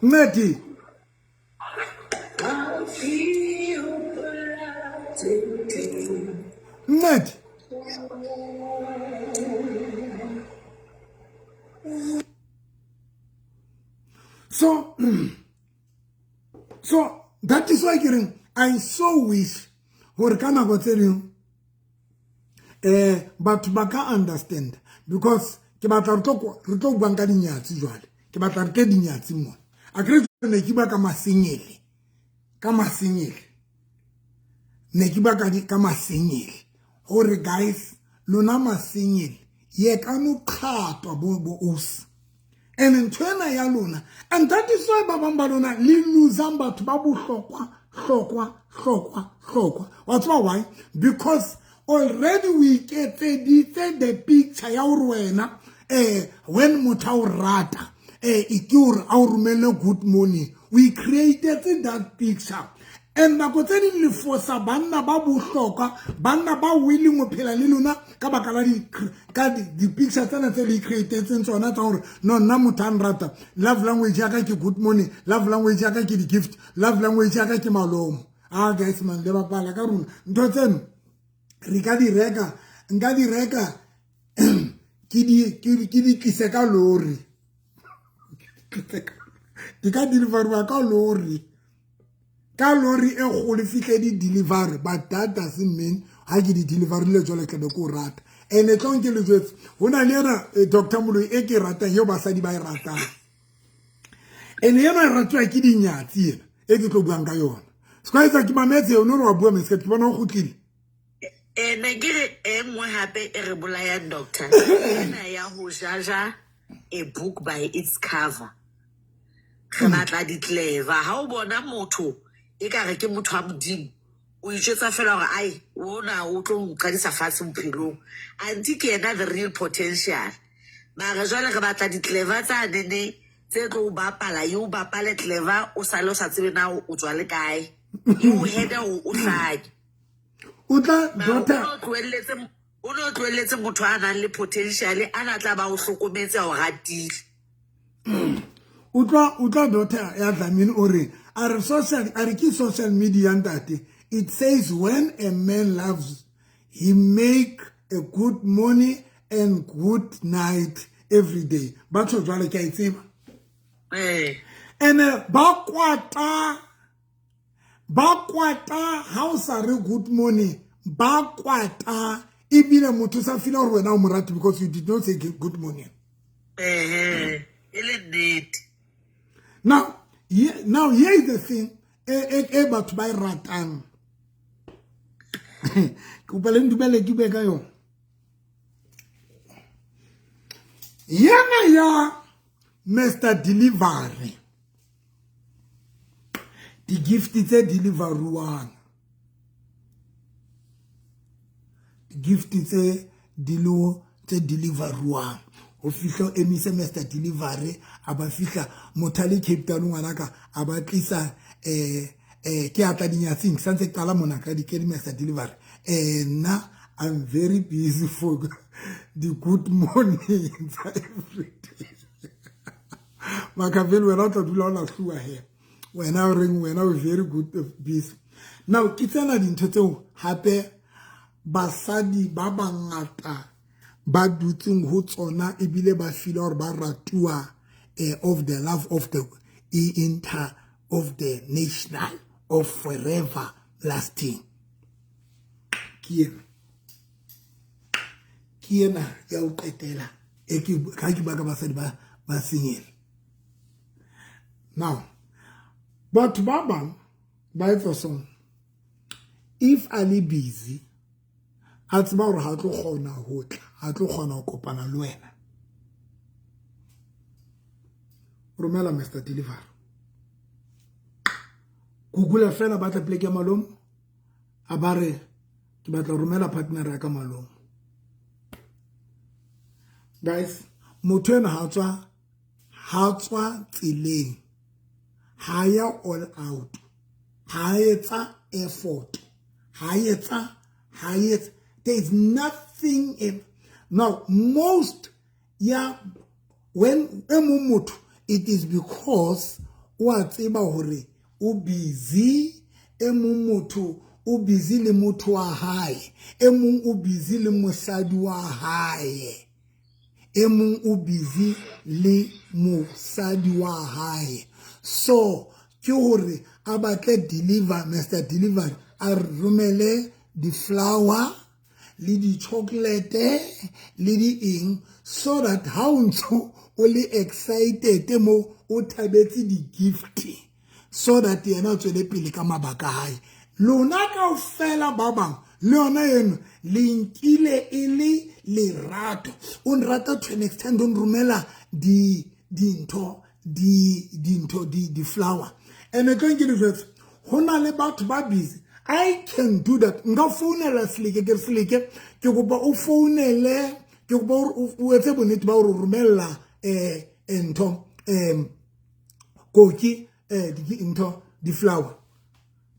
Nnete. Nnete. So that is why ke reng I so wish hore ka nako tse ding batho ba ka understand, because ke batla re tlo buang ka dinyatsi jwale, ke batla re tle dinyatsi mona. A kere ne ke bua ka masenyele, ka masenyele, ne ke bua ka masenyele hore guys, lona masenyele ye ka no qhatwa bo os. And ntho ena ya lona, and that is why ba bang ba lona le losang batho ba bohlokwa, hlokwa, hlokwa, hlokwa. Wa tseba why? Because already we iketseditse the picture ya hore wena, when motho a o rata, e ke hore a o romelle good morning. We created that picture. And nako tse ding le fosa banna ba bohlokwa, banna ba willing ho phela le lona ka baka la di-picture tsena tse le i-createtseng tsona tsa hore no nna motho a nrata, love language ya ka ke good morning, love language ya ka ke di-gift, love language ya ka ke malomo. Ah guys man, le bapala ka rona ntho tseno re ka di reka, nka di reka ke di tlise ka lori, di ka deliveriwa ka lori, ka lori e kgolo fihle di delivery. But that doesn't mean ha ke di deliverile jwale tlabe ke o rata. And e tlong ke le jwetse ho na le ena Dr. Moloi e ke ratang eo basadi ba e ratang, and ena e ratwa ke dinyatsi ena e ke tlo buang ka yona. Se ka etsa ke mametse yone re wa bua mesket ke bona o kgutlile. Ne ke re e nngwe hape e re bolayang doctor ena ya ho jaja a book by its cover. Re batla di-clever. Ha o bona motho e ka re ke motho wa Modimo, o itjwetsa fela hore ai ona o tlo nqadisa fatshe bophelong, anthe ke yena the real potential. Mara jwale re batla di-clever tsa nene tse tlo o bapala, e o bapale clever o sale o sa tsebe na o tswa le kae, e o hede hore o hlake. O tla doctor o no tlohelletse motho a nang le potential a na tla ba o hlokometse a o ratile. O tla doctor ya Dlamini o re a re social, a re ke social media ntate. It says when a man loves, he make a good morning and good night every day. Batho jwale ke a e tseba. And ba kwata ha o sa re good morning, ba kwata ebile motho sa feel hore wena o mo rate because you did not say good morning. E le nnete. Now, now here is the thing e batho ba e ratang. Ke kopa le ndumele ke bue ka yona. Yena ya Mr. Delivery, di-gift tse deliveruwang, di-gift tse dilo tse deliveruwang, ho fihla o emise Mr. Delivery a ba fihla motho a le Cape Town ngwanaka a ba tlisa ke atla dinyatsing santse ke qala mona ka di Mr. Delivery. Nna I'm very busy for the good morning every day. Makaveli wena o tla dula o lahluwa he. Wena o reng wena o very good busy. Now ke tsena dintho tseo hape basadi ba bangata ba dutseng ho tsona ebile ba feel hore ba ratuwa of the love of the inter of the national of forever lasting. Ke ena ya ho qetela e ke ha ke bua ka basadi ba single. Now batho ba bang ba etsa so, if a le busy a tseba hore ha tlo kgona ho tla, ha tlo kgona ho kopana le wena, romela Mr. Delivery. Google fela batla pleke ya malome, a ba re ke batla romela partner ya ka malome. Guys, motho ena ha tswa tseleng, ha ya all out, ha etsa effort, ha etsa there is nothing in. Now most ya when e mong motho it is because o a tseba hore o busy, e mong motho o busy le motho wa hae, e mong o busy le mosadi wa hae, e mong o busy le mosadi wa hae. So ke hore a batle deliver Mr. Delivery a romele di-flower le di-chocolate le di eng, so that ha o ntso o le excited mo o thabetse di-gift, so that yena o tswele pele ka mabaka a hae. Lona kaofela ba bang le yona eno le nkile e le lerato. O nrata to an extent o nromela dintho di-flower. And e tlo nke le jwetse ho na le batho ba busy. I can do that. Nka founela Seleke, ke re Seleke ke kopa o founele, ke kopa o etse bonnete ba hore o romella ntho koki ntho di-flower.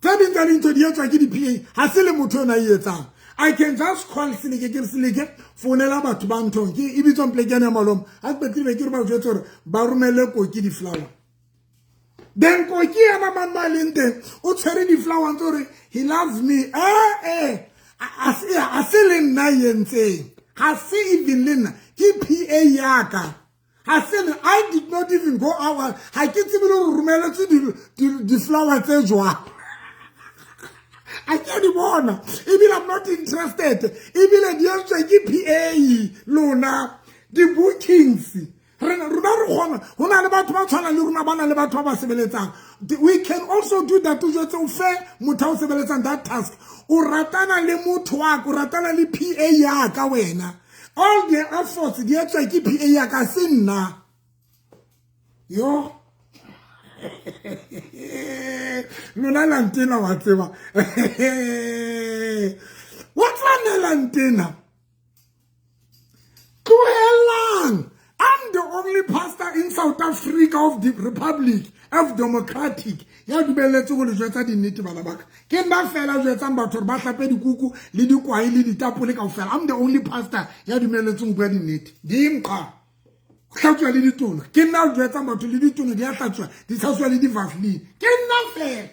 Tse ding tsa dintho di etswa ke di-PA, ha se le motho yona e etsang. I can just call Seleke, ke re Seleke, founela batho ba nthong, ke e bitswang plekane ya malome. Ha ke qetile ke re ba jwetse hore ba romelle Koki di-flower. Then Koki yena man ma leng teng, o tshwere di-flower ntse hore he loves me. A se le nna entseng. Ha se even le nna, ke PA ya ka. Ha se le, I did not even go out. Ha ke tsebe le hore romeletse di-flower tse jwang. A ke di bona. Ebile I'm not interested. Ebile di entswe ke PA lona, di-bookings. Rona re kgona, ho na le batho ba tshwanang le rona, ba na le batho ba ba sebeletsang. We can also do that. O jwetse o fe motho a o sebeletsang that task. O ratana le motho wa ka, o ratana le PA ya ka wena. All the efforts di etswa ke PA ya ka, se nna. Yo. Lona la ntena wa tseba. Wa tshwanela ntena. Tlohelang. I'm the only pastor in South Africa of the Republic of Democratic. Ya dumelletse go le jwetsa dinnete bana ba ka. Ke nna fela jwetsang batho hore ba hlape dikuku le dikwai le ditapole kaofela. I'm the only pastor ya dumelletseng ho bua dinnete. Di nqa. Ho hlatswa le ditona. Ke nna jwetsang batho le ditona di a hlatswa, di tshaswa le di-Vaseline. Ke nna fela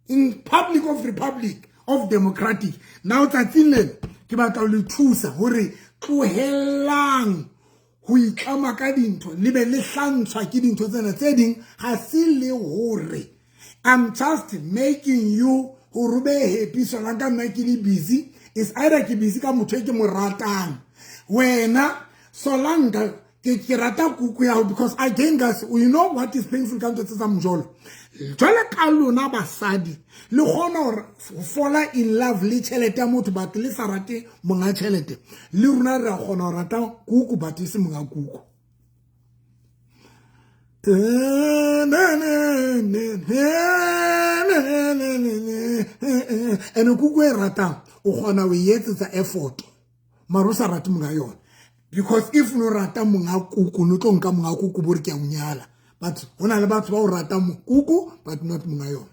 in public of Republic of Democratic. Now tsatsing lena ke batla ho le thusa hore tlohellang ho itlama ka dintho le be le hlantshwa ke dintho tsena tse ding. Ha se le hore I'm just making you hore o be happy. Solanka nna ke le busy, is either ke busy ka motho e ke mo ratang. Wena Solanka ke rata kuku ya hao, because again guys, you know what is painful ka ntho tse tsa mojolo. Jwale ka lona basadi le kgona hore fall in love le tjhelete ya motho, but le sa rate monga tjhelete. Le rona re a kgona ho rata kuku, but e se monga kuku. Ene kuku e ratang o kgona ho e etsetsa effort, mara o sa rate monga yona. Because if no rata monga kuku, no tlo nka monga kuku bo re ke a o nyala. But ho na le batho ba o ratang kuku, but not monga yona.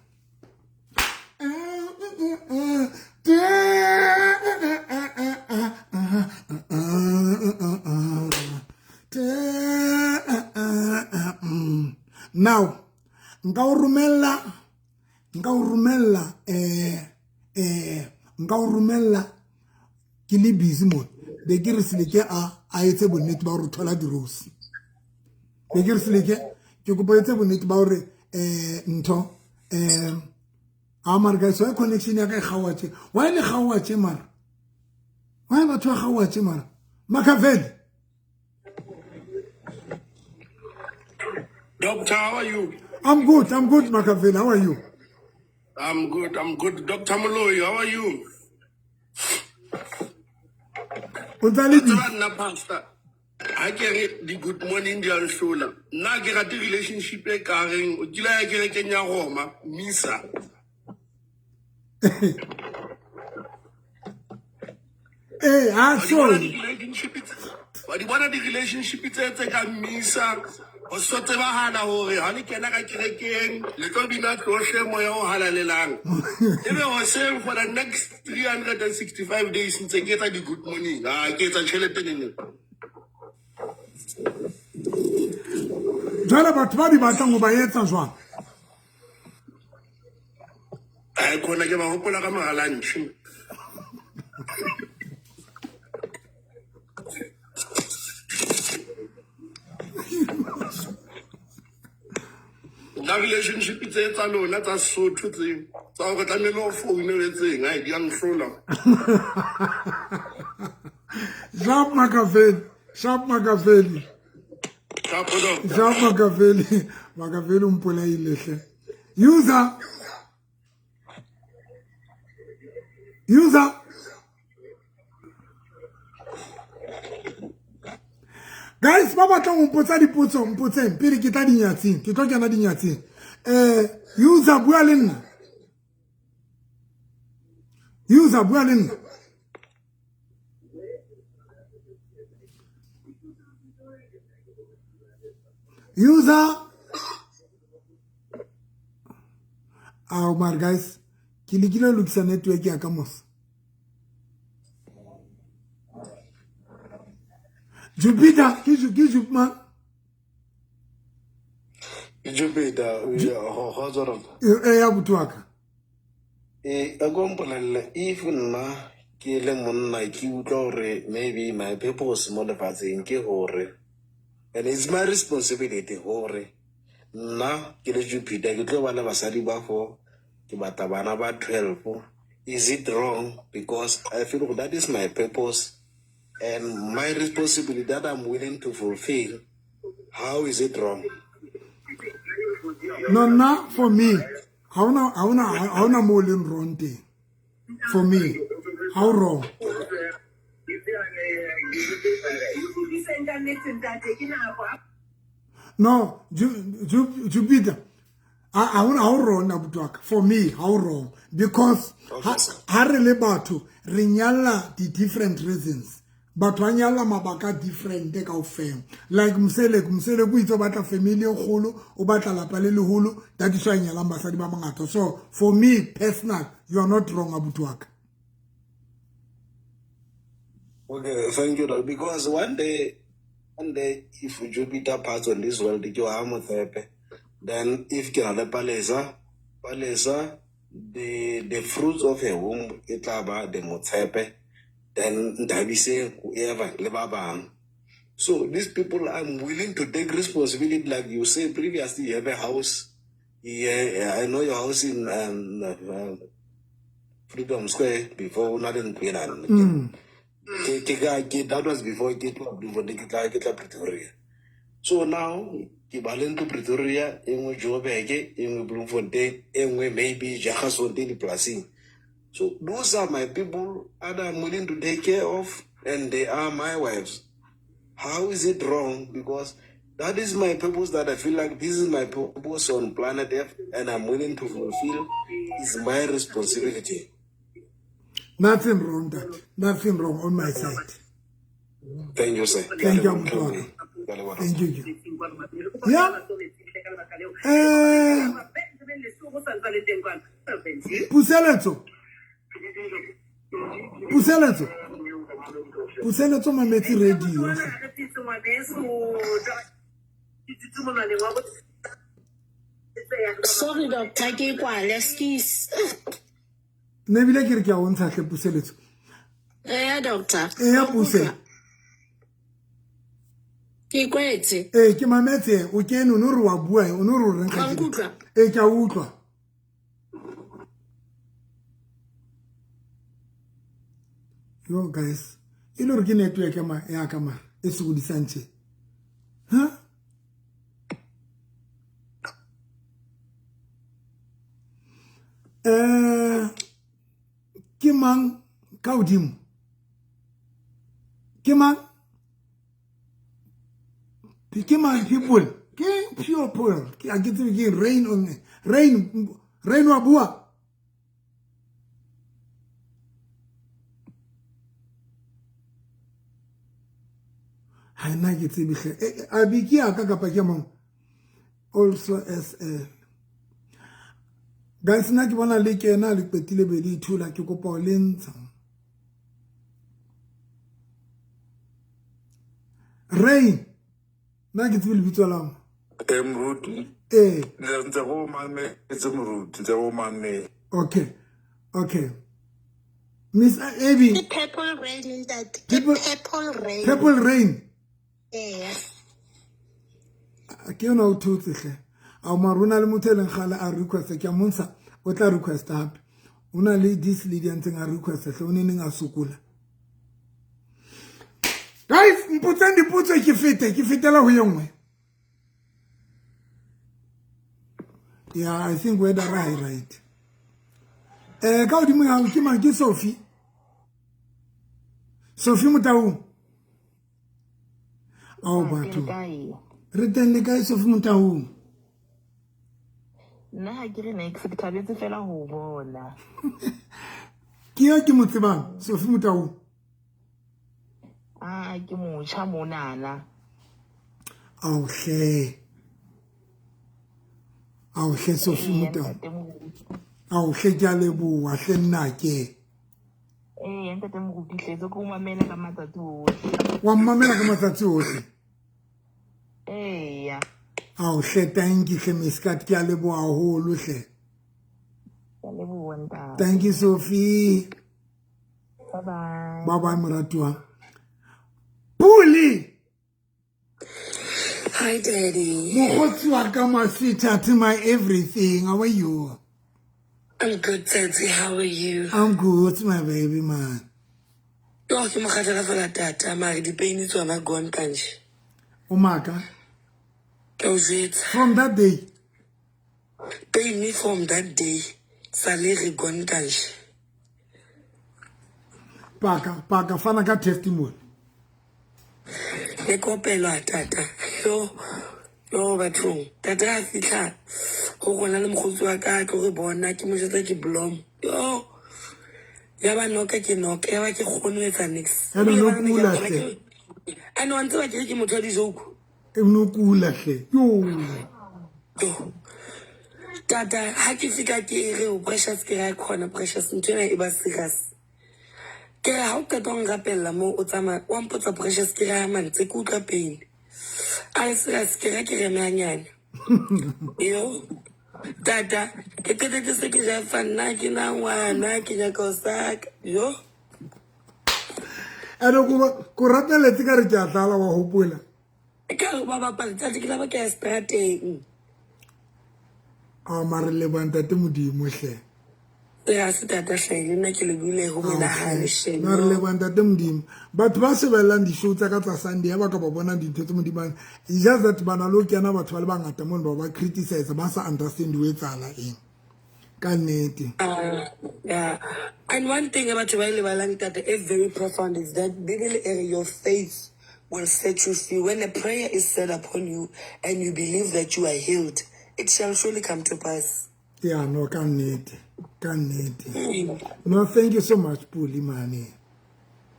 Now, nka o romella, nka o romella, nka o romella ke le busy mo. Be ke re Seleke a etse bonnete ba hore o thola di-rose. Be ke re Seleke, ke kopa etse bonnete ba hore, ntho, a mara guys, why connection ya ka e kgaoha tje? Why le kgaoha tje mara? Why batho ba kgaoha tje mara? Makaveli. Doctor, how are you? I'm good, I'm good, Makaveli. How are you? I'm good, I'm good. Dr. Moloi, how are you? O ntsa le Tseba nna pastor, ha ke re di good morning di a nhlola. Nna ke rate relationship e ka reng o kile ya kerekeng ya Roma, Misa. Ha Wa di bona so. di-relationship wa di bona di-relationship tse tse ka Misa. Ho so tsebahala hore ha le kena ka kerekeng le tlo bina tlohle moya o halalelang. Ebe hoseng for the next 365 days ntse ke etsa di-good morning. Ah, ke etsa tjhelete neneng. Jwale batho ba di batlang ho ba etsa jwang? Ai, khona ke ba hopola ka mora lunch. Nna relationship tse tsa lona tsa Sesotho tse tsa hore tlamehile o foune o etseng, ai di a nhlola. Sharp Makaveli, sharp Makaveli. Sharp doctor. Sharp Makaveli, Makaveli o mpolaile hle. User. User. Guys, ba batlang ho mpotsa dipotso, mpotseng pele ke tla dinyatsing, ke tlo kena dinyatsing. User bua le nna. User bua le nna. User. Ao mara guys, Ke lekile ho lokisa network ya ka mos. Jupiter, ke ke Jupman. Jupiter, go tswa rona. E ya buti wa ka. E a ko mpolelle if nna ke le monna ke utlwa gore maybe my purpose mo lefatsheng ke gore and it's my responsibility gore nna ke le Jupiter ke tlo ba le basadi ba four ke batla bana ba 12. Is it wrong? Because I feel that is my purpose and my responsibility that I'm willing to fulfill. How is it wrong? No, nna for me ha ona ha ona ha ona mo leng wrong teng. For me how wrong? No, Jupiter, ha ona ha wrong abuti wa ka. For me how wrong, because ha re le batho re nyalla di different reasons. Batho ba nyalla mabaka different kaofela. Like Mseleko, Mseleko o itse o batla family e kgolo, o batla lapa le leholo, that is why nyalang basadi ba bangata. So for me personal, you are not wrong abuti wa ka. Okay, thank you. Because one day if Jupiter pass on this world, ke wa Motsepe, then if ke na le Palesa, Palesa, the fruits of her womb e tla ba the Motsepe, then Nthabiseng, whoever, le ba bang. So these people, I'm willing to take responsibility. Like you say previously, you have a house. Yeah, I know your house in Freedom Square before not in Queen. That was before ke tloha Bloemfontein, ke tla Pretoria. So now ke ba le ntlo Pretoria, e nngwe Joburg, e nngwe Bloemfontein, e nngwe maybe Jagersfontein dipolasing. So those are my people that I'm willing to take care of, and they are my wives. How is it wrong? Because that is my purpose, that I feel like this is my purpose on planet Earth, and I'm willing to fulfill. It's my responsibility. Nothing wrong, that. Nothing wrong on my side. Thank you, sir. Thank you, abuti. Thank you. Yeah. Puseletso. Puseletso. Puseletso mametse radio. Sorry, doctor, ke kwale, excuse. Nna ebile ke re ke a o ntsha hle Puseletso. Eya, doctor. Eya, Puse. Ke kwetse. Ee, ke mametse, o kene, o no re wa bua, o no re o reng Wa nkutlwa? Ee, ke a utlwa. Yo guys, e le gore ke network ya ka mara e sokodisang tje. Huh? Ke mang ka hodimo? Ke mang? Ke mang people? Ke pure people. Ke a ke tsebe ke rain on rain, rain wa bua. Ha nna ke tsebe hle. A be ke ya ka kapa ke mang? Also SL. Guys, nna ke bona le kena le qetile be le ithola, ke kopa ho le ntsha. Rain, nna ke tsebe lebitso la hao. Moruti. Ee. Ntse go mametse, moruti, ntse go mametse. Okay, okay. Miss Abby. Ke Purple Rain, ntate. Ke Purple Rain. Purple Rain. Ee. Ke yona o thotse hle. A mara o na le motho e leng kgale a request, ke a montsha, o tla request hape. O na le this lady a ntseng a request hle, o ne neng a sokola. Guys, mpotseng dipotso ke fete, ke fetela ho e nngwe. Yeah, I think weather right, right. Ka hodimo ya hao ke mang? Ke Sophie. Sophie Motaung. Ao batho. Re teng le kae Sophie Motaung? Nna ha ke re next, ke thabetse fela ho bona. Ke ya ke mo tsebang, Sophie Motaung. Ah, ke motjha monana. Ao hle. Ao hle Sophie Motaung. Ao hle, ke a leboha hle nnake. Ee, ntate moruti hle, tse ke o mamela ka matsatsi ohle. Wa mmamela ka matsatsi ohle? Eya. Ao hle, thank you hle, Miskat, ke a leboha haholo hle. Ke a leboha ntate. Thank you, Sophie. Bye bye. Bye bye, moratuwa. Puli. Hi, Daddy. Mokgotsi wa ka, my sweetheart, my everything. How are you? I'm good, Daddy. How are you? I'm good, my baby man. Yo, ke mokgathala fela tata, mare di-pain tsona gone kanje. O maka. Ke o jwetsa. From that day. Pain from that day. Sale re gone kanje. Paka, paka, fana ka testimony. Le kopelwa tata. Yo, yo bathong. Tata a fitlha go rona le mokgotsi wa ka ke re bona ke mo jwetsa ke blom. Yo. Ya ba noka ke noka, ya ba ke kgone ho etsa niks. Ene no kula hle. Ene wa ntseba ke re ke motho wa di-joke. E no kula hle. Yo. Yo. Tata, ha ke fihla ke re o Precious, ke re khona Precious, ntho ena e ba serious. Ke re ha o qeta ho nrapella moo o tsamaya wa mpotsa Precious, ke re ha mantse ke utlwa pain. A re serious, ke re ke reme hanyane. Yo. Tata, ke qetetse se ke jafa nna ke na ngwana ke nyaka ho saka. Yo. Ene ko rapeletse ka re ke a tlala wa hopola. Ka re ba bapala tata ke la ba ke ya strateng. A mare le ba ntate Modimo hle. Ya se tata hle, le nna ke le buile ho menahane shame. Mare le ba ntate Modimo. Batho ba shebellang di-show tsa ka tsa Sunday ha ba ka ba bona dintho tse Modimo. It's just that bana lo kena batho ba le bangata mono ba ba criticize ba sa understand ho etsahala eng. Ka nnete. Yeah. And one thing about ba e lebalang tata e very profound is that Bible e re your faith will set you free. When a prayer is said upon you and you believe that you are healed, it shall surely come to pass. Yeah, no, ka nnete. Ka nnete. No, thank you so much, Puli mane.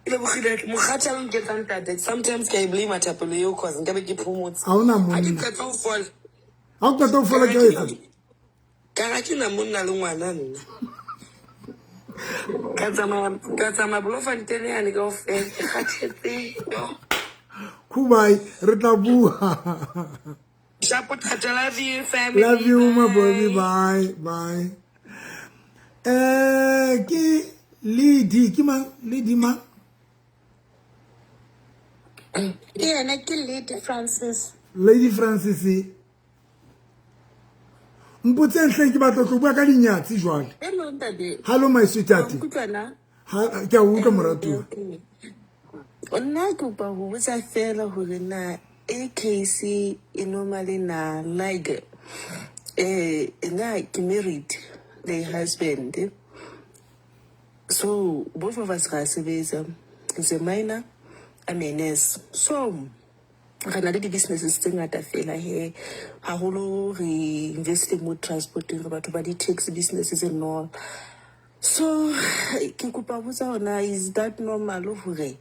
Ke lebohile mokgathala o nketsang tate. Sometimes ke a e blame thapelo eo cause nkabe ke phomotse. Ha hona Ha ke monna. qeta ho fola. Ha o qeta ho fola ke etsang? Ka ga ke na monna le ngwana nna. Ka tsamaya Bloemfontein yane kaofela, ke kgathetse. Yo. Khubai, re tla bua. Shapo tata, love you family. Love you my baby, bye bye. Ke Lady, ke mang? Lady mang? Ke yena ke Lady Francis. Lady Francis. Mpotseng hle ke batla ho bua ka dinyatsi jwale. Hello ntate. Hello my sweetheart. Nkutlwa na? Ha ke a utlwa moratuwa. Nna ke kopa ho botsa fela hore na AKC e normally na like nna ke married the husband. So both of us ra sebetsa. He's a miner, I'm a nurse. So re na le di-businesses tse ngata fela he. Haholo re investile mo transporteng, re batho ba di-taxi businesses and all. So ke kopa botsa hore is that normal hore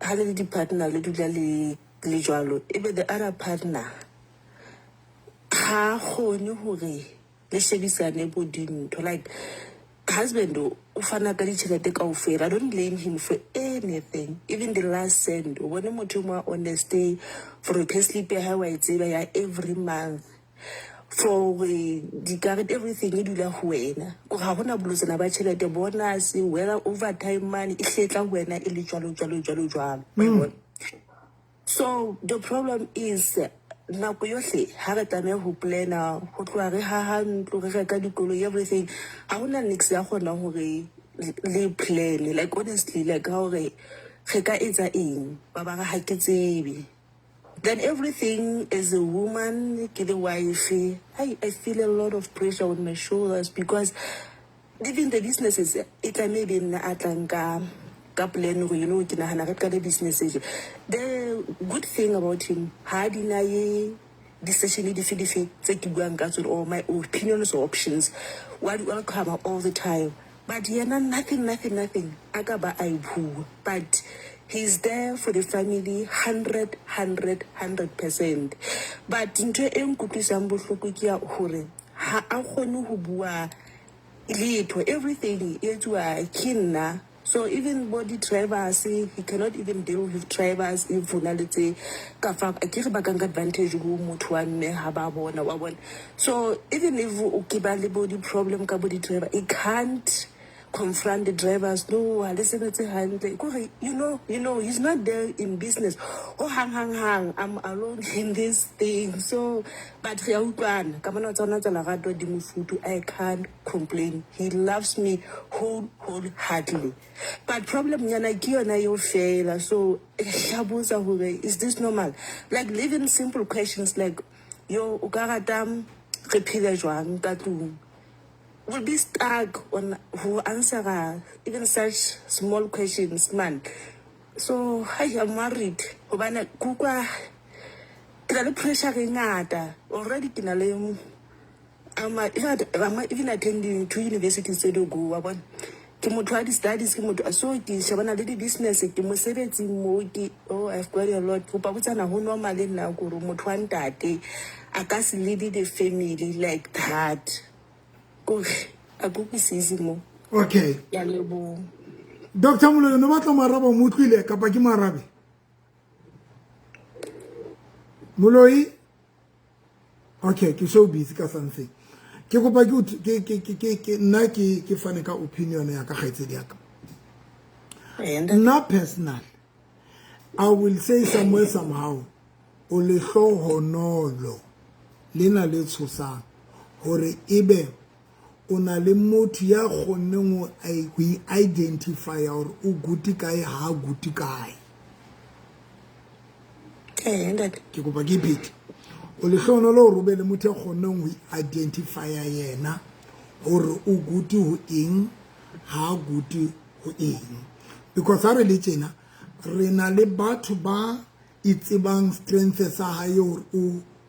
ha le le di-partner le dula le le jwalo, ebe the other partner ha kgone hore le shebisane bo dintho, like husband o fana ka ditjhelete kaofela. I don't blame him for anything, even the last cent. O bone motho mo honest for a payslip ya hae wa e tseba ya every month, for dikarete everything e dula ho wena. Kore ha hona bolotsana ba tjhelete, bonus, whether overtime money e hletla ho wena e le jwalo jwalo jwalo jwalo. Mm. So the problem is nako yohle ha re tlameha ho plana, ho tloha re haha ntlo, re reka dikoloi, everything, ha hona niks ya kgonang hore le plan. Like honestly, like ha hore re ka etsa eng, ba ba re ha ke tsebe. Then everything as a woman, ke the wife, I feel a lot of pressure on my shoulders because even the businesses, e tlameha be nna a tlang ka plan hore, you know, ke nahana re qale business e. The good thing about him, ha di naye di-session dife dife tse ke buang ka tsona or my opinions or options, wa di welcome all the time. But yena nothing, nothing, nothing. A ka ba a e bua. But he's there for the family 100, 100, 100%. But ntho e nkutlwisang bohloko ke ya hore ha a kgone ho bua. Letho, everything e etsuwa ke nna. So even bo di-drivers, he cannot even deal with drivers if ho na le tse ka fa, akere ba ka nka advantage ho motho wa mme ha ba bona, wa bona. So even if o ke ba le bo di-problem ka bo di-driver, he can't confront the drivers. No, ha le sebetse hantle. Kore, you know, he's not there in business. Oh, hang, hang, hang, I'm alone in this thing. So, but re a utlwana. Ka mona tsona tsa lerato di mofuthu. I can't complain. He loves me wholeheartedly. But problem nyana ke yona eo fela. So, ke a botsa hore, is this normal? Like, even simple questions like, yo, o ka rata re phele jwang ka tlung? Will be stuck on who answer even such small questions, man. So I am worried. Hobane ke utlwa ke na le pressure e ngata. Already ke na le, I'm even attending two universities tse di go, wa bona. Ke motho wa di-studies, ke motho, so ke shebana le di-business, ke mosebetsing mo ke, oh, I've got a lot. Kopa botsana ho normal nna kore motho wa ntate a ka se lead the family like that? Kore a ke utlwisise mo. Okay. Ke a leboha. Dr Moloi, no batla mo araba, mo utlwile kapa ke mo arabe? Moloi? Okay, ke so busy ka something. Ke kopa ke ke ke ke ke nna ke fane ka opinion ya ka, kgaitsedi ya ka. Nna personal, I will say somewhere somehow o lehlohonolo lena le tshosang hore ebe o na le motho ya kgonneng ho identify hore o good kae, ha good kae. Ee, ntate. Ke kopa ke phete, o lehlohonolo hore o be le motho ya kgonneng ho identify yena hore o good ho eng, ha good ho eng, because ha re le tjena re na le batho ba itsebang strength sa hae hore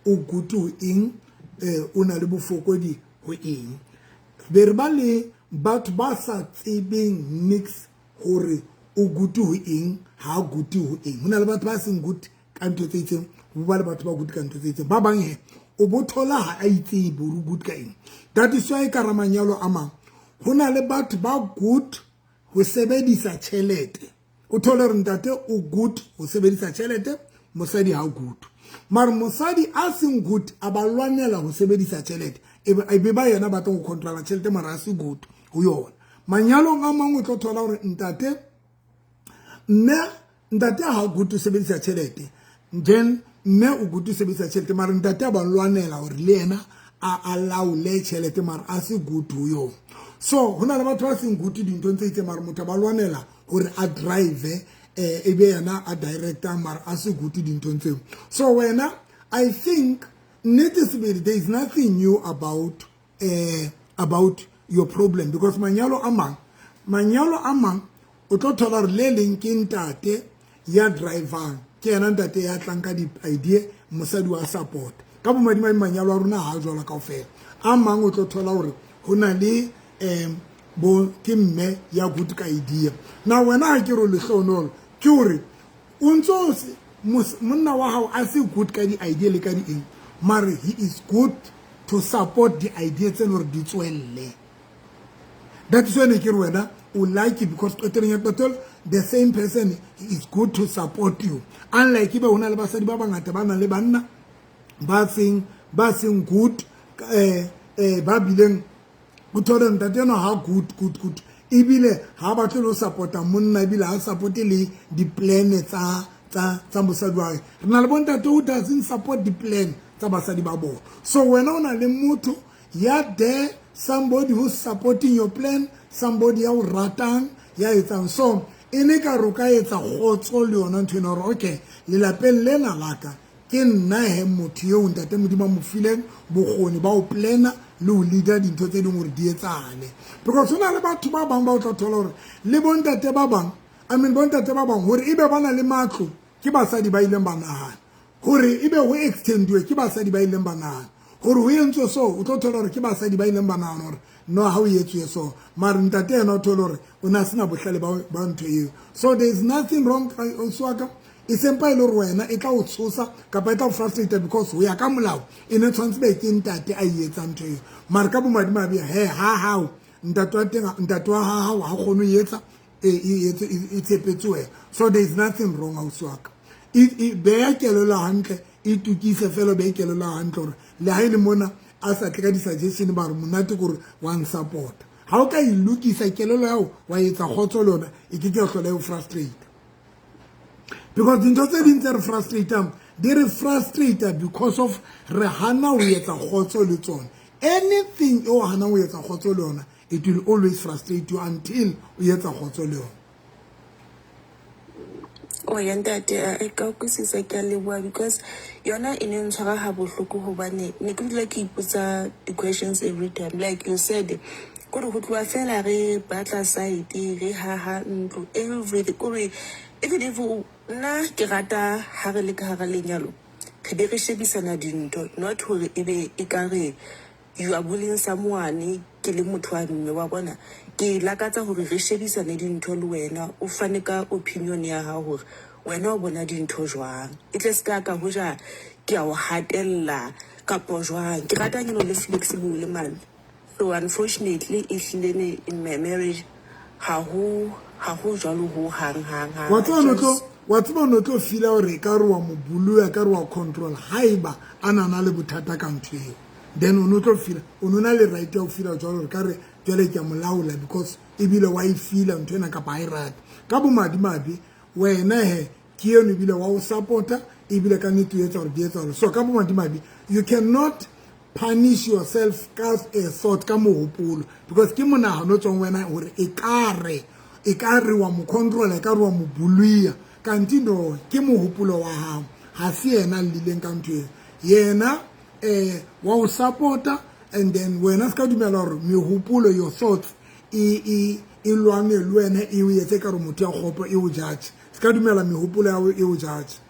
o good ho eng, o na le bofokodi ho eng. Be re ba le batho ba sa tsebeng nix hore o good ho eng, ha good ho eng. Ho na le batho ba seng good ka ntho tse itseng, ho ba le batho ba good ka ntho tse itseng. Ba bang he o bo thola ha a itsebe hore o good ka eng. That is why ka ra manyalo a mang ho na le batho ba good ho sebedisa tjhelete. O thole hore ntate o good ho sebedisa tjhelete, mosadi ha good, mare mosadi a seng good a ba lwanela ho sebedisa tjhelete, e be ba yena batlang ho controla tjhelete, mara a se good ho yona. Manyalong a mang o tlo thola hore ntate, mme ntate ha good ho sebedisa tjhelete, then mme o good ho sebedisa tjhelete, mara ntate a ba lwanela hore le yena a laole tjhelete, mara a se good ho yona. So ho na le batho ba seng good dinthong tse itseng, mara motho a ba lwanela hore a drive, e be yena a director, mara a se good dinthong tseo. So wena, I think nnete sebele there is nothing new about your problem, because manyalo a mang o tlo thola hore le leng ke ntate ya drivang, ke yena ntate ya tlang ka di-idea, mosadi wa support. Ka bomadimabe manyalo a rona ha a jwalo kaofela. A mang o tlo thola hore ho na le bo ke mme ya good ka idea. Na wena ha ke re o lehlohonolo ke hore o ntso monna wa hao a se good ka di-idea le ka di-eng, mare he is good to support di-idea tse le hore di tswelle. That is why ne ke re wena o lucky, because qetelong ya qetelo the same person, he is good to support you, unlike ebe ho na le basadi ba bangata ba nang le banna ba seng good, ba bileng o thole ntate enwa ha good good good, ebile ha batle le ho support-a monna, ebile ha support le di-plan tsa mosadi wa hae. Re na le bontate who doesn't support di-plan tsa basadi ba bona. So wena o na le motho ya there, somebody who's supporting your plan, somebody ya o ratang, ya etsang. So e ne ka re o ka etsa kgotso le yona ntho ena hore okay, lelapeng lena la ka ke nna he motho eo ntate Modimo a mo fileng bokgoni ba ho plana le ho leader dintho tse ding hore di etsahale, because ho na le batho ba bang ba o tla thola hore le bontate ba bang, I mean bontate ba bang, hore ebe ba na le matlo ke basadi ba ileng ba nahana hore ebe ho extendiwe, ke basadi ba ileng ba nahana hore ho entswe. So o tlo thola hore ke basadi ba ileng ba nahana hore no, ha o etsuwe so, mare ntate yena o thole hore o ne a sena bohlale ba ntho eo. So there is nothing wrong, ausi wa ka. E sempa e le hore wena e tla o tshosa kapa e tla o frustrate, because ho ya ka molao e ne tshwanetse be ke ntate a e etsang ntho eo, mare ka bomadimabe he ha hao Ntate wa teng, ntate wa hao ha kgone ho etsa e tshepetse wena. So there is nothing wrong, ausi wa ka. E beha kelello hantle, e tukise fela, beha kelello hantle hore le ha e le mona a sa tle ka di-suggestion, ba re monate kore wa nsupport. Ha o ka e lokisa kelello ya hao, wa etsa kgotso le yona, e ke ke ya hlola e o frustrate, because dintho tse ding tse re frustratang di re frustrata because of re hana ho etsa kgotso le tsona. Anything e o hanang ho etsa kgotso le yona, it will always frustrate you until o etsa kgotso le yona. O ya ntate, e ka utlwisisa, ke a leboha, because yona e ne ntshwara ha bohloko hobane ne ke dula ke ipotsa di-questions every time. Like you said, kore ho tloha fela re batla site, re haha ntlo, everything, kore even if nna ke rata ha re le ka hara lenyalo re be re shebisana dintho, not hore ebe e ka re you are bullying someone. Ke le motho wa mme wa bona, ke lakatsa hore re shebisane dintho le wena, o fane ka opinion ya hao hore wena o bona dintho jwang, e tle se ka ka hoja ke a o hatella kapo jwang. Ke rata nyalo le flexible man. So unfortunately e hlile ne in my marriage ha ho jwalo ho hang hang hang. Wa tseba no tlo, wa tseba no tlo feela hore e ka re wa mo buluya, ka re wa control. Haeba a na le bothata ka ntho eo, then o no tlo feela o no na le right ya ho feela jwalo hore ka re jwale ke a mo laola, because ebile wa e feela ntho ena kapa ha e rate. Ka bomadimabe wena he ke eno ebile wa o support-a, ebile ka nnete o etsa hore di etsahale. So ka bomadimabe you cannot punish yourself ka a thought, ka mohopolo, because ke monahano o tswang wena hore e ka re wa mo control, e ka re wa mo buluya, kanti no, ke mohopolo wa hao, ha se yena a llileng ka ntho eo. Yena wa o support-a, and then wena se ka dumela hore mehopolo, your thoughts, e lwane le wena, e o etse ka re motho ya kgopo, e o judge. Se ka dumela mehopolo ya hao e o judge.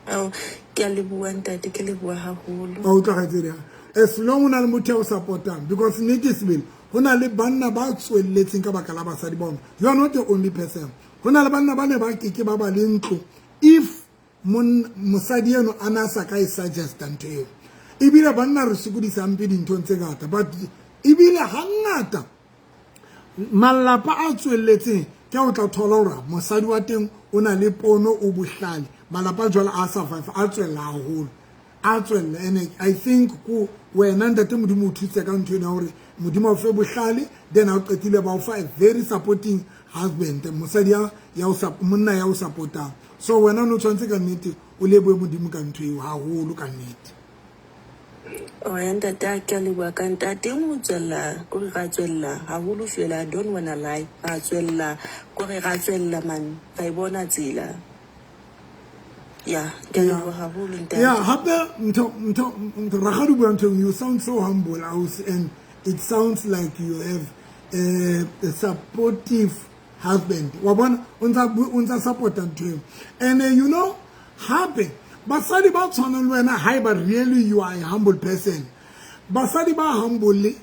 Ao, ke a leboha ntate, ke leboha haholo. Wa utlwa, kgaitsedi ya, as long o na le motho ya o support-ang, because nnete sebele ho na le banna ba tswelletseng ka baka la basadi ba bona. You are not the only person. Ho na le banna ba ne ba keke ba ba le ntlo if mosadi eno a na sa ka e suggesta ntho eo. Ebile banna re sokodisang pe dinthong tse ngata, but ebile hangata malapa a tswelletseng ke o tla thola hore mosadi wa teng o na le pono, o bohlale. Malapa a jwalo a survive, a tswella haholo, a tswella. And I think ko wena ntate, Modimo o thutse ka ntho ena hore Modimo a o fe bohlale, then ha o qetile ba o fa a very supporting husband, mosadi ya o monna ya o support-ang. So wena o ne o tshwanetse ka nnete o lebohe Modimo ka ntho eo haholo, ka nnete. O ya ntate, a ke a leboha ka ntate ho tswella, kore ra tswella haholo fela. I don't wanna lie, ra tswella, kore ra tswella man, ra e bona tsela ya, ke a leboha haholo ntate. Yeah, hape ntho rakgadi bua ntho, you sound so humble, ausi, and it sounds like you have a supportive husband. Wa bona, o ntsa support-a ntho eo. And you know, hape basadi ba tshwanang le wena, haeba really you are a humble person, basadi ba humble le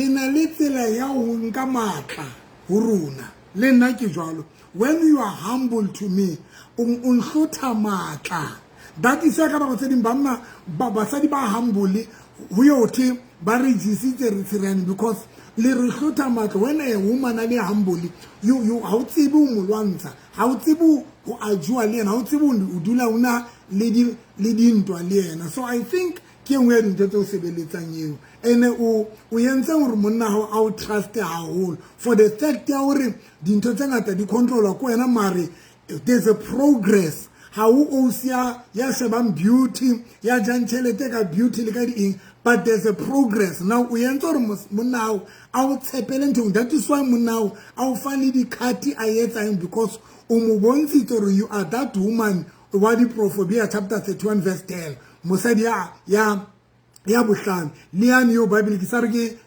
na le tsela ya ho nka matla ho rona. Le nna ke jwalo. When you are humble to me, o nhlotha matla. That is why ka nako tse ding banna ba basadi ba humble ho yo the ba re jesitse re tsherane, because le re hlotha matla. When a woman a le humble, you ha o tsebe ho mo lwantsha, ha o tsebe ho ajua le yena, ha o tsebe o dula o na le di le dintwa le yena. So I think ke e nngwe ya dintho tse o sebeletsang eo, ene o entse hore monna hao a o truste haholo for the fact ya hore dintho tse ngata di controlwa ke wena, mare there's a progress. Ha o ausi ya shebang beauty, ya jang tjhelete ka beauty le ka di eng, but there's a progress now. O entse hore monna hao a o tshepele nthong. That is why monna hao a o fa le di-card a etsang, because o mo bontshitse hore you are that woman wa di-Proverbia chapter 31 verse 10, mosadi ya bohlale le yane eo Bible ke sa re ke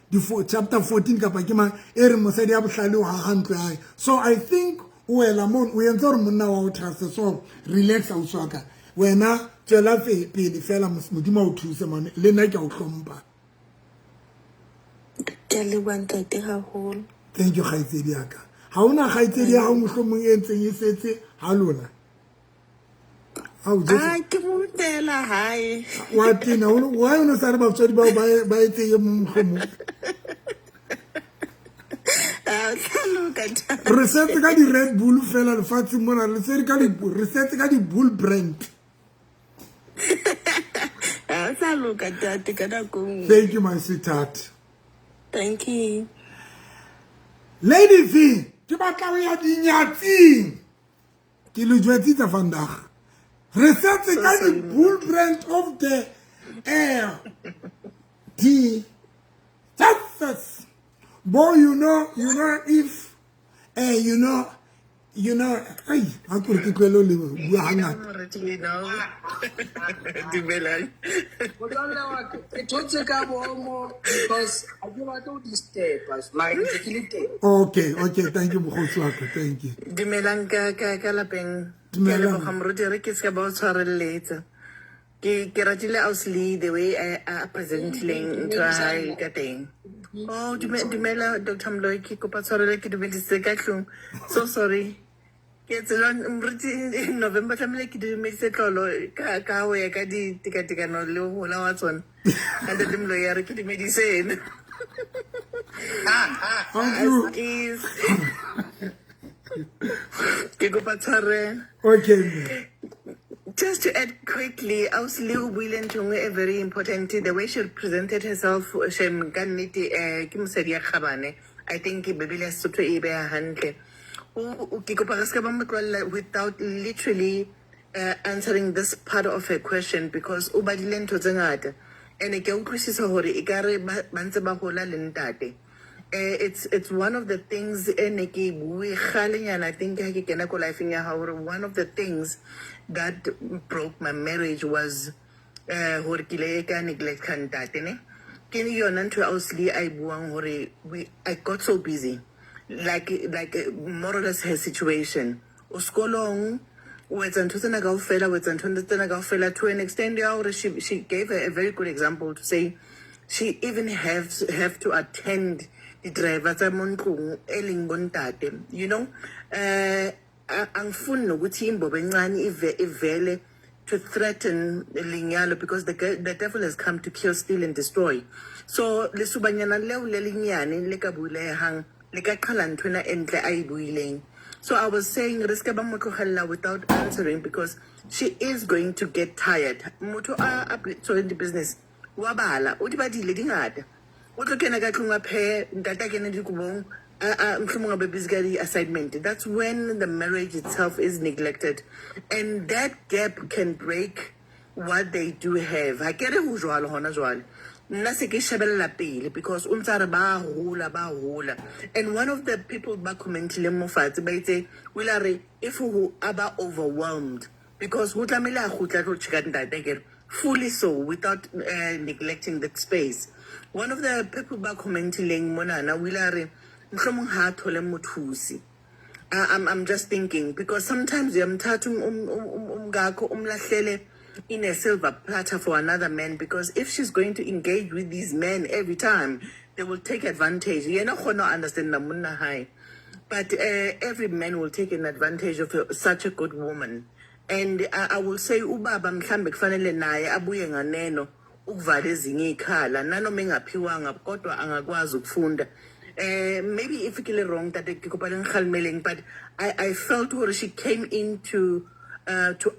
chapter 14 kapa ke mang e re mosadi ya bohlale o haha ntlo ya hae. So I think o wela mono, o entse hore monna wa o trust. So relax, ausi wa ka, wena tswela pele fela. Modimo a o thuse mane, le nna ke a o hlompha. Ke a leboha ntate haholo. Thank you, kgaitsedi ya ka. Ha hona kgaitsedi ya hao mohlomong e ntseng e setse ha lona? Ao, Jesu. Ah, ke mo fela hae. Wa tena why o no sa re batswadi bao ba etse e mong mohlomong? loka. Re setse ka di-Red Bull fela lefatsheng mona, re setse ka di, re setse ka di-Bull brand. Ha o sa loka tate ka nako nngwe. Thank you, my sweetheart. Thank you. Lady V, ke batla ho ya dinyatsing. Ke le jwetsitse vandag. Re setse ka di-Bull brand of the air. D. Jesus. Boy, you know, if, you know, ai, ha ke re ke tlohele ho le bua hangata. Dumelang. Motswalle wa ka, ke thotse ka bomo because ha ke batle ho disturb-a, mara ke ntse ke le teng. Okay, thank you, mokgotsi wa ka, thank you. Dumelang ka lapeng. Ke a Dumelang. leboga moruti re ke se ka ba o tshwarelletsa. Ke ratile ausi Lee the way a presentileng ntho ya hae ka teng. Oh, dumela Dr. Moloi, ke kopa tshwarelo ke dumedisitse ka tlung. So sorry. Ke etse jwang moruti November tlamehile ke dumedise tlolo ka ho ya ka ditekatekano le ho hola wa tsona. Ntate Moloi a re ke dumedise ena. Askies. Ke kopa tshwarelo. Okay, mme. Just to add quickly, Ausi Lee o buile ntho e nngwe e very important. The way she presented herself, shem, ka nnete, ke mosadi ya kgabane. I think Bibele ya Sesotho e beha hantle. Ke kopa re ska ba mo tlohella without literally answering this part of her question because o badile ntho tse ngata. And ke a utlwisisa hore ekare ba ntse ba hola le ntate. It's one of the things e ne ke e bue kgalenyana, I think ha ke kena ko life-eng ya hao hore one of the things that broke my marriage was hore ke ile ka neglect ka ntate ne. Ke yona ntho ausi Lee a e buang hore I got so busy like more or less her situation. O sekolong, o etsa ntho tsena kaofela, o etsa ntho tsena kaofela to an extent ya hore she gave a very good example to say she even have to attend di-driver tsa mo ntlong e leng bontate. Angifuni nokuthi imbobo encane ivele to threaten lenyalo because the devil has come to kill, steal and destroy. So lesubanyana leo le lenyane le ka bulehang le ka qhala nthwena e ntle a e buileng. So I was saying re ska ba mo tlogella without answering because she is going to get tired. Motho a tshwereng di-business wa bala, o di badile di ngata. O tlo kena ka tlung a phehe, ntate a kene dikobong, a mohlomong a be busy ka di-assignment. That's when the marriage itself is neglected. And that gap can break what they do have. Ha ke re ho jwalo hona jwale. Nna se ke shebella pele because o ntsa re ba hola, ba hola. And one of the people ba commentileng mo fatshe ba itse, o ile a re if ho a ba overwhelmed because ho tlamehile a kgutla a tlo check-a ntate akere, fully so without neglecting that space. One of the people ba commentileng monana o ile a re mohlomong ha a thole mothusi. I'm just thinking because sometimes uyamthatha umkakho umlahlele in a silver platter for another man, because if she's going to engage with these men every time, they will take advantage. Yena o kgona ho understand na monna hae, but every man will take an advantage of such a good woman. And I will say ubaba mhlambe kufanele naye abuye nganeno ukuvala ezinye iy'khala nanoma engaphiwanga kodwa angakwazi ukufunda. Maybe if ke le wrong tate, ke kopa le nkgalemeleng, but I felt hore she came in to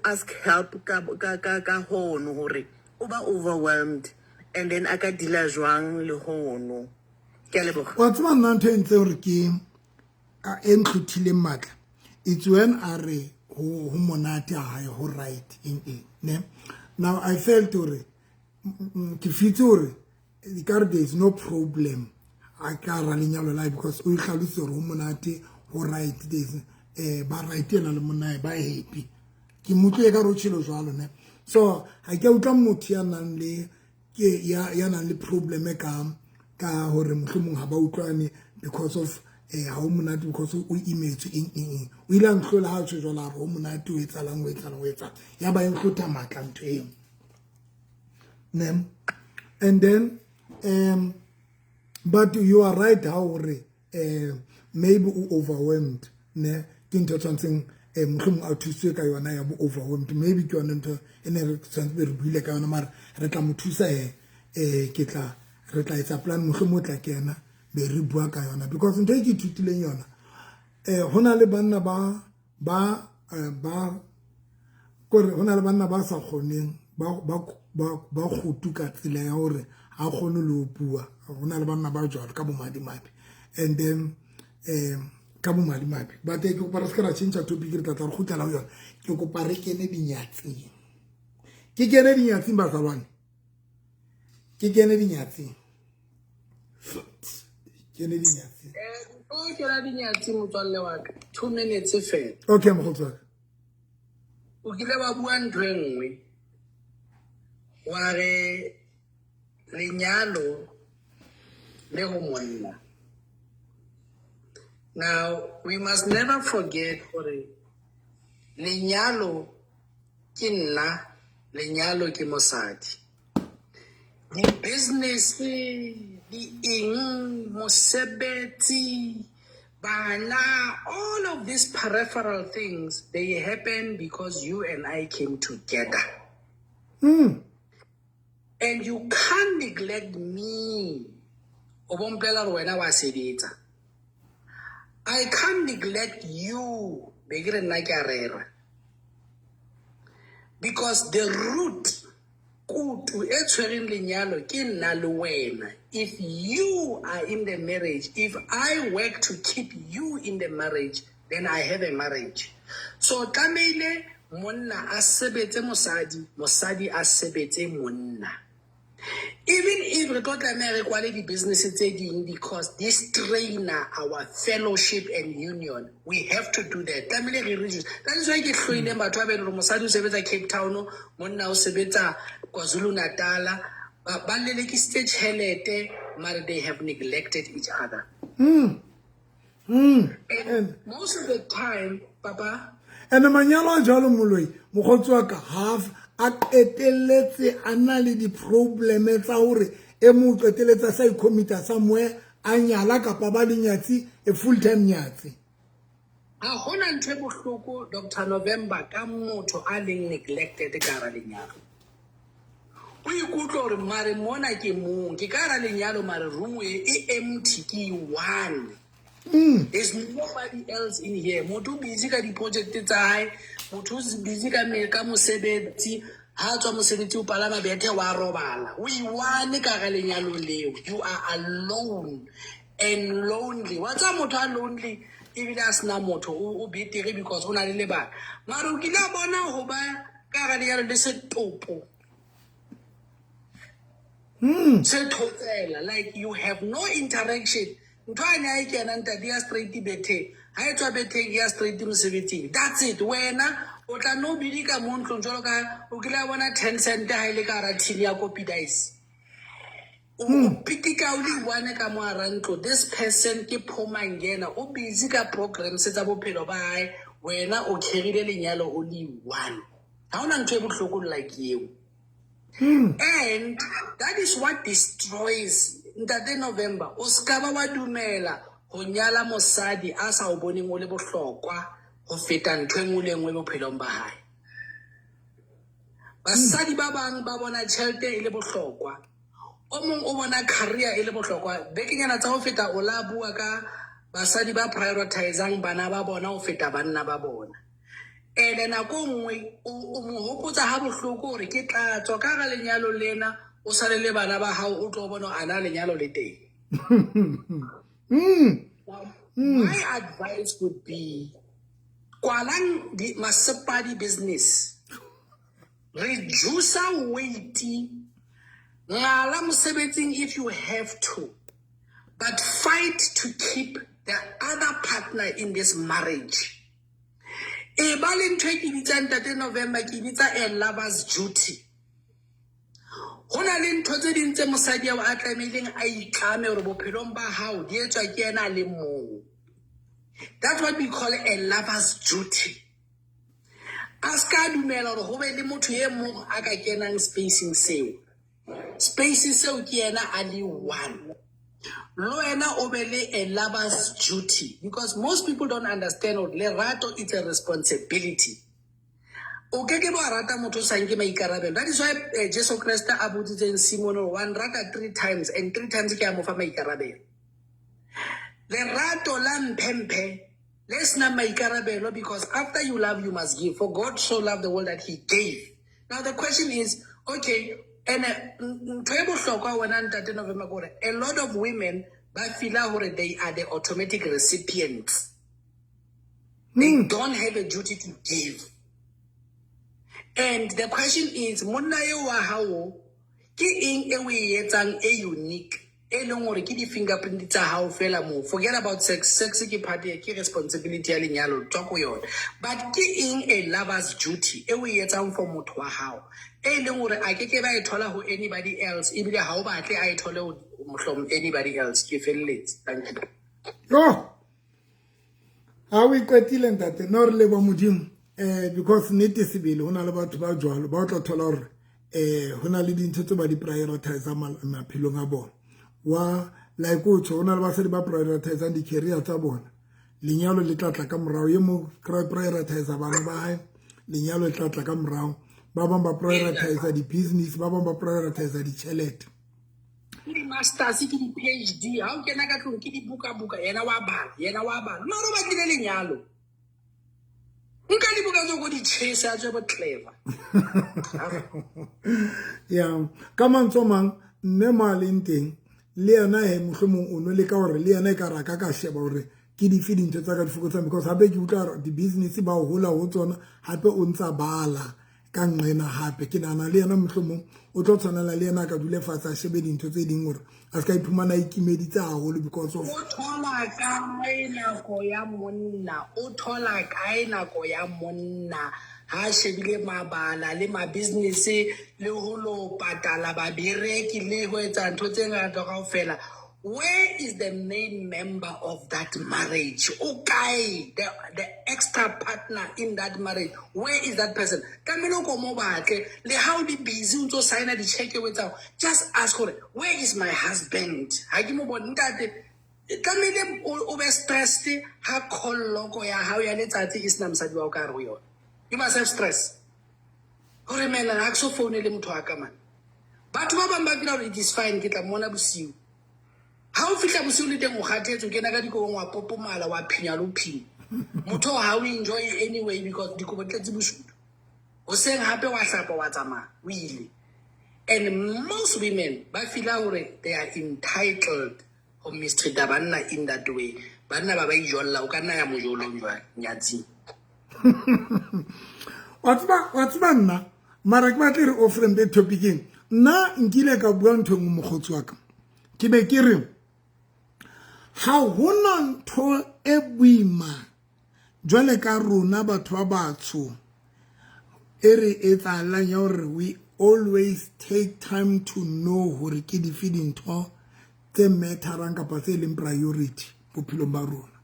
ask help ka hono hore o ba overwhelmed and then a ka deala jwang le hono. Ke a leboga. Wa tseba nna ntho e ntse hore ke e ntlhothileng matla, it's when a re ho monate ha hae, ho right eng ne. Now I felt hore ke fitse hore ekare there is no problem a ka ra lenyalo la hae, because o ihlalositse hore ho monate, ho right, there is ba right ena le monna hae, ba happy. Ke mo utlwile ka re o tjhelo jwalo ne. So ha ke a utlwa motho ya nang le ke ya nang le problem ka hore mohlomong ha ba utlwane because of ha o monate, because o imetswe eng eng eng. O ile a nhlola ha tjho jwalo, a re ho monate, o etsahalang, o etsahalang, o etsahalang, ya ba e nhlotha matla ntho eo ne. And then but you are right ha hore maybe o overwhelmed ne, ke ntho e tshwantseng mohlomong a thuswe ka yona ya bo overwhelmed. Maybe ke yona ntho e ne re tshwanetse be re buile ka yona, mara re tla mo thusa ke tla re tla etsa plan, mohlomong o tla kena be re bua ka yona, because ntho e ke ithutileng yona Ho na le banna ba ba ba kore ho na le banna ba sa kgoneng, ba kgutu ka tsela ya hore ha kgone le ho bua. Ho na le banna ba jwalo ka bomadimabe, and then ka bomadimabe. But ke kopa re se ke ra change topic, re tla tla re kgutlela ho yona. Ke kopa re kene dinyatsing, ke kene dinyatsing, bazalwane, ke kene dinyatsing, kene dinyatsing. O kena dinyatsi, motswalle wa ka, 2 minutes fela. Okay, mokgotsi wa ka. O kile wa bua ntho e nngwe, wa re lenyalo le ho monna. Now we must never forget gore lenyalo ke nna, lenyalo ke mosadi. Di-business di eng, mosebetsi, bana, all of these peripheral things, they happen because you and I came together. And you can't neglect me o bo mpolela gore wena wa sebetsa. I can't neglect you be ke re nna ke a rera, because the root, kutu e tshwereng lenyalo ke nna le wena. If you are in the marriage, if I work to keep you in the marriage, then I have a marriage. So tlamehile monna a sebetse mosadi, mosadi a sebetse monna, even if re tlo tlameha re kwale di-business tse ding because this strain-a our fellowship and union. We have to do that. Tlamehile re reduce. That is why ke hloileng batho ba be le gore mosadi o sebetsa Cape Town, monna o sebetsa KwaZulu Natala, ba lelekisitse tjhelete, mare they have neglected each other. And most of the time, papa, And manyalo a jwalo, Moloi, mokgotsi wa ka, half a qetelletse a na le di-probleme tsa hore e mong o qetelletse a sa i-commit-a somewhere, a nyala kapa ba le nyatsi, a full time nyatsi. Ha hona ntho e bohloko, Dr November, ka motho a leng neglected ka hara lenyalo. O ikutlwa hore mare mona ke mong, ke ka hara lenyalo, mare room e empty, ke one. There's nobody else in here. Motho o busy ka di-project tsa hae, motho o busy ka mosebetsi. Ha tswa mosebetsi, o palama bethe, wa robala. O i-one ka hara lenyalo leo. You are alone and lonely. Wa tseba motho a lonely ebile a sena motho, o betere because o na le lebaka. Mara o kile a bona ho ba ka hara lenyalo le setopo se thotsela, like you have no interaction. Ntho a ne a e kena, ntate, ya straight betheng, ha e tswa betheng ya straight mosebetsing, that's it. Wena o tla no bidika mo ntlong jwalo ka o kile a bona 10 cent ha e le ka hara tin ya kopi dice. O pitika o le one ka mo hara ntlo. This person ke phomangena, o busy ka programs tsa bophelo ba hae, wena o carry-ile lenyalo o le one. Ha hona ntho e bohloko like eo. And that is what destroys. Ntate November, o ska ba wa dumela ho nyala mosadi a sa o boneng o le bohlokwa ho feta ntho e nngwe le e nngwe bophelong ba hae. Basadi ba bang ba bona tjhelete e le bohlokwa, o mong o bona career e le bohlokwa. Bekenyana tsa ho feta o la bua ka basadi ba prioritizang bana ba bona ho feta banna ba bona. Ene nako nngwe o mo hopotsa ha bohloko hore ke tla tswa ka hara lenyalo lena, o sale le bana ba hao, o tlo bona a na lenyalo le teng. My advice would be kwalang di masepadi business, reduce weight, ngala mosebetsing if you have to, but fight to keep the other partner in this marriage. E ba le ntho e ke bitsang, Ntate November, ke bitsa a lover's duty. Ho na le ntho tse ding tse mosadi ao a tlamehileng a itlame hore bophelong ba hao di etswa ke ena a le mong. That's what we call a lover's duty. A ska dumela hore ho be le motho e mong a ka kenang spacing seo. Space seo ke yena a le one. Le wena o be le a lover's duty, because most people don't understand hore lerato, it's a responsibility. O ke ke ba rata motho o sa nke maikarabelo. That is why Jesu Kreste a botsitseng Simon hore wa nrata three times, and three times ke a mo fa maikarabelo. Lerato la mphemphe. Le senang maikarabelo, because after you love, you must give. For God so loved the world that he gave. Now the question is, okay, and ntho e bohlokwa wena ntate November ke hore a lot of women ba feela hore they are the automatic recipients. They don't have a duty to give. And the question is, monna eo wa hao ke eng e o e etsang e unique, e leng hore ke di-fingerprint tsa hao fela moo? Forget about sex. Sex ke part ke responsibility ya lenyalo, tswa ko yona. But ke eng a lover's duty e o e etsang for motho wa hao, e leng hore a ke ke ba e thola ho anybody else, ebile ha o batle a e thole ho mohlomong anybody else? Ke felletse. Thank you. Yo, ha o iqetile ntate, no re leboha Modimo, because nnete sebele ho na le batho ba jwalo ba o tla thola hore ho na le dintho tse ba di prioritize maphelong a bona. Wa like o tjho, ho na le basadi ba prioritizang di-career tsa bona, lenyalo le tla tla ka morao. E mo prioritize bana ba hae, lenyalo le tla tla ka morao. Ba bang ba prioritize di-business, ba bang ba prioritize ditjhelete. Ke di-masters, ke di-PhD. Ha o kena ka tlung ke dibuka-buka, yena wa bala, yena wa bala, mara o batlile lenyalo. Nka dibuka tseo ko di tjhese, a tswe bo clever. Ya, ka mantswe a mang, mme mo a leng teng le yena he, mohlomong o no leka hore le yena e ka ra ka sheba hore ke dife dintho tsa ka di fokotsang, because hape ke utlwa hore di-business ba hola ho tsona, hape o ntsa bala ka nqena. Hape ke nahana le yena mohlomong o tlo tshwanela le yena a ka dule fatshe, a shebe dintho tse ding hore a se ka iphumana a ikimeditse haholo because of O thola kae nako ya monna? O thola kae nako ya monna ha shebile mabala le ma-business le ho lo patala babereki le ho etsa ntho tse ngata kaofela? Where is the main member of that marriage? O kae the extra partner in that marriage? Where is that person? Tlamehile o ko mo batle. Le ha o le busy o ntso signa di-cheque o etsang, just ask hore where is my husband? Ha ke mo bone. Ntate, tlamehile o be stressed ha call log ya hao ya letsatsi e sena mosadi wa hao ka hare ho yona. You must have stress hore mena ha ke so founele motho wa ka man. Batho ba bang ba feel hore it is fine, ke tla mmona bosiu. Ha o fihla bosiu le teng o kgathetse, o kena ka dikobong, wa popomala, wa phinya le ho phinya motho, ha o enjoy anyway because dikobo di tletse bosula. Hoseng hape wa hlapa, wa tsamaya, o ile. And most women ba feela hore they are entitled ho mistreat-a banna in that way. Banna ba ba ijolla, o ka nna ya mojolong jwale nyatsing. Wa tseba nna mara ke batle re offrempe topiceng. Nna nkile ka bua ntho e nngwe, mokgotsi wa ka, ke be ke re ha hona ntho e boima jwale ka rona batho ba batsho e re etsahalang ya hore we always take time to know hore ke dife dintho tse matterang kapa tse leng priority bophelong ba rona.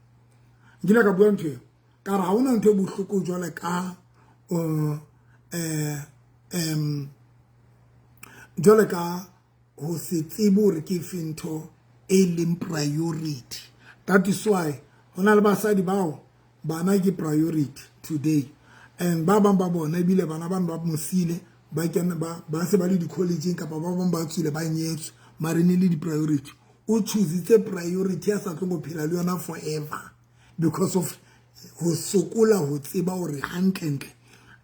Nkile ka bua ntho eo, ka re ha hona ntho e bohloko jwale ka jwale ka ho se tsebe hore ke efe ntho e leng priority. That is why ho na le basadi bao bana ke priority today, and ba bang ba bona ebile bana bano ba mosile, ba kena, ba se ba le di-collegeng, kapa ba bang ba tswile, ba nyetswe, mare ne le di-priority. O choositse priority ya sa tlong ho phela le yona forever because of ho sokola ho tseba hore hantlentle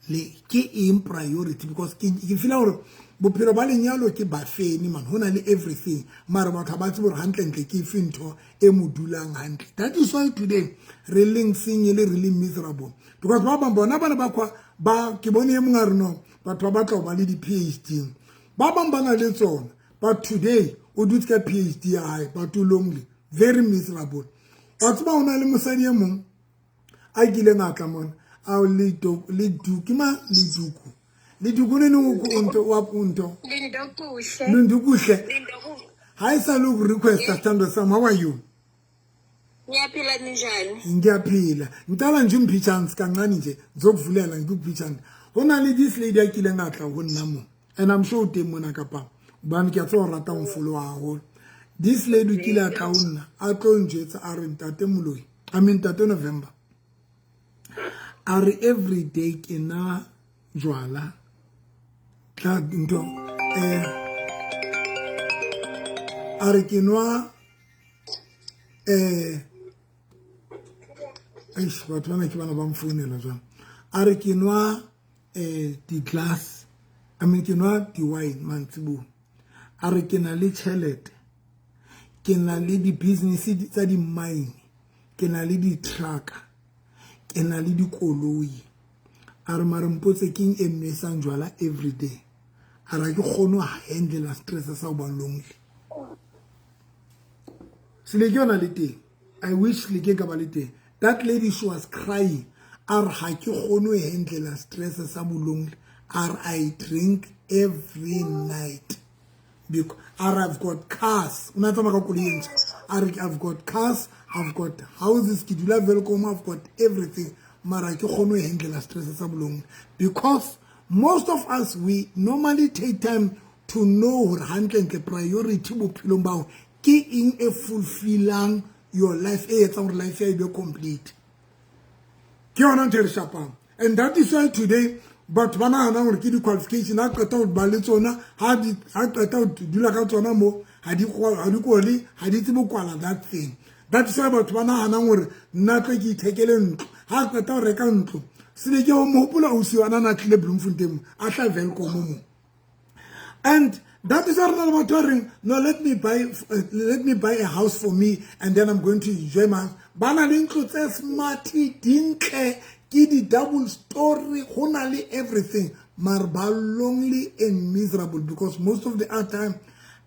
le ke eng priority, because ke feela hore bophelo ba lenyalo ke bafeni man, ho na le everything, mara batho ha ba tsebe hore hantlentle ke efe ntho e mo dulang hantle. That is why today re leng single, re le miserable, because ba bang bona bana ba kwa ba ke bone e mong a re no batho ba batla ho ba le di-PhD, ba bang ba na le tsona, but today o dutse ka PhD ya hae, but o lonely, very miserable. Wa tseba, ho na le mosadi e mong a kileng a tla mona a le duku ma le duku le duku ne o ntho wa ntho. Lindokuhle. Lindokuhle. Lindokuhle. Ha e sa le go requesta, sithando sami, how are you? Ngiyaphila, ninjani? Ngiyaphila. Ngicela nje ungiphe chance kancane nje, ngizokuvulela, ngikuphe chance. Ho na le this lady a kileng a tla ho nna mo, and I'm sure o teng mona kapa hobane ke a tseba o rata ho follow haholo. This lady o kile a tla ho nna, a tlo njwetsa, a re, "Ntate Moloi, I mean Ntate November," a re, "every day ke na jwala tla ntho a re ke nwa Eish, batho bana ke bana ba mfounela jwang. A re ke nwa di-glass, I mean ke nwa di-wine mantsibuya. A re ke na le tjhelete, ke na le di-business tsa di-mine, ke na le di-trucker, ke na le dikoloi. A re mare mpotse keng e nwesang jwala everyday. A re ha ke kgone ho handle stress sa ho ba lonely. Seleke yona le teng. I wish Seleke ka ba le teng. That lady, she was crying. A re ha ke kgone ho handle stress sa bo lonely. A re I drink every night. Because I've got cars. O na tsamaya ka koloi e ntjha. A re I've got cars, I've got houses, ke dula Welkom, I've got everything. Mara ha ke kgone ho handle stress sa bo lonely. Because most of us, we normally take time to know hore hantlentle priority bophelong ba hao ke eng e fulfillang your life, e etsang hore life ya e be complete. Ke yona ntho e re shapang. And that is why today batho ba nahanang hore ke di-qualification, ha qeta ho ba le tsona, ha qeta ho dula ka tsona mo, ha di kole, ha di tsebe ho kwala that thing. That is why batho ba nahanang hore nna tlo ke ithekele ntlo, ha qeta ho reka ntlo. Seleke o mo hopola ausi wa na tlile Bloemfontein, a tla Welkom mo. And that is why re na le batho ba reng, no, let me buy a house for me and then I'm going to enjoy my house. Ba na le ntlo tse smart, dintle, ke di double story, ho na le everything. Mara ba lonely and miserable because most of the other time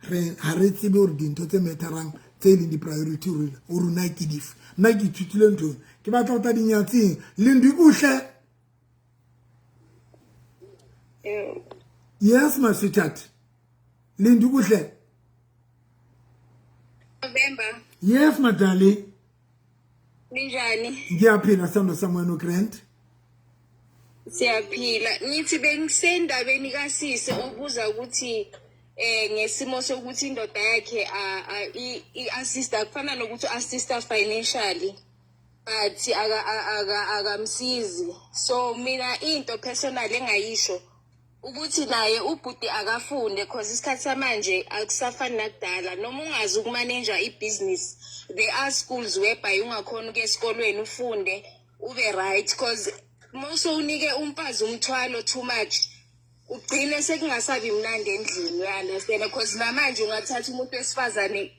re ha re tsebe hore dintho tse matterang tse leng di priority ho rona ke dife. Nna ke ithutile ntho, ke batla ho tla dinyatsing. Lindy kuhle. Yes, my sweetheart. Lindy kuhle. November. Yes, my darling. Ninjani? Ngiyaphila sithando sami, wena Grant. Siyaphila. Ngithi bengisendabeni kasisi ubuza ukuthi ngesimo sokuthi indoda yakhe i-assista, kufana nokuthi u-assista financially but akamsizi. So mina into personal engayisho ukuthi naye ubhuti akafunde, cause isikhathi samanje akusafani nakudala. Noma ungazi ukumanage ibhizinisi, there are schools whereby ungakhona ukuya esikolweni ufunde ube right, cause mawusowunike umfazi umthwalo too much, ugcine sekungasabi mnandi endlini, uya-understand? Cause namanje ungathatha umuntu wesifazane,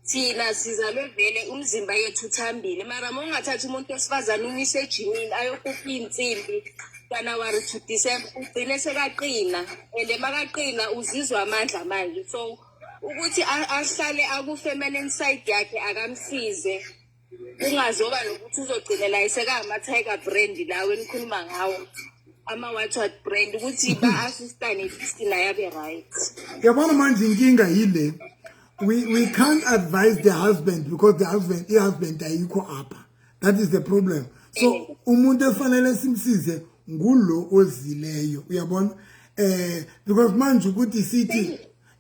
thina sizalwe vele umzimba yethu uthambile, mara uma ungathatha umuntu wesifazane umyise ejimini ayokupha iy'nsimbi January to December, ugcine sekaqina, and makaqina uzizwa amandla manje. So ukuthi ahlale aku-feminine side yakhe, akamsize, kungazoba nokuthi uzogcina naye sekangama-tiger brand lawo enikhuluma ngawo, ama-what brand, ukuthi ba-assistane at least naye abe right. Yabona manje inkinga yile, we can't advise the husband because the husband, i-husband ayikho apha. That is the problem. So umuntu efanele simsize ngulo ozileyo, uyabona, because manje ukuthi sithi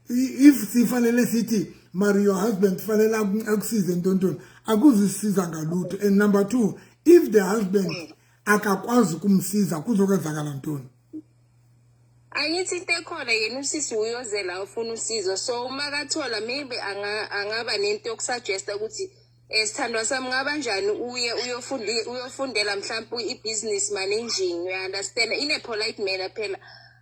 if sifanele sithi mari your husband fanele akusize ntontoni, akuzisiza ngalutho. And number two, if the husband akakwazi ukumsiza, kuzokwenzakala ntoni? Angithi into ekhona, yena usisi uyozela ufuna usizo, so uma kathola maybe angaba nento yokusuggesta ukuthi sithandwa sami, ngaba njani uye uyofundela mhlawumbe i-business managing, you understand, in a polite manner phela,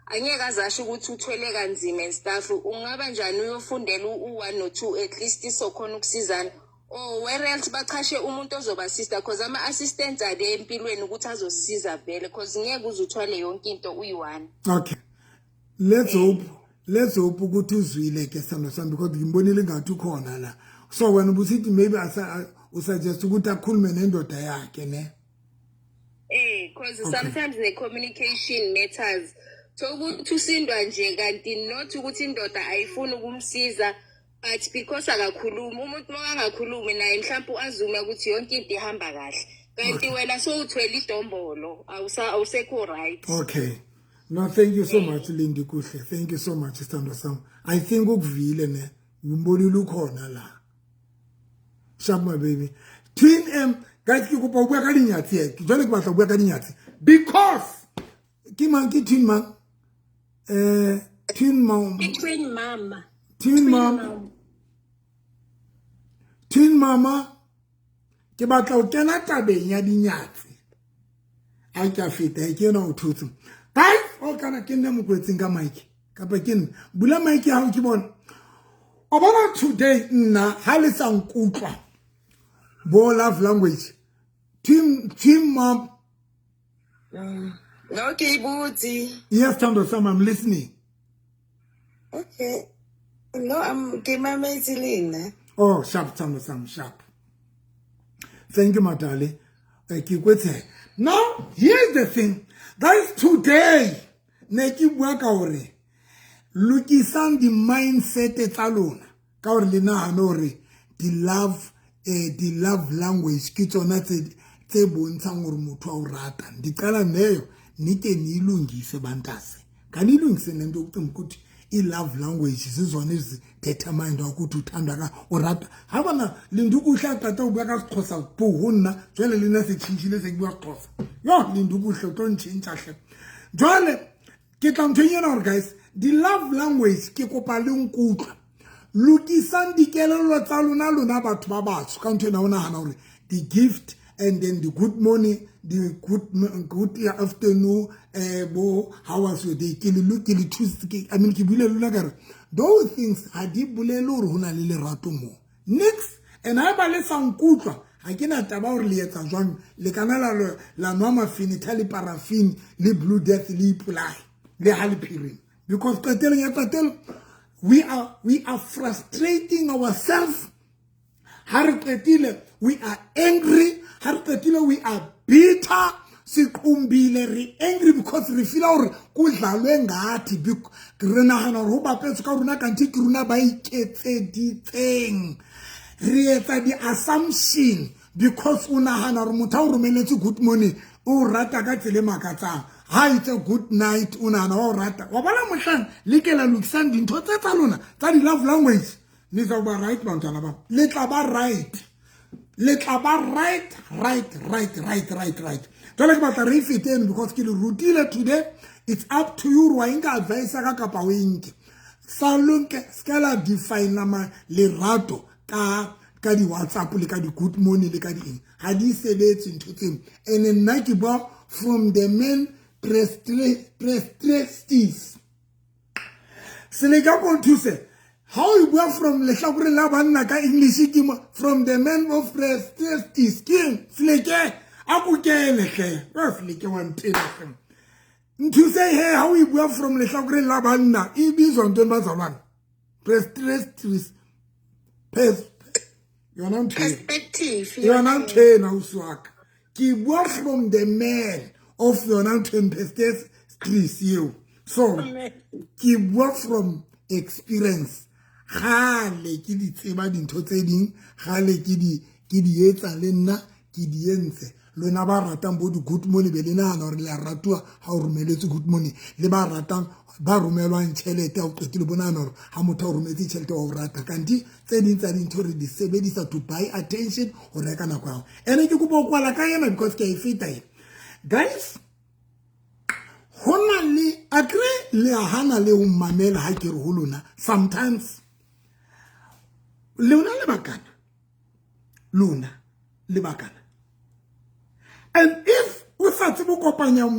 angeke azasho ukuthi uthwele kanzima and stuff. Ungaba njani uyofundela u-one no-two, at least sokhona ukusizana, or where else bachashe umuntu ozobasista, cause ama-assistants are empilweni ukuthi azosiza vele, cause ngeke uze uthwale yonke into uyi-one. Okay, let's hope ukuthi uzwile ke sithando sami, because ngimbonile ngathi ukhona la. So wena ubusithi maybe usuggest ukuthi akhulume nendoda yakhe, ne? Cause sometimes the communication matters. So ukuthi usindwa nje kanti not ukuthi indoda ayifuni ukumsiza, but because akakhulumi, umuntu makangakhulumi naye mhlawumbe u-assume ukuthi yonke into ihamba kahle, kanti wena sowuthwele idombolo, awusekho right. Okay, no, thank you so much, Lindy kuhle. Thank you so much, sithando sami. I think ukuvile, ne? Ngimbonile ukhona la. Sharp, my baby. Twin M, guys, ke kopa ho bua ka dinyatsi, eh. Jwale ke batla ho bua ka dinyatsi because ke mang, ke twin mang, twin mom. Ke twin mama. Twin mom, twin mama. Ke batla ho kena tabeng ya dinyatsi. A ke a feta ke ena o thotse. Guys, o kana ke nne mokwetseng ka mic. Kapa ke nne. Bula mic ya hao ke bona. O bona today nna ha le sa nkutlwa. Bo love language. Team mom. No, ke botse. Yes, Thando Sam, I'm listening. Okay. No, I'm ke mametse le nna. Oh, sharp, Thando Sam, sharp. Thank you, Madali. Ke kwetse. Now, here's the thing. Guys, today, ne ke bua ka hore lokisang di-mindset tsa lona ka hore le nahane hore di-love language ke tsona tse bontshang hore motho a o rata. Ndicela leyo nike niyilungise bantase. Kaniyilungise le nto yokucinga ukuthi i-love language zizona ezidetermine ukuthi uthandwa ka o rata. Ha bona Lindukuhle a qeta ho bua ka Sexhosa bo ho nna jwale le nna se tjhentjhile se ke bua Sexhosa. Yo Lindukuhle o tlo ntjhentjha hle. Jwale ke tla nthong ena hore guys di-love language ke kopa le nkutlwa. Lokisang dikelello tsa lona batho ba batsho ka ntho ena o nahana hore di-gift and then the good morning, the good afternoon, bo how was your day? Ke le look ke le thuse ke I mean ke buile lona ka re those things ha di bolele hore ho na le lerato mo. Next, and ha ba le sa nkutlwa ha ke na taba hore le etsa jwang le kana la nwa mafenetha le paraffin le blue death le ipolaye le ha le phirima because qetelong ya qetelo we are frustrating ourselves. Ha re qetile we are angry, ha re qetile we are bitter, siqumbile re angry because re feel hore kudlalwe ngathi re nahana hore ho bapetswe ka rona kanthe ke rona ba iketseditseng. Re etsa di-assumption because o nahana hore motho a o romeletse good morning o rata ka tsela e makatsang. Ha itse good night o nahana wa o rata. Wa bona mohlang le ke la lokisang dintho tse tsa lona tsa di-love language. Le tla ba right bantwana ba. Le tla ba right. Le tla ba right. Jwale ke batla re fete eno because ke le rutile today. It's up to you wa nka advice ka kapa o nke. Sa lonke ska la define ma lerato ka di WhatsApp le ka di good morning le ka di eng. Ha di sebetse ntho tseno. And nna ke bua from the men prestis. Seleka ko nthuse. How you go from lehlakoreng la banna ka English ke from the men of prestige king Seleke a kukele hle ba Seleke wa ntena hle nthuse he how you go from lehlakoreng la banna e bizwa ntwe bazalwana prestige yona ntwe perspective yona ntwe na uswaka ke bua from the men of yona ntwe prestige eo so ke bua from experience. Gale ke di tseba dintho tse ding, gale ke di etsa le nna ke di entse. Lona ba ratang bo di good morning be le nahana hore le a ratuwa ha o romeletse good morning, le ba ratang ba romelwang tjhelete ha o qetile bo nahana hore ha motho a o rometse tjhelete wa o rata. Kanti tse ding tsa dintho re di sebedisa to buy attention ho reka nako ya hao. Ene ke kopa ho kwala ka ena because ke a e feta ena. Guys, ho na le akre le a hana le ho mamela ha ke re ho lona sometimes. Lona le bakana. Lona le bakana. And if o sa tsebe kopanya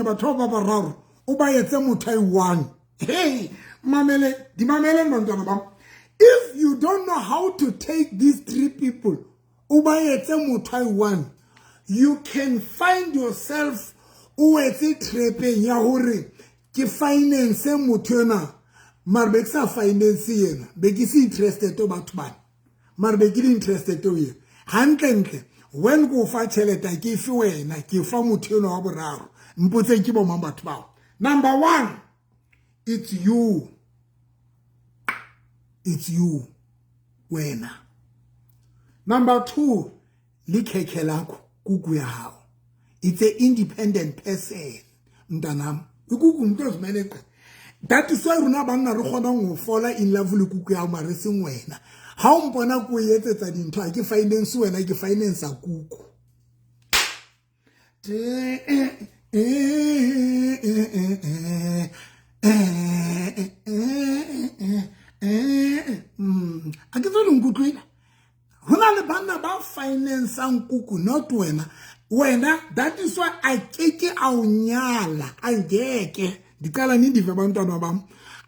batho ba bararo o ba etse motho a one. Hey, mamele, di mamele bantwana ba. If you don't know how to take these three people o ba etse motho a one, you can find yourself o etse trepeng ya hore ke finance motho ena. Mara be ke sa finance yena, be ke se interested o batho bana. Mara be ke le interested o yena. Hantlentle when go fa tjhelete ke fe wena, ke fa motho eno wa boraro. Mpotseng ke bo mang batho bao. Number one, it's you. It's you wena. Number two, le khekhe lakho kuku ya hao. It's an independent person. Mntanam, ikuku umuntu ozimele qe. That is why rona banna re kgonang ho fola in love le kuku ya mare seng wena. Ha o mpona ko etsetsa dintho ha ke finance wena ke finance kuku. A ke tsone nkutlwile. Ho na le le banna ba financang kuku, not wena. Wena, that is why a keke a o nyala, angeke. Ndicela nindive abantwana bam.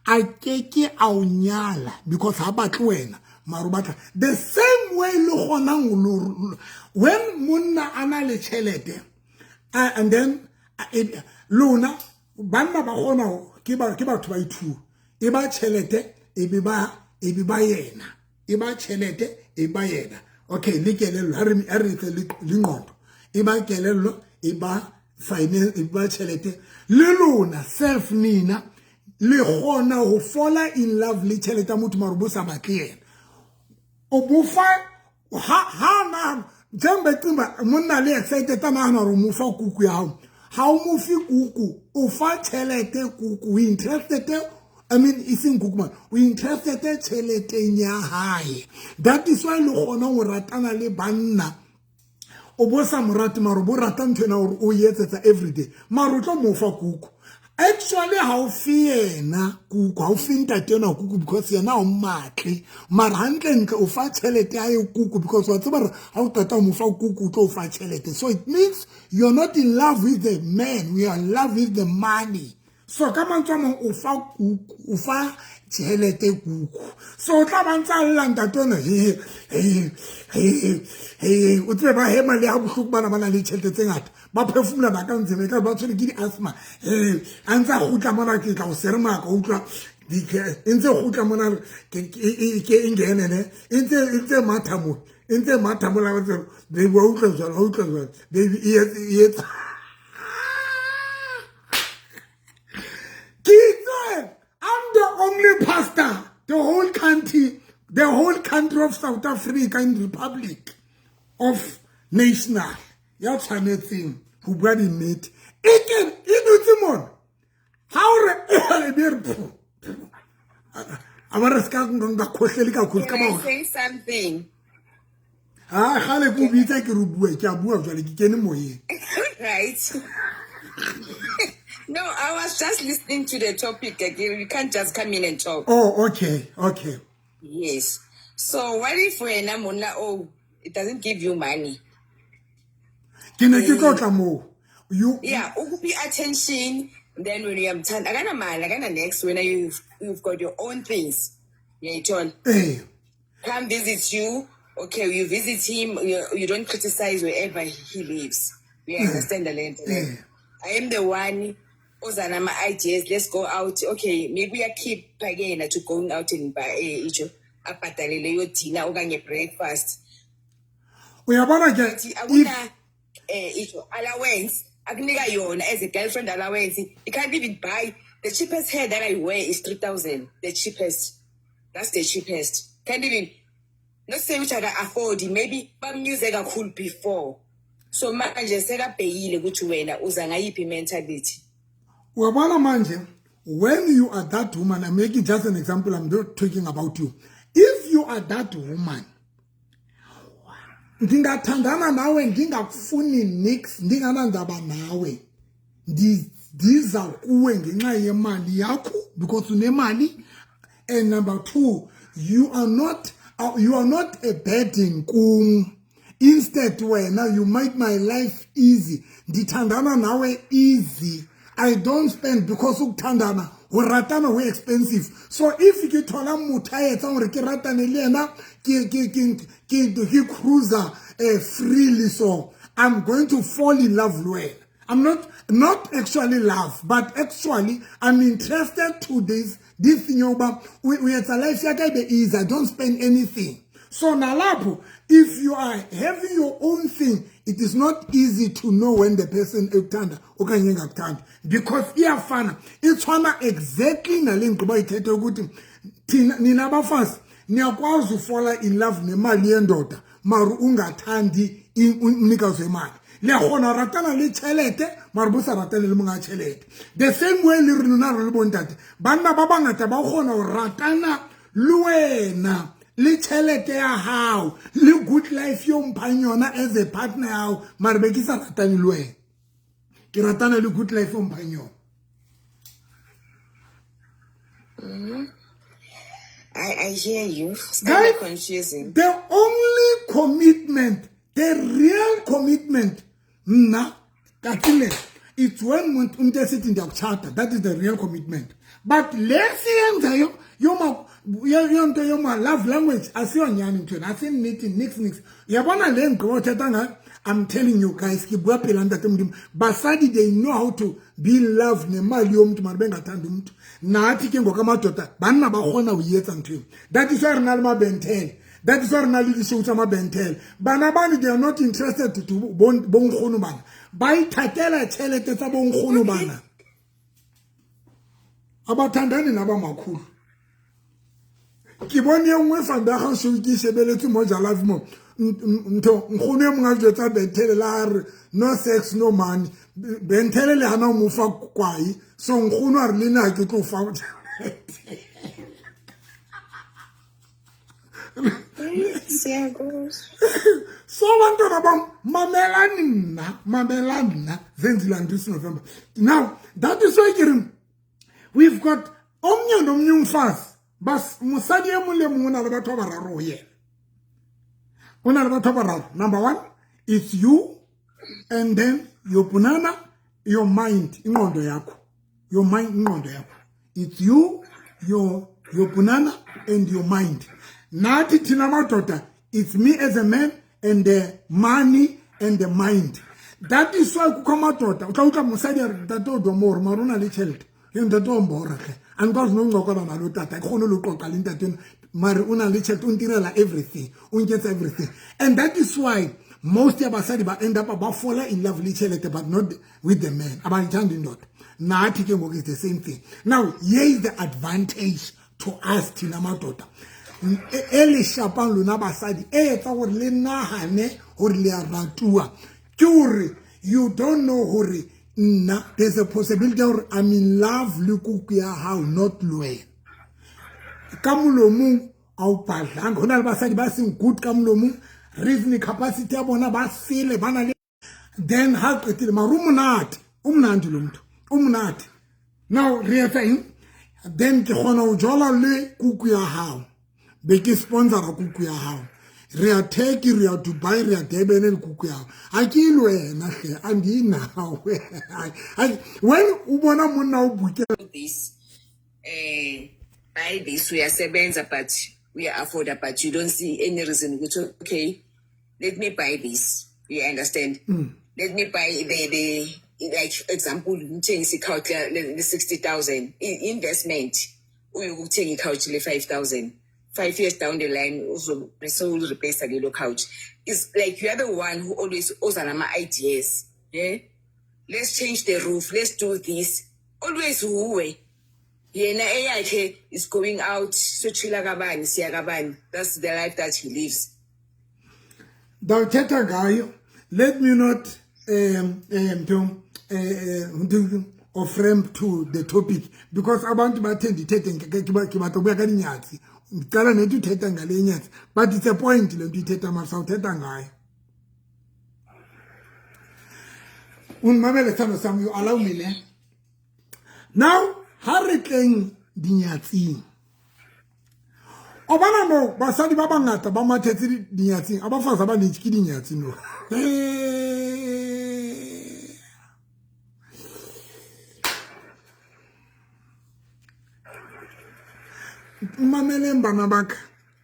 A keke a o nyala because ha batle wena. Mara o batla the same way le kgonang when monna a na le tjhelete, and then lona banna ba kgona ke batho ba ithu e ba tjhelete e be ba yena e ba tjhelete e ba yena. Okay, le kelello ha re etse le ngqondo e ba kelello e ba finance e ba tjhelete le lona self nina le kgona ho fall in love le tjhelete ya motho mara bo sa batle yena. O bofa ha na jembe timba monna le excited ta nahana hore o mo fa kuku ya hao. Ha o mo fe kuku, o fa tjhelete kuku. O interested, I mean iseng kuku man, o interested tjheleteng ya hae. That is why le kgona ho ratana le banna. O bo sa mo rate mara o bo rata ntho ena hore o etsetsa everyday. Mara o tlo mo fa kuku. Actually, ha o fe yena kuku, ha o fe ntate ena kuku because yena o matle. Mara hantlentle o fa tjhelete ya hae kuku because wa tseba hore ha o qeta ho mo fa kuku o tlo o fa tjhelete. So it means you're not in love with the man, you are in love with the money. So ka mantswe a mang o fa kuku, o fa tjhelete kuku. So o tla ba ntsa lla ntate ona, he he he he, o tsebe ba hema le ha bohloko bana ba na le tjhelete tse ngata. Ba phefumula ba ka ntse ba ka ba tshwere ke di-asthma. A ntse a kgutla mona ke tla o seremaka, o utlwa e ntse kgutla mona ke e ngene ne e ntse matha mo, e ntse matha mola ba tsebe baby wa utlwa jwalo, wa utlwa jwalo baby e etsa. Ke itse I'm the only pastor the whole country of South Africa in Republic of National ya tshwanetseng ho bua dinnete. E ke e dutse mona ha o re e be re a ba re ska nka khohlele ka khohle ka Can I say something? Ha gale ke o bitsa ke re bue, ke a bua jwale ke kene moyeng. Right. No, I was just listening to the topic again. You can't just come in and talk. Oh, okay, okay. Yes. So what if wena monna, oh, it doesn't give you money? Ke ne ke tlo tla moo. You Yeah, ukupi attention, then when you am akana mali, akana next when you've got your own things. Yeah, John. Eh. Come visit you. Okay, you visit him, you don't criticize wherever he lives. We understand the land. I am the one ozana my ideas, let's go out. Okay, maybe I keep again to going out and buy each abhatalele yo dinner okanye breakfast. Uyabona ke akuna icho allowance akunika yona as a girlfriend allowance. You can't even buy the cheapest hair that I wear is 3,000. The cheapest. That's the cheapest. Can't even not say which I can afford. Maybe bamuse kakhulu before. So manje sekabhekile ukuthi wena uza ngayiphi mentality. Uyabona manje, when you are that woman, I'm making just an example, I'm not talking about you. If you are that woman, ndingathandana nawe ndingakufuni nix, ndinganandaba nawe. Ndiza kuwe ngenxa yemali yakho because unemali. And number two, you are not a burden kum. Instead wena you make my life easy. Ndithandana nawe easy. I don't spend because ukuthandana ho ratana ho expensive. So if ke thola motho a etsang hore ke ratane le yena, ke cruiser freely, so I'm going to fall in love le wena. I'm not actually love, but actually I'm interested to this thing yoba we etsa life ya ka be easy. I don't spend anything. So nalapho, if you are having your own thing, it is not easy to know when the person ekuthanda okanye engakuthandi because iyafana, itshwana exactly nale nkqubo ithethe ukuthi thina nina abafazi niyakwazi ufola in love nemali yendoda mara ungathandi umnikazi wemali. Le kgona ratana le tjhelete mara bo sa ratane le monga tjhelete. The same way le rona re le bontate, banna ba bangata ba kgona ho ratana le wena le tjhelete ya hao le good life yo mphang yona as a partner ya hao, mara be ke sa ratane le wena, ke ratana le good life yo mphang yona. I hear you. It's kind of confusing. The only Commitment, the real commitment, nna katsile, it's when umuntu esithi ndiyakutshata, that is the real commitment. But le siyenzayo yonto yoma love language asiyonyani mthweni, asinithi nix nix. Uyabona le ngqiba othetha ngayo? I'm telling you guys, ke bua pela ntate Modimo. Basadi, they know how to be loved nemali yomntu mara bengathandi umntu. Nathi ke ngoku amadoda banna ba kgona ho etsa ntho eo. That is why re na le mabenthele. That is why re na le di-show tsa mabenthele. Bana bane, they are not interested to bonkgono bana. Ba ithatela tjhelete tsa bonkgono bana. Abathandani nabamakhulu. Ke bone e nngwe vandag show ke shebeletse mo Jalavi mo. Ntho nkgono e mongwe a jwetsa Benthele la re no sex no money. Benthele le hana o mo fa kwai, so nkgono a re le nna ke tlo fa. So bantwana bam, mamelani nna, mamela nna Zenzile Andries November. Now that is why ke re we've got omnye nomnye umfazi. Bas mosadi e mong le mong o na le batho ba bararo ho yena. O na le batho ba bararo. Number one, it's you, and then your punana, your mind, ingqondo yakho. Your mind, ingqondo yakho. It's you, your punana, and your mind. Nathi thina madoda, it's me as a man and the money and the mind. That is why kukho amadoda. O tla utlwa mosadi a re ntate o dwa mo hore mara o na le tjhelete. Ye ntate o mbora hle. Andikwazi nokuncokola nalo tata, ke kgone le ho qoqa le ntate ena. Mare o na le tjhelete, o ntirela everything, o nketsa everything. And that is why most ya basadi ba end up ba fall in love le tjhelete, but not with the man. Abayithandi indoda. Nathi ke ngoku is the same thing. Now, here is the advantage to us thina madoda. E le shapang lona basadi, e etsa hore le nahane hore le a ratuwa. Ke hore you don't know hore nna there's a possibility hore I'm in love le kuku ya hao, not le wena. Ka molomong a o badlanga. Ho na le basadi ba seng good ka molomong, reasoning capacity ya bona ba sele, ba na le then ha qetile mara o monate, o monate lo motho, o monate. Now re etsa eng? Then ke kgona ho jola le kuku ya hao, be ke sponsora kuku ya hao. Re ya Turkey, re ya Dubai, re ya Durban le kuku ya hao. Ha ke le wena hle, andinawe. When o bona monna o buke this, buy this, uyasebenza but we are afford, but you don't see any reason ukuthi okay, let me buy this. You understand? Let me buy the like example, ngithengisa i-couch le 60,000 investment. Uyokuthenga i-couch le 5,000. 5 years down the line, uzobe replace lelo couch. It's like you are the one who always oza nama ideas. Yeah? Let's change the roof. Let's do this. Always uwe. Yena eyakhe is going out. So chila kabani, siya kabani. That's the life that he lives. Ndawuthetha ngayo. Let me not off-ramp to the topic because abantu bathe ndithethe ke batla ho bua ka dinyatsi. Ndicela nethi uthetha ngale nyatsi, but it's a point le nto ithetha mara sawuthetha ngayo. Undimamele sithando sam, you allow me ne. Now ha re tleng dinyatsing. O bona mo basadi ba bangata ba mathetse dinyatsing, abafazi abanintsi ke dinyatsi no. Mameleng bana ba ka,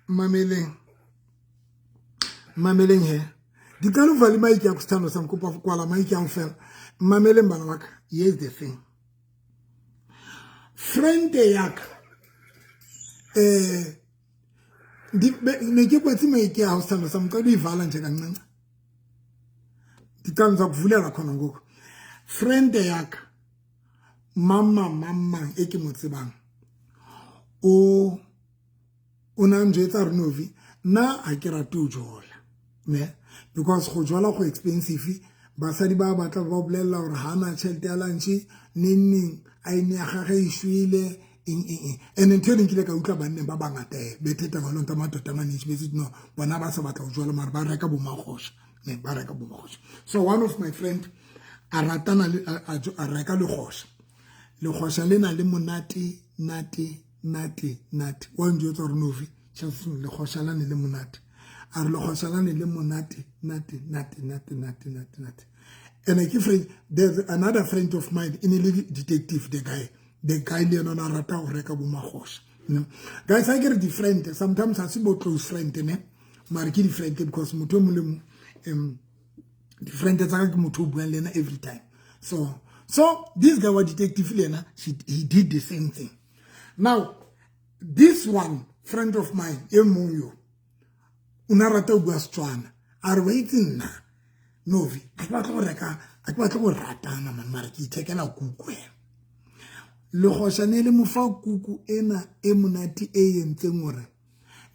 mameleng. Mameleng he. Dicela uvale imayiki yakho sithando sam, kopa kwala mayiki yam fela. Mameleng bana ba ka, here's the thing. Friend ya ka, ne ke kwetse mayiki ya hao sithando sam, ngicela uyivala nje kancinci. Ndicela ndiza kuvulela khona ngoku. Friend ya ka, mama e ke mo tsebang, o na njwetsa re Novi, nna ha ke rate ho jola, ne? Because go jola go expensive. Basadi ba batla ba bolella hore ha na tjhelete ya lunch, neng neng a ene ya gagwe e shwele, eng eng eng. And ntho e nkile ka utlwa banneng ba bangata be thetha ngalo nta madoda a manintsi besithi no, bona ba sa batla ho jola mara ba reka bo magosha, ne, ba reka bo magosha. So one of my friend a ratana le a reka legosha. Legosha lena le monate nate nate nate. Wa njwetsa hore Novi, chance legosha lane le monate. A re lekgosha lane le monate nate nate nate nate nate nate. And ke friend, there's another friend of mine in a detective, the guy le yena o ne a rata go reka bo magosha. No. Guys, I get different. Sometimes I see bo close friend ne. Mara ke different because motho o mong le mong different tsa ka ke motho o buang le yena every time. So this guy wa detective le yena, he did the same thing. Now, this one friend of mine, e mong yo, o ne a rata ho bua Setswana. A re wa itse nna, Novi, ha ke batle go reka, ha ke batle go ratana man, mara ke ithekela kuku wena. Lekgosha ne le mo fa kuku ena e monate e entseng hore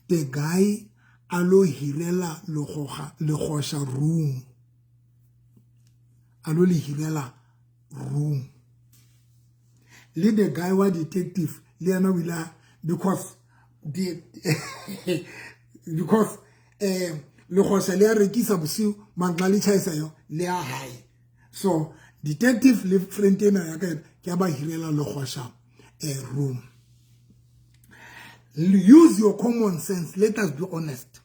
the guy a lo hirela lekgosha room. A lo le hirela room. Le the guy wa detective le yena o ile a, because the because lekgosha le a rekisa bosiu mantla le tjhaisa yo le a hae. So detective le friend ena ya ka ena ke a ba hirela lekgosha room. Use your common sense. Let us be honest.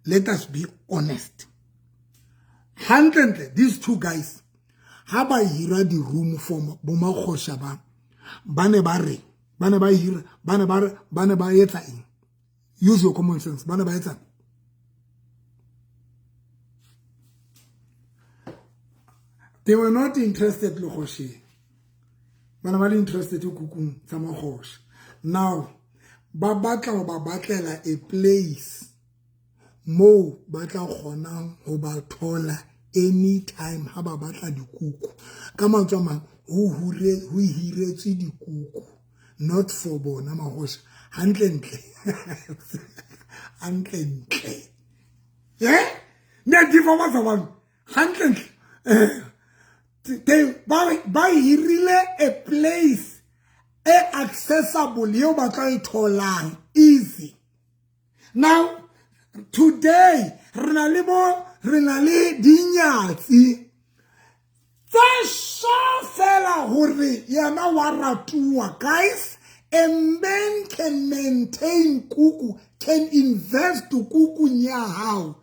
Let us be honest. Handlentle, these two guys, ha ba hira di room for bo makgosha ba, ba ne ba re, ba ne ba hira, ba ne ba re, ba ne ba etsa eng? Use your common sense. Ba ne ba etsa. They were not interested lekgosheng. Ba ne ba le interested kukung tsa makgosha. Now, ba batla ho ba batlela a place moo ba tla kgonang ho ba thola anytime ha ba batla dikuku. Ka mantswe a mang, ho hiretswe dikuku, not for bona makgosha. Hantlentle. Hantlentle. Eh? Ne di fa ba tsabang. Hantlentle. They ba hirile a place e accessible eo ba tla e tholang easy. Now today re na le dinyatsi tsa sho fela hore yena wa ratuwa. Guys, a man can maintain kuku, can invest kuku ya hao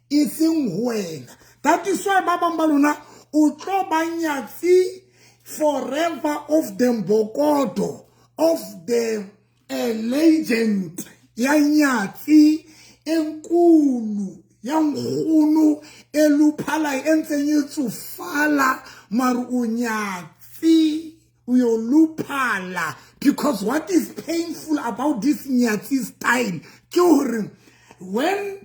e seng ho wena. That is why ba bang ba lona o tlo ba nyatsi forever of the mbokodo of the legend ya nyatsi enkulu ya nkgono e luphala e ntseng e tsofala mare o nyatsi o yo luphala. Because what is painful about this nyatsi style ke hore when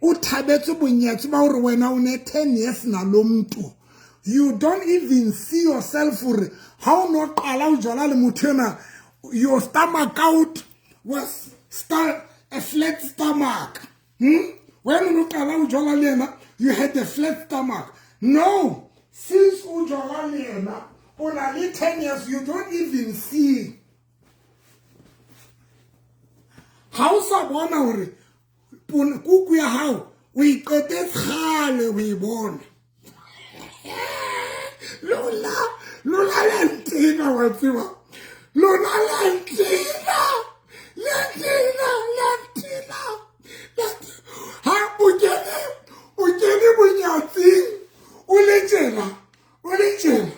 o thabetse bonyatsi ba hore wena o ne 10 years na lo mntu, you don't even see yourself hore ha o no qala o jala le motho ena, your stomach out was a flat stomach. When o qala o jala le yena, you had a flat stomach. No, since o jala le yena o na le 10 years, you don't even see. Ha o sa bona hore kuku ya hao o e qetetse kgale o e bona. Lona la ntina wa tseba. Lona la ntina. La ntina, la ntina. Ha o kene bonyatsing o le tjena, o le tjena.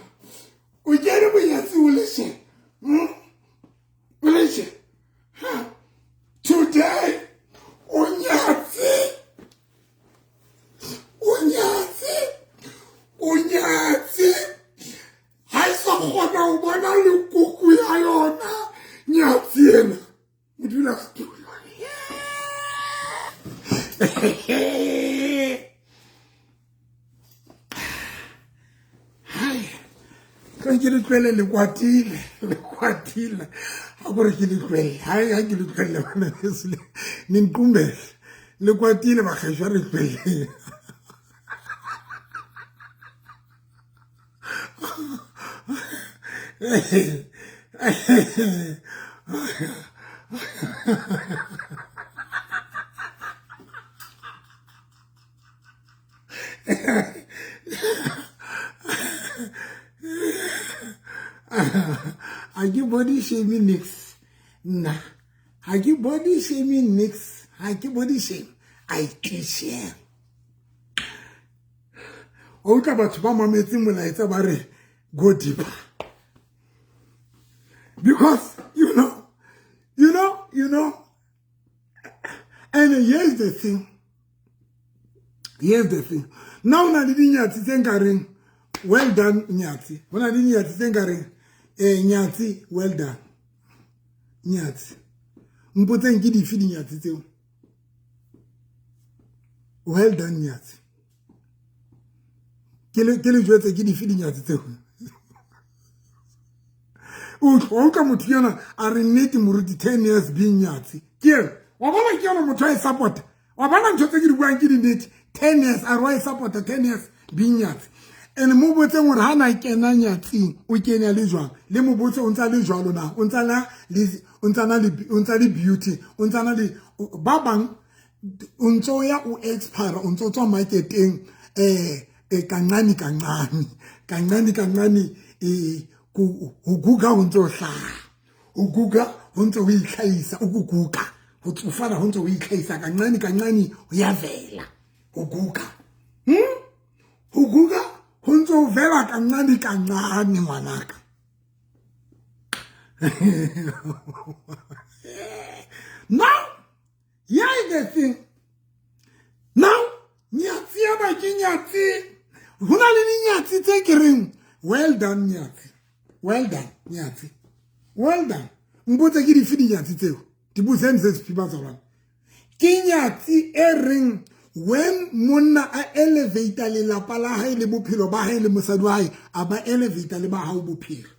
O kene bonyatsing o le tjena. O le tjena. Ha today o nyatsi. O nyatsi. O nyatsi. Ha e sa kgona ho bona le kuku ya yona nyatsi ena. Modulasetulo. Hai. Ka ke le tlwele le kwatile, le kwatile. Ha gore ke le tlwele. Hai, ha ke le tlwele bana beso le ne nkumbele. Le kwatile ba kgeshwa re tlwele. Ha ke body shaming nix. Nna ha ke body shaming nix. Ha ke body shame. A e tlishe. O utlwa batho ba mametse molaetsa ba re go deeper. Because you know, and here's the thing. Here's the thing. Now na le dinyatsi tse nkareng well done nyatsi. Ho na le dinyatsi tse nkareng nyatsi well done. Nyatsi. Mpotseng ke dife dinyatsi tseo. Well done nyatsi. Ke le jwetse ke dife dinyatsi tseo. Utlwa motho yona a re nnete moruti 10 years being nyatsi. Ke ena. Wa bona ke yona motho a e support. Wa bona ntho tse ke di buang ke di nnete. 10 years a re wa e support 10 years being nyatsi. And mo botseng hore ha na kena nyatsing o kene le jwang, le mo botse o ntsa le jwalo na, o ntsa na le, o ntsa na le, o ntsa le beauty, o ntsa na le ba bang, o ntso ya o expire, o ntso tswa marketeng kancane kancane kancane kancane, ho guga ho ntso hlaha, ho guga ho ntso ho itlhahisa, o kuguga ho tsofala ho ntso ho itlhahisa kancane kancane, ho ya vela ho guga, ho guga ho ntso ho vela kancane kancane, ngwanaka. Now here is the thing. Now nyatsi ya ba ke nyatsi, ho na le dinyatsi tse ke reng well done nyatsi, well done nyatsi, well done. Mpotse ke dife dinyatsi tseo, di botseng se sephi bazalwane. Ke nyatsi e reng when monna a elevate lelapa la hae le bophelo ba hae le mosadi wa hae, a ba elevate le ba hao bophelo.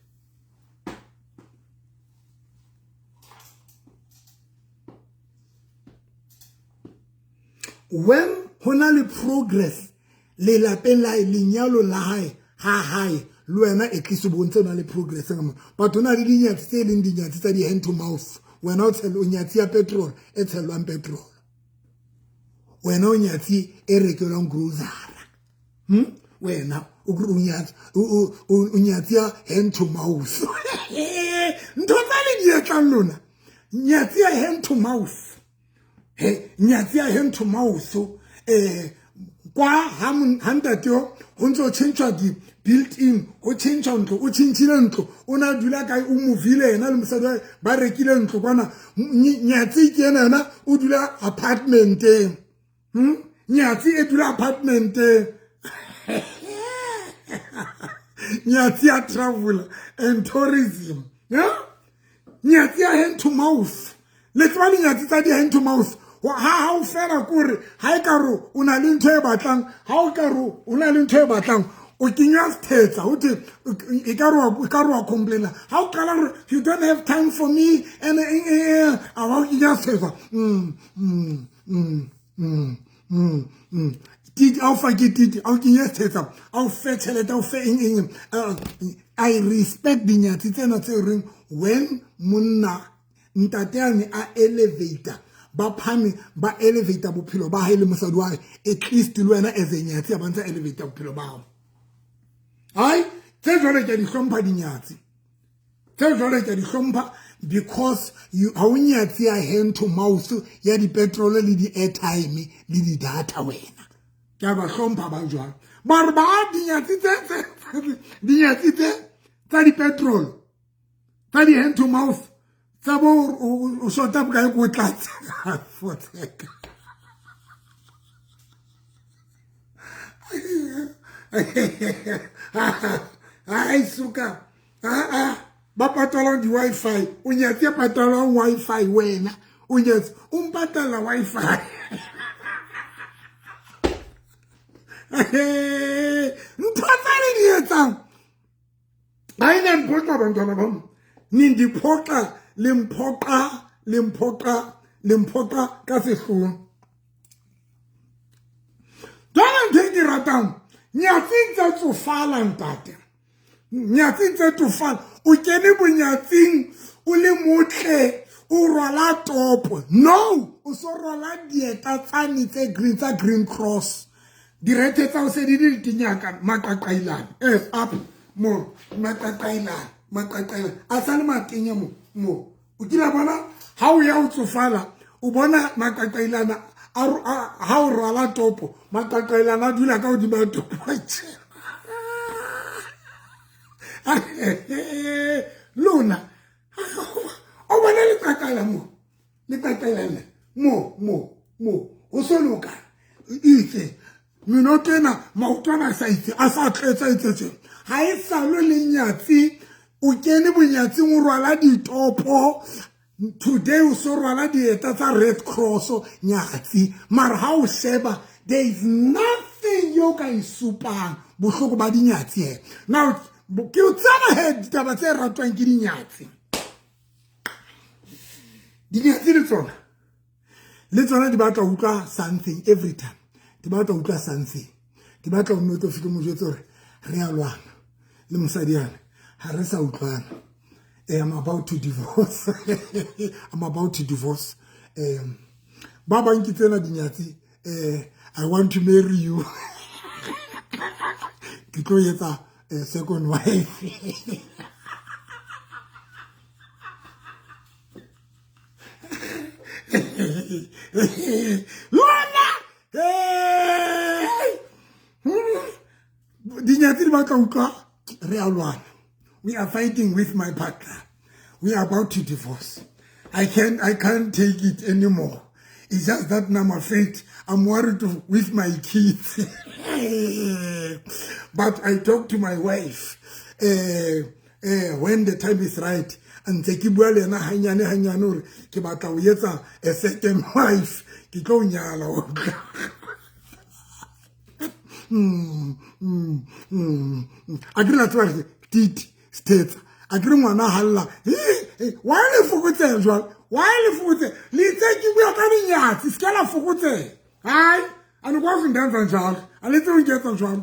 When ho na le progress lelapeng la hae, lenyalo la hae, ha hae le wena, at least o bontse o na le progress ka mo. But ho na le dinyatsi tse leng dinyatsi tsa di-hand to mouth. Wena o tshela, o nyatsi ya petrol e tshelwang petrol, wena o nyatsi e rekelwang grocery, Wena o nyatsi ya hand to mouth. Ntho tsa le di etsang lona, nyatsi ya hand to mouth, he nyatsi ya hand to mouth. Kwa ha ntate yo ho ntso tjhentjhwa di built in, ho tjhentjhwa ntlo, o tjhentjhile ntlo, o na dula kae, o movile yena le mosadi wa hae, ba rekile ntlo kwana. Nyatsi ke ena, yena o dula apartmenteng, Nyatsi e dula apartmenteng, nyatsi ya travel and tourism, yeah? Nyatsi ya hand to mouth. Le tseba dinyatsi tsa di-hand to mouth, ha o fela kore ha e ka re o na le ntho e batlang, ha o ka re o na le ntho e batlang, o kenywa sethetsa, ho thwe e ka re wa complaina. Ha o qala hore you don't have time for me and a wa o kenya sethetsa, titi a o fa ke titi, a o kenye sethetsa, a o fe tjhelete, a o fe eng eng. I respect dinyatsi tsena tse reng when monna ntate ane a elevator ba phame, ba elevate bophelo ba hae le mosadi wa hae, at least le wena as a nyatsi a ba ntsa elevate bophelo ba hao. Hai, tse jwalo ke a di hlompha dinyatsi tse jwalo, ke a di hlompha because you ha o nyatsi ya hand to mouth ya di-petrol le di-airtime le di-data. Wena ke a ba hlompha ba jwalo, ba re ba dinyatsi tse dinyatsi tse tsa di-petrol, tsa di-hand to mouth, tsa bo o shota bokae ko tlatse fotseka. Ai suka, aa ba patalang di-Wi-Fi, o nyatsi ya patalang Wi-Fi, wena o nyatsi o mpatala Wi-Fi. Ntho tsa le di etsang ha e nemphoqa, bantwana bam, nindiphoqa, limphoqa, limphoqa, limphoqa ka sehloho. Jwale ntho e ke ratang, nyatsing tsa tsofala ntate, nyatsing tse tsofala, o kene bonyatsing o le motle, o rwala topo, no o so rwala dieta tsane tse green tsa Green Cross, direthe tsa o se di le dinyaka, maqaqailane up mo, maqaqailane, maqaqailane a sa le matenya mo. O kile bona ha o ya o tsofala, o bona maqaqailana Ha o rwala topo, maqaqailana a dula ka hodima topo. Lona o bona leqaqaila mo, leqaqaila le mo mo mo ho so loka itse menoto ena maoto ana a sa itse a sa tletsa itse tje ha e salo le nyatsi o kene bonyatsing o rwala ditopo. Today o so rwala dieta tsa Red Cross nyatsi mara ha o sheba there is nothing yo ka e supang bohloko ba dinyatsi he. Now ke o tsaba he ditaba tse ratwang ke dinyatsi. Dinyatsi le tsona le tsona di batla ho utlwa something every time. Di batla ho utlwa something. Di batla ho nno tlo fihle mo jwetse hore re a lwana le mosadi yana ha re sa utlwana. I'm about to divorce. I'm about to divorce. Ba bang ke tsena dinyatsi. I want to marry you. Ke tlo etsa second wife. Lona! Hey! Dinyatsi di batla utlwa re a lwana. We are fighting with my partner. We are about to divorce. I can't take it anymore. It's just that now I'm afraid. I'm worried with my kids. But I talk to my wife when the time is right. And ntse ke bua le yena hanyane hanyane hore ke batla ho etsa a second wife. Ke tlo nyala. A ke re la tseba re titi stetsa. A ke re ngwana halla. Why le fokotseha jwale? Why le fokotseha? Le itse ke bua ka dinyatsi, se ka la fokotseha. Hayi, anikwazi ndenza njalo. A le tsebe nketsa jwalo.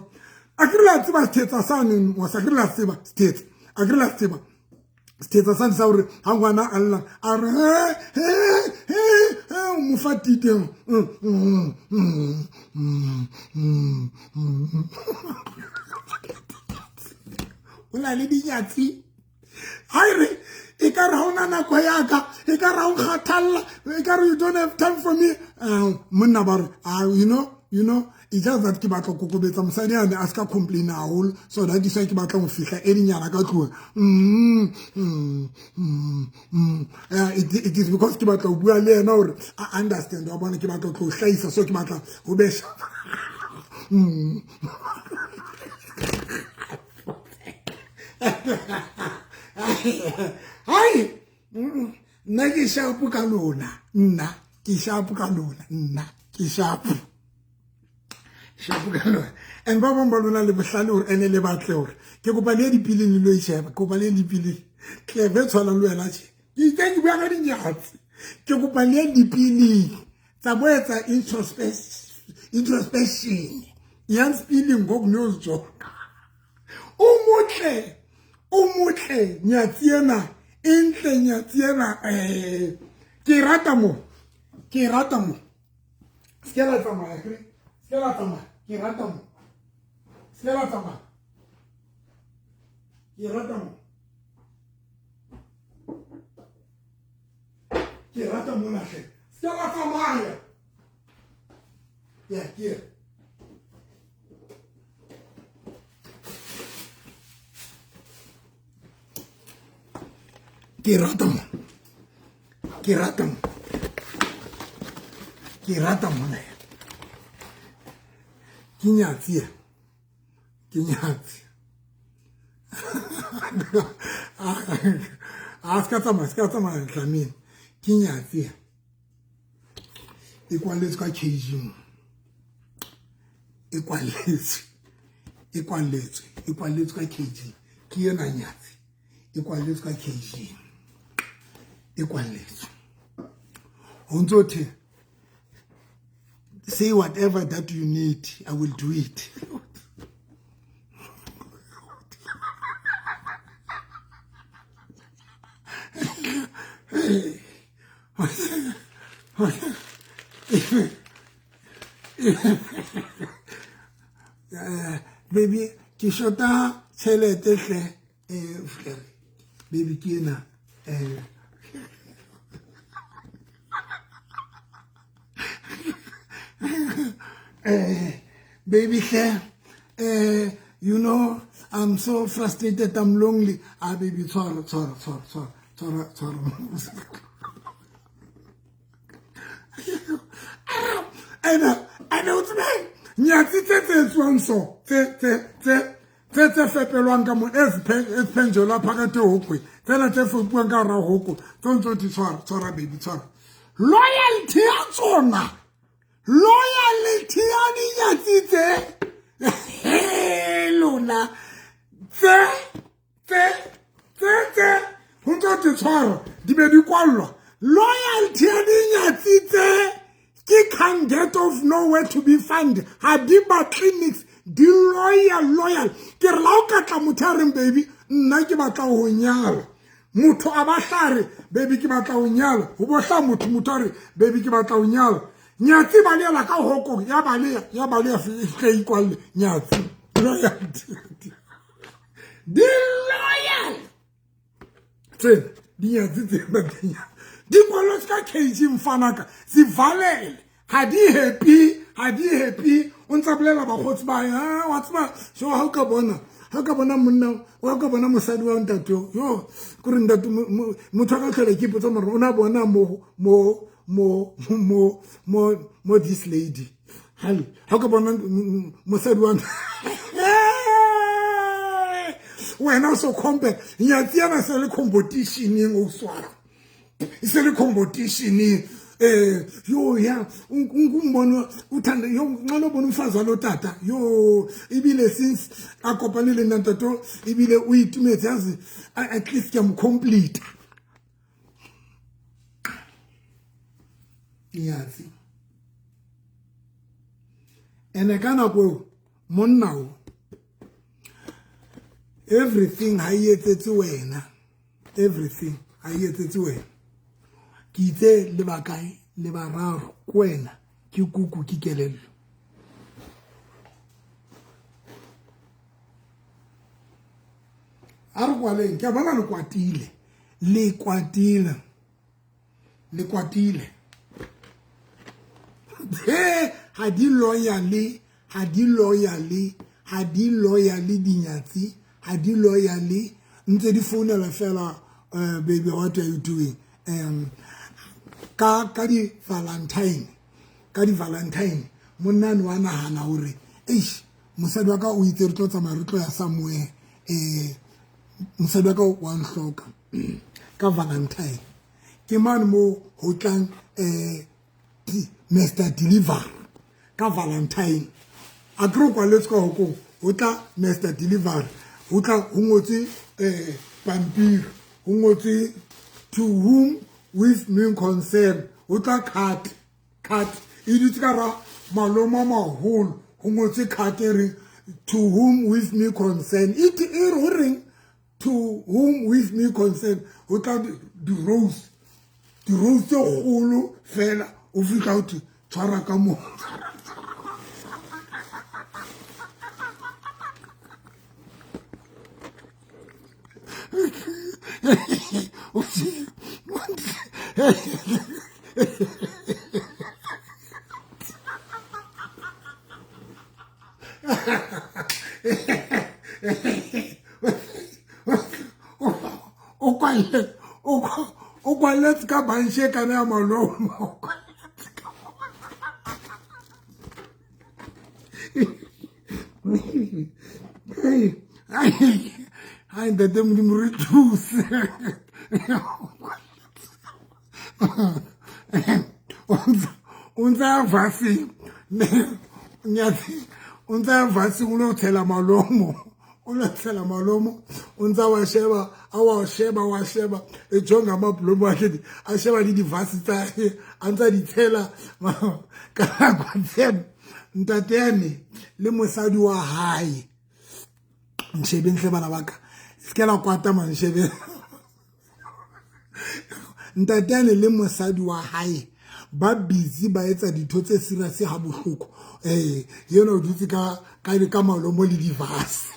A ke re la tseba sethetsa sane mos, a ke re la tseba sethetsa. A ke re la tseba sethetsa sane sa hore ha ngwana a lla, a re he he he he, o mo fa tite. O na le dinyatsi. Ha e re e ka re ha ona nako ya ka, e ka re ha o nkgathalla, e ka re you don't have time for me. Monna ba re, you know, it's just that ke batla ho kokobetsa mosadi ane a ska complain haholo, so that is why ke batla ho fihla e dinyana ka tlung. It is because ke batla ho bua le yena hore a understand, wa bona, ke batla ho tlo hlahisa, so ke batla ho be Hai, nna ke sharp ka lona, nna ke sharp ka lona, nna ke sharp. Sharp ka lona. And ba bang ba lona le bohlale hore ene le batle hore ke kopa le dipileng le lo isheba, ke kopa le dipileng. Tlebe tshwana le wena tje. Ke itse ke bua ka dinyatsi. Ke kopa le dipileng tsa bo etsa introspection. Yang spilling ngokunyozijonga. O motle. O motle nyatsi ena, e ntle nyatsi ena, ke rata mo, ke rata mo. Se ke la tsamaya, se ke la tsamaya, ke rata mo. Se ke la tsamaya. Ke rata mo. Ke rata mo hle. Se ke la tsamaya. Ya, ke Ke rata mo. Ke rata mo. Ke rata mona. Ke nyatsi. Ke nyatsi. A ska tsamaya, ska tsamaya tlameng. Ke nyatsi. E kwalletswe ka cage mo. E kwalletswe. E kwalletswe. E kwalletswe ka cage. Ke yena nyatsi. E kwalletswe ka cage. E kwalletswe. Ho ntso the say whatever that you need, I will do it. Baby, ke shota tjhelete hle. Baby ke ena. Baby hle, you know, I'm so frustrated, I'm lonely. Ah, baby, tshwara, tshwara, tshwara, tshwara, tshwara, tshwara. Ene o tsebe nyatsi tse tse etswang so, tse tse tse tse tse fepelwang ka mo eziphenjelwa phakathi hokwe, tsena tse fepuwang ka hara hoko, tse ntse di tshwara, tshwara baby, tshwara. Loyalty ya tsona, loyalty ya dinyatsi tse, lona, tse tse tse tse ho ntso di tshwara, di be di kwallwa. Loyalty ya dinyatsi tse ke can get of nowhere to be found. Ha di batle nix, di loyal, loyal. Ke re la o ka tla motho a reng baby, nna ke batla ho nyala. Motho a ba hlare, baby ke batla ho nyala. Ho bo hla motho, motho a re baby ke batla ho nyala. Nyatsi ba lela ka hoko, ya baleya, ya baleya hle ikwalle nyatsi. Loyalty. Di loyal. Tsena, dinyatsi tsena dinyatsi. Di kwallwe ka cage mfanaka, zivalele. Ha di happy, ha di happy. O ntsa bolela bakgotsi ba hae, ha wa tseba, so ha o ka bona, ha o ka bona monna, ha o ka bona mosadi wa ntate yo, yo, kore ntate motho a ka tlhola ke ipotsa mara o na bona mo, mo, mo, mo, mo, mo this lady. Hale, ha o ka bona mosadi wa wena o so compare, nyatsi yana se le competition-eng o swara. E se le competition-eng. Yo ya, ungumbona uthanda yo nqalo bona umfazi walo tata yo ebile since a kopane le nna ntate ebile o itumetse yazi at least ke mo complete. Nyatsi. Ene ka nako eo monna o everything ha e etsetse wena, everything ha e etsetse wena. Ke itse le ba kae le bararo ke wena ke kuku ke kelello. A re kwaleng, ke a bona le kwatile, le kwatile, le kwatile. He, ha di loyale, ha di loyale, ha di loyale dinyatsi, ha di loyale. Ntse di founela fela, baby, what are you doing? Ka di Valentine, ka di Valentine, monna ne wa nahana hore, eish, mosadi wa ka o itse re tlo tsamaya re tlo ya somewhere, mosadi wa ka wa nhloka ka Valentine. Ke mane mo ho tlang, Mister Deliver ka Valentine. A ke re o kwalletswe ka hokong, ho tla Mister Deliver, ho tla ho ngotswe, pampiri, ho ngotswe to whom with me concern, ho tla card, card e dutse ka ra malome a maholo, ho ngotswe card e reng to whom with me concern. E e re ho reng to whom with me concern, ho tla di-rose, di-rose tse kgolo fela, o fihla ho thwe tshwara ka moo. O kwalletse ka banshe kana ya malome. O kwalletse ka Ai, ntate Modimo re thuse. O ntse a vaseng. Nyatsi, o ntse a vaseng, o lo tshela malomo. O lo tshela malomo, o ntse a wa sheba, a wa sheba, wa sheba, e jonga mablomo a ke, a sheba le divase tsa hae, a ntse a di tshela ka nako tseno. Ntate yane le mosadi wa hae. Nshebeng hle bana ba ka. Se ke la kwata man, nshebeng. Ntate yane le mosadi wa hae ba busy ba etsa dintho tse serious ha bohloko. Yena o dutse ka malomo le divase.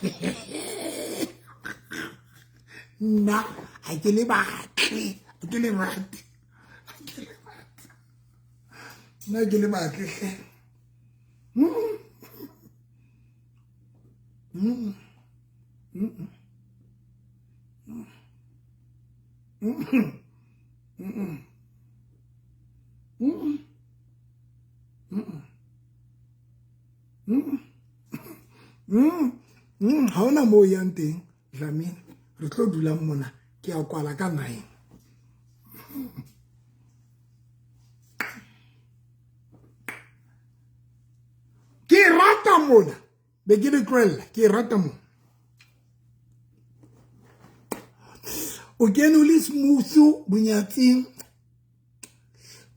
Nna ha ke le batle, ha ke le rate. Ha ke le batle. Nna ke le batle hle. Ha hona moo yang teng Dlamini, re tlo dulang mona, ke a kwala ka 9. Ke rata mona, be ke le tlohella, ke rata mona. O kene o le smooth bonyatsing,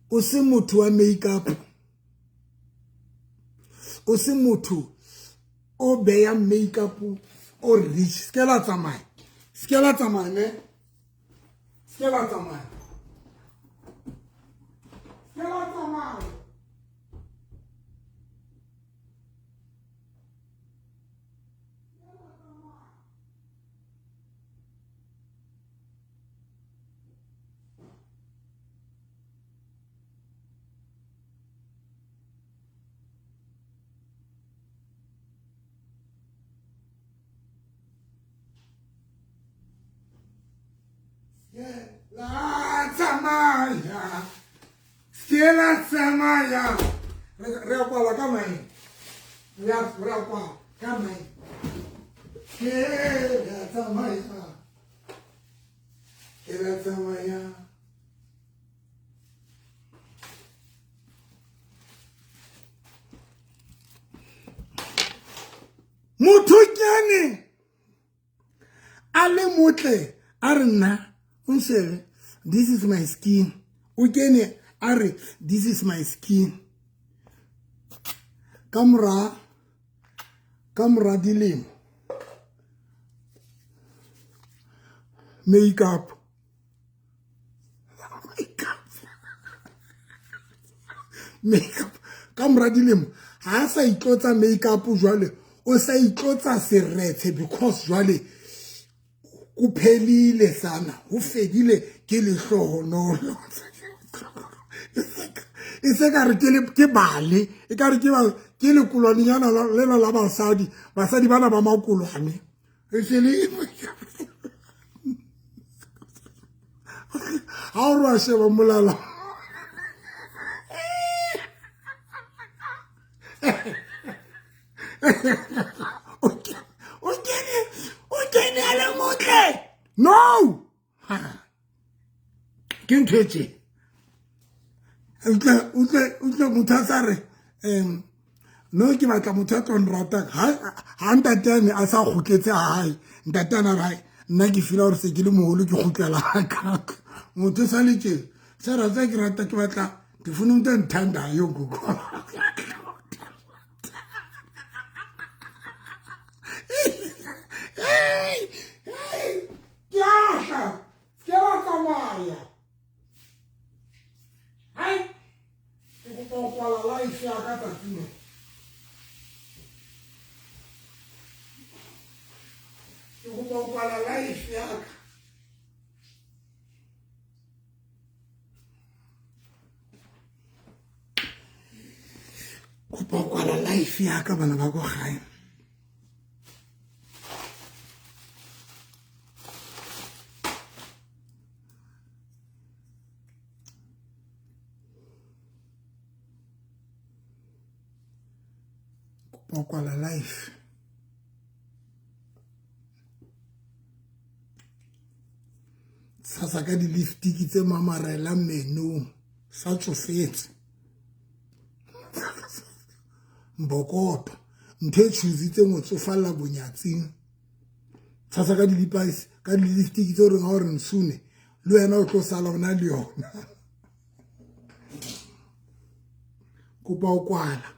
o se motho wa make-up, o se motho o beyang make-up o rich. Se ke la tsamaya, se ke la tsamaya ne, se ke la tsamaya, se ke la tsamaya. La tsamaya, se la tsamaya. Re a kwala ka 9. Re a kwala ka 9. Ke la tsamaya, ke la tsamaya. Motho kene a le motle a re nna unshebe, this is my skin. O kene a re this is my skin. Ka mora dilemo makeup, makeup. Ka mora dilemo ha sa itlotsa makeup jwale, o sa itlotsa seretse because jwale o phelile sana, ho fedile ke lehlohonolo. E se ka re ke bale, e ka re ke lekolwanenyana lena la basadi, basadi bana ba makolwane. E se le ha o re wa sheba molala. O kene a le motle. No! Ke ntho e tje. Utlwe motho a sa re no ke batla motho a tlo nratang. Ha ntate ane a sa kgutletse hae, ntate ana re hae, nna ke feel hore se ke le moholo ke kgutlela ka. Motho sa le tje, sa rata ke rata ke batla ke funa umuntu engithandayo ngoku. Ke a tla, ke la tsamaya. Hai, ke kopa ho kwala life ya ka tsatsi lena. Ke kopa ho kwala life ya ka. Kopa ho kwala life ya ka bana ba ko gae. Kopa ho kwala life. Tshasa ka di-lipstick tse mamarelang menong, sa tsofetse. Mbokoto, ntho e choositseng ho tsofalla bonyatsing. Tshasa ka di-lipstick, ka di-lipstick tse o reng ha o re nsune, le wena o tlo sala o na le yona. Kopa ho kwala.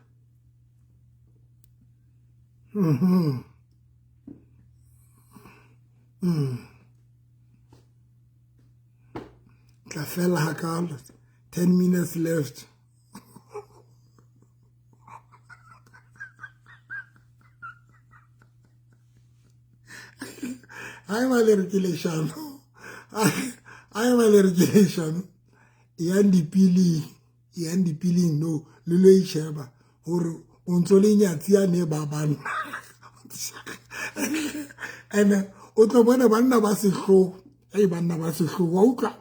Tla fela hakalo. 10 minutes left. Ai ba le re ke leshano. Ai ba le re ke leshano. Yang dipiling no le lo isheba hore o ntso le nyatsi ya ne ba banna. Ene o tlo bona banna ba sehloho. Ei banna ba sehloho wa utlwa.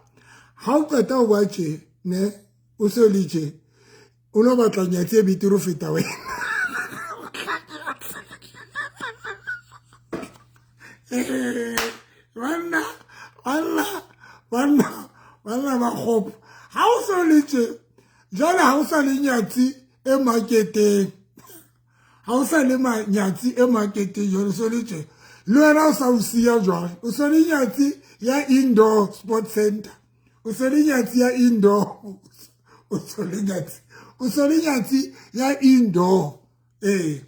Ha o qeta ho ba tje ne o se le tje o lo batla nyatsi e betere ho feta wena. Banna, banna, banna, banna ba kgopo. Ha o so le tje, jwale ha o sa le nyatsi e marketeng. Ha o sa le nyatsi e marketeng jwale so le tje. Le wena o sa o siya jwale. O so le nyatsi ya indoor sport center. O so le nyatsi ya indoor. O so le nyatsi. O so le nyatsi ya indoor. Ee,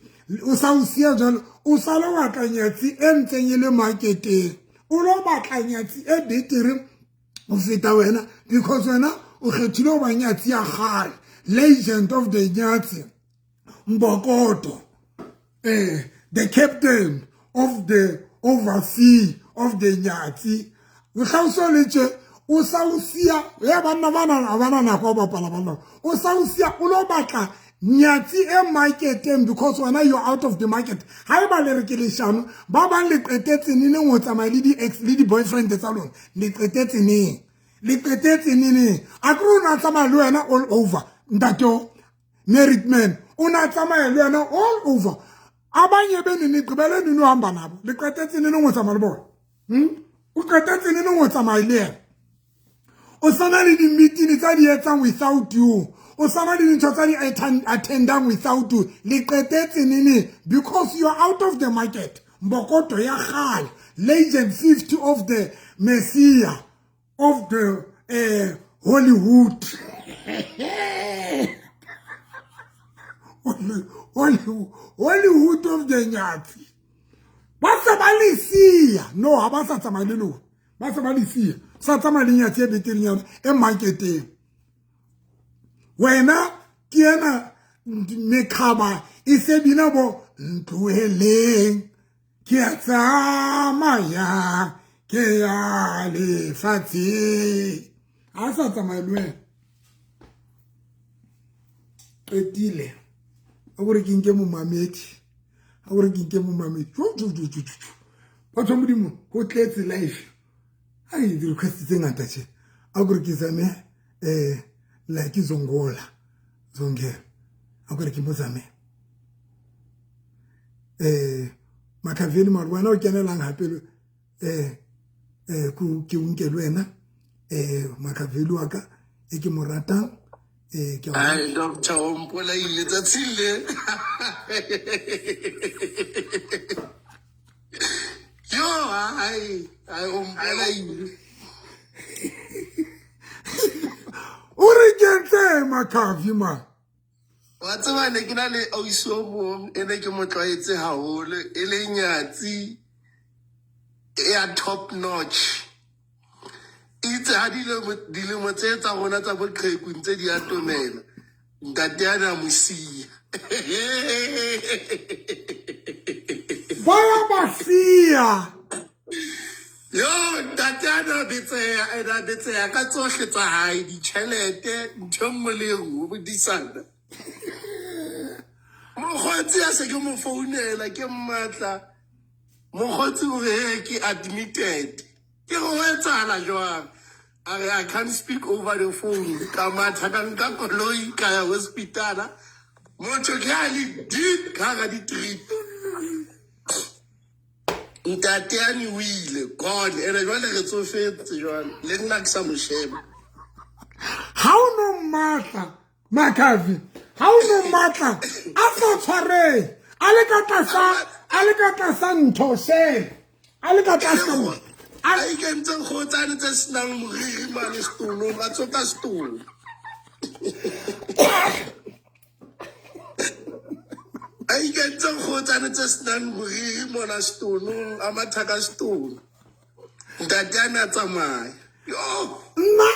o sa o siya jwale. O sa lo batla nyatsi e ntseng e le marketeng. O lo batla nyatsi e betere ho feta wena because wena o kgethile ho ba nyatsi ya kgale. Legend of the nyatsi. Mbokoto. The captain of the oversea of the nyatsi. Mohlao le tje o sa o siya ya banna bana bana nako ba bapala banna. O sa o siya o lo batla nyatsi e marketeng because wena you're out of the market. Ha eba le re ke leshano ba bang le qetetse neneng ho tsamaya le di ex le di boyfriend tsa lona. Le qetetse neng? Le qetetse neneng? A ke rona tsamaya le wena all over. Ntate married man o na tsamaya le wena all over. Abanye benu nigqibele nini uhamba nabo? Le qetetse neneng ho tsamaya le bona? O qetetse neneng ho tsamaya le yena? O sana le di meeting tsa di etsang without you. O sana le dintho tsa di attendang without you. Le qetetse nene because you are out of the market. Mbokoto ya kgale, legend 50 of the Messiah of the Hollywood. Hollywood of the nyatsi. Ba se ba le siya. No, ha ba sa tsamaya le lona. Ba se ba le siya. Sa tsamaya le nyatsi e beterenyana e marketeng. Wena ke ena mekhaba e se bina bo ntloheleng ke a tsamaya ke ya lefatsheng. Ha sa tsamaya le wena. Qetile. A gore ke nke momamedi. A gore ke nke momamedi. Batho Modimo ho tletse life. Ai di request tse ngata tje. A gore ke zame like zongola zongela akore ke mozame Makaveli mara wena o kenelang hape ku ke unke le wena Makaveli wa ka e ke mo ratang ke ai doctor o mpolaile tsatsi le yo ai ai o mpolaile o re kentse Makhavi ma. Wa tseba ne ke na le ausi o mong e ne ke mo tlwaetse haholo e le nyatsi ya top notch. Itse ha dilemo tse tsa rona tsa boqheku ntse di atomela ntate ana mo siya. Ba ya ba siya. Yo ntate ana betseya ena betseya ka tsohle tsa hae ditjhelete ntho nngwe le nngwe bodisana. Mokgotsi a se ke mo founela ke mmatla. Mokgotsi o re ke admitted. Ke go etsahala jwang? A re I can't speak over the phone. Ka matha ka nka koloi ka ya hospitala. Motho ke a le deep ka hara di-trip. Ntate ane o ile gone. Ene jwale re tsofetse jwale. Le nna ke sa mo sheba. Ha o no mmatla Makhavi, ha o no mmatla a sa tshwareng. A le ka tlasa, a le ka tlasa ntho shebe. A le ka tlasa a ikentse kgotsane tse senang moriri mane setulong, a tsoka setulo. A ikentse kgotsane tse senang moriri mona setulong, a matha ka setulo. Ntate ana a tsamaya. Yo! Nna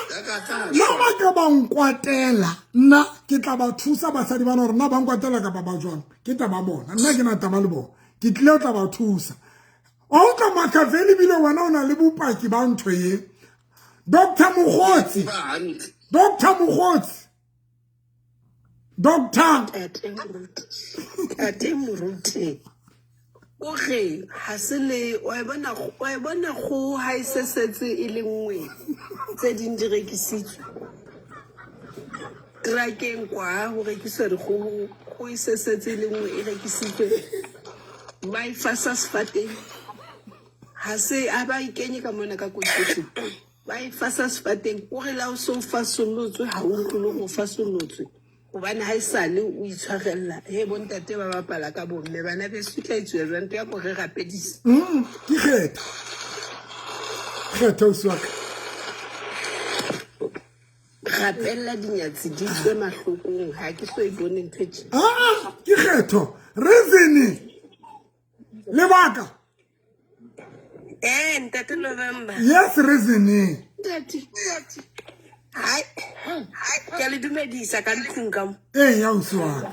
ba ka ba nkwatela, nna ke tla ba thusa basadi bana hore nna ba nkwatela kapa ba jwang. Ke taba bona. Nna ke na taba le bona. Ke tlile ho tla ba thusa. O tla Makhaveli bile wena o na le bopaki ba ntho e. Dr. Mokgotsi. Dr. Mokgotsi. Doctor. Tate Moruti. O re ha se le wa e bona go ha e se setse e le nngwe tse ding di rekisitswe. Trakeng kwa ho rekiswa dikgoho, go e se setse e le nngwe e rekisitswe. Ba e fasa sefateng. Ha se a ba ikenye ka mona ka kotikoti. Ba e fasa sefateng kore la o so fasolotswe ha o utlwe le go fasolotswe. Hobane ha esale o itshwarella. He bontate ba bapala ka bomme bana beso tla etsuwa jwang ntho ya ko re rapedisa. Ke kgetho. Kgetho ausi wa ka. Rapella dinyatsi di tswe mahlokong ha ke so e bone ntho e tje. Ah, ke kgetho. Reason. Lebaka. Ntate November. Yes, reason. Ntate. Hai. Ke a le dumedisa ka ntlong ka mo. Ee, ya ausi wa ka.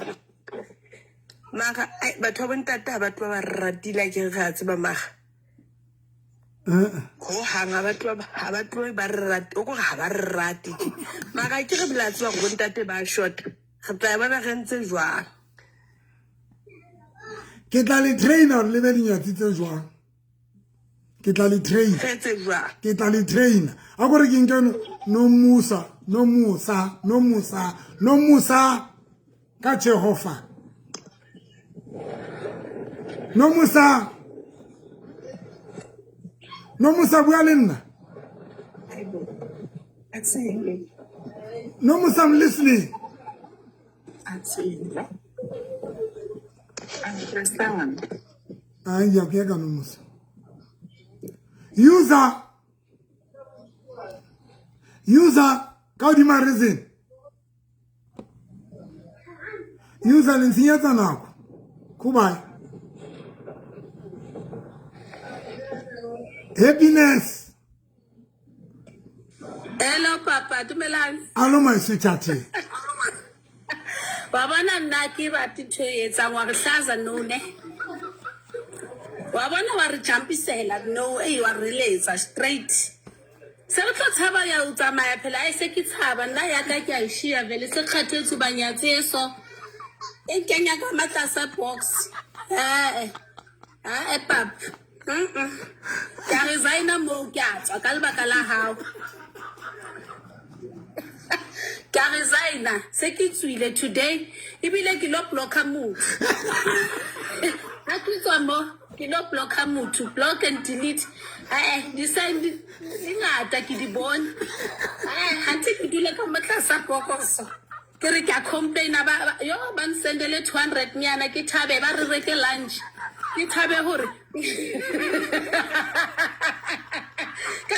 Mara ai batho ba bontate ha batho ba ba ratile ke re a tseba mara. Ho hang ha batho ba ha ba tlohe ba re rate o kore ha ba re rate tje. Mara ke re bela tseba gore bontate ba short. Re tla bona re ntse jwang. Ke tla le trainer le be dinyatsi tse jwang. Ke tla le train. Re tse jwang. Ke tla le trainer. A gore ke nke no musa, no musa, no musa, no musa ka Jehova. No musa. No musa bua le nna. No musa, I'm listening. Ai, ya ke ka no musa. User. User, ka hodima reason. User le ntshenyetsa nako. Goodbye. Happiness. Hello papa, dumelang. Hello my sweetheart. Wa bona nna ke rate ntho e etsang wa re hlaza no ne. Wa bona wa re jumpisela no e wa re letsa straight. Se re tlo tshaba ya o tsamaya phela ai se ke tshaba nna ya ka ke a ishiya vele se kgathetse ba nyatse so. E kenya ka matlasa box. Papa. Ke a resigna mo ke a tswa ka lebaka la hao. Ke a resigna se ke tswile today ebile ke lo blocka motho. Ha ke tswa mo ke lo blocka motho, block and delete. Di sign di ngata ke di bone. Ha ntse ke dula ka mo tlasa bokoso. Ke re ke a complaina ba yo ba nsendele 200 nyana ke thabe ba re reke lunch. Ke thabe hore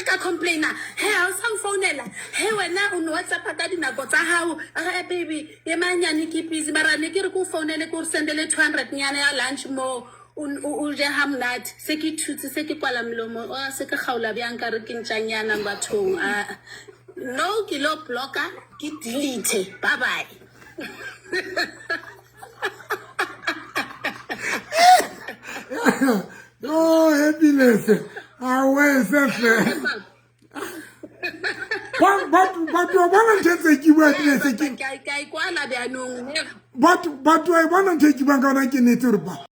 ka complaina he ha o sa mfounela he wena o no WhatsApp ka dinako tsa hao a baby ye manyane ke busy mara ne ke re ko founele ko re sendele 200 nyana ya lunch mo o je ha monate se ke thutse se ke kwala molomo o se ke kgaola bjang ka re ke ntjanyana bathong a no ke lo blocka ke delete bye bye. Oh, happiness. But but I want to take you back on. I can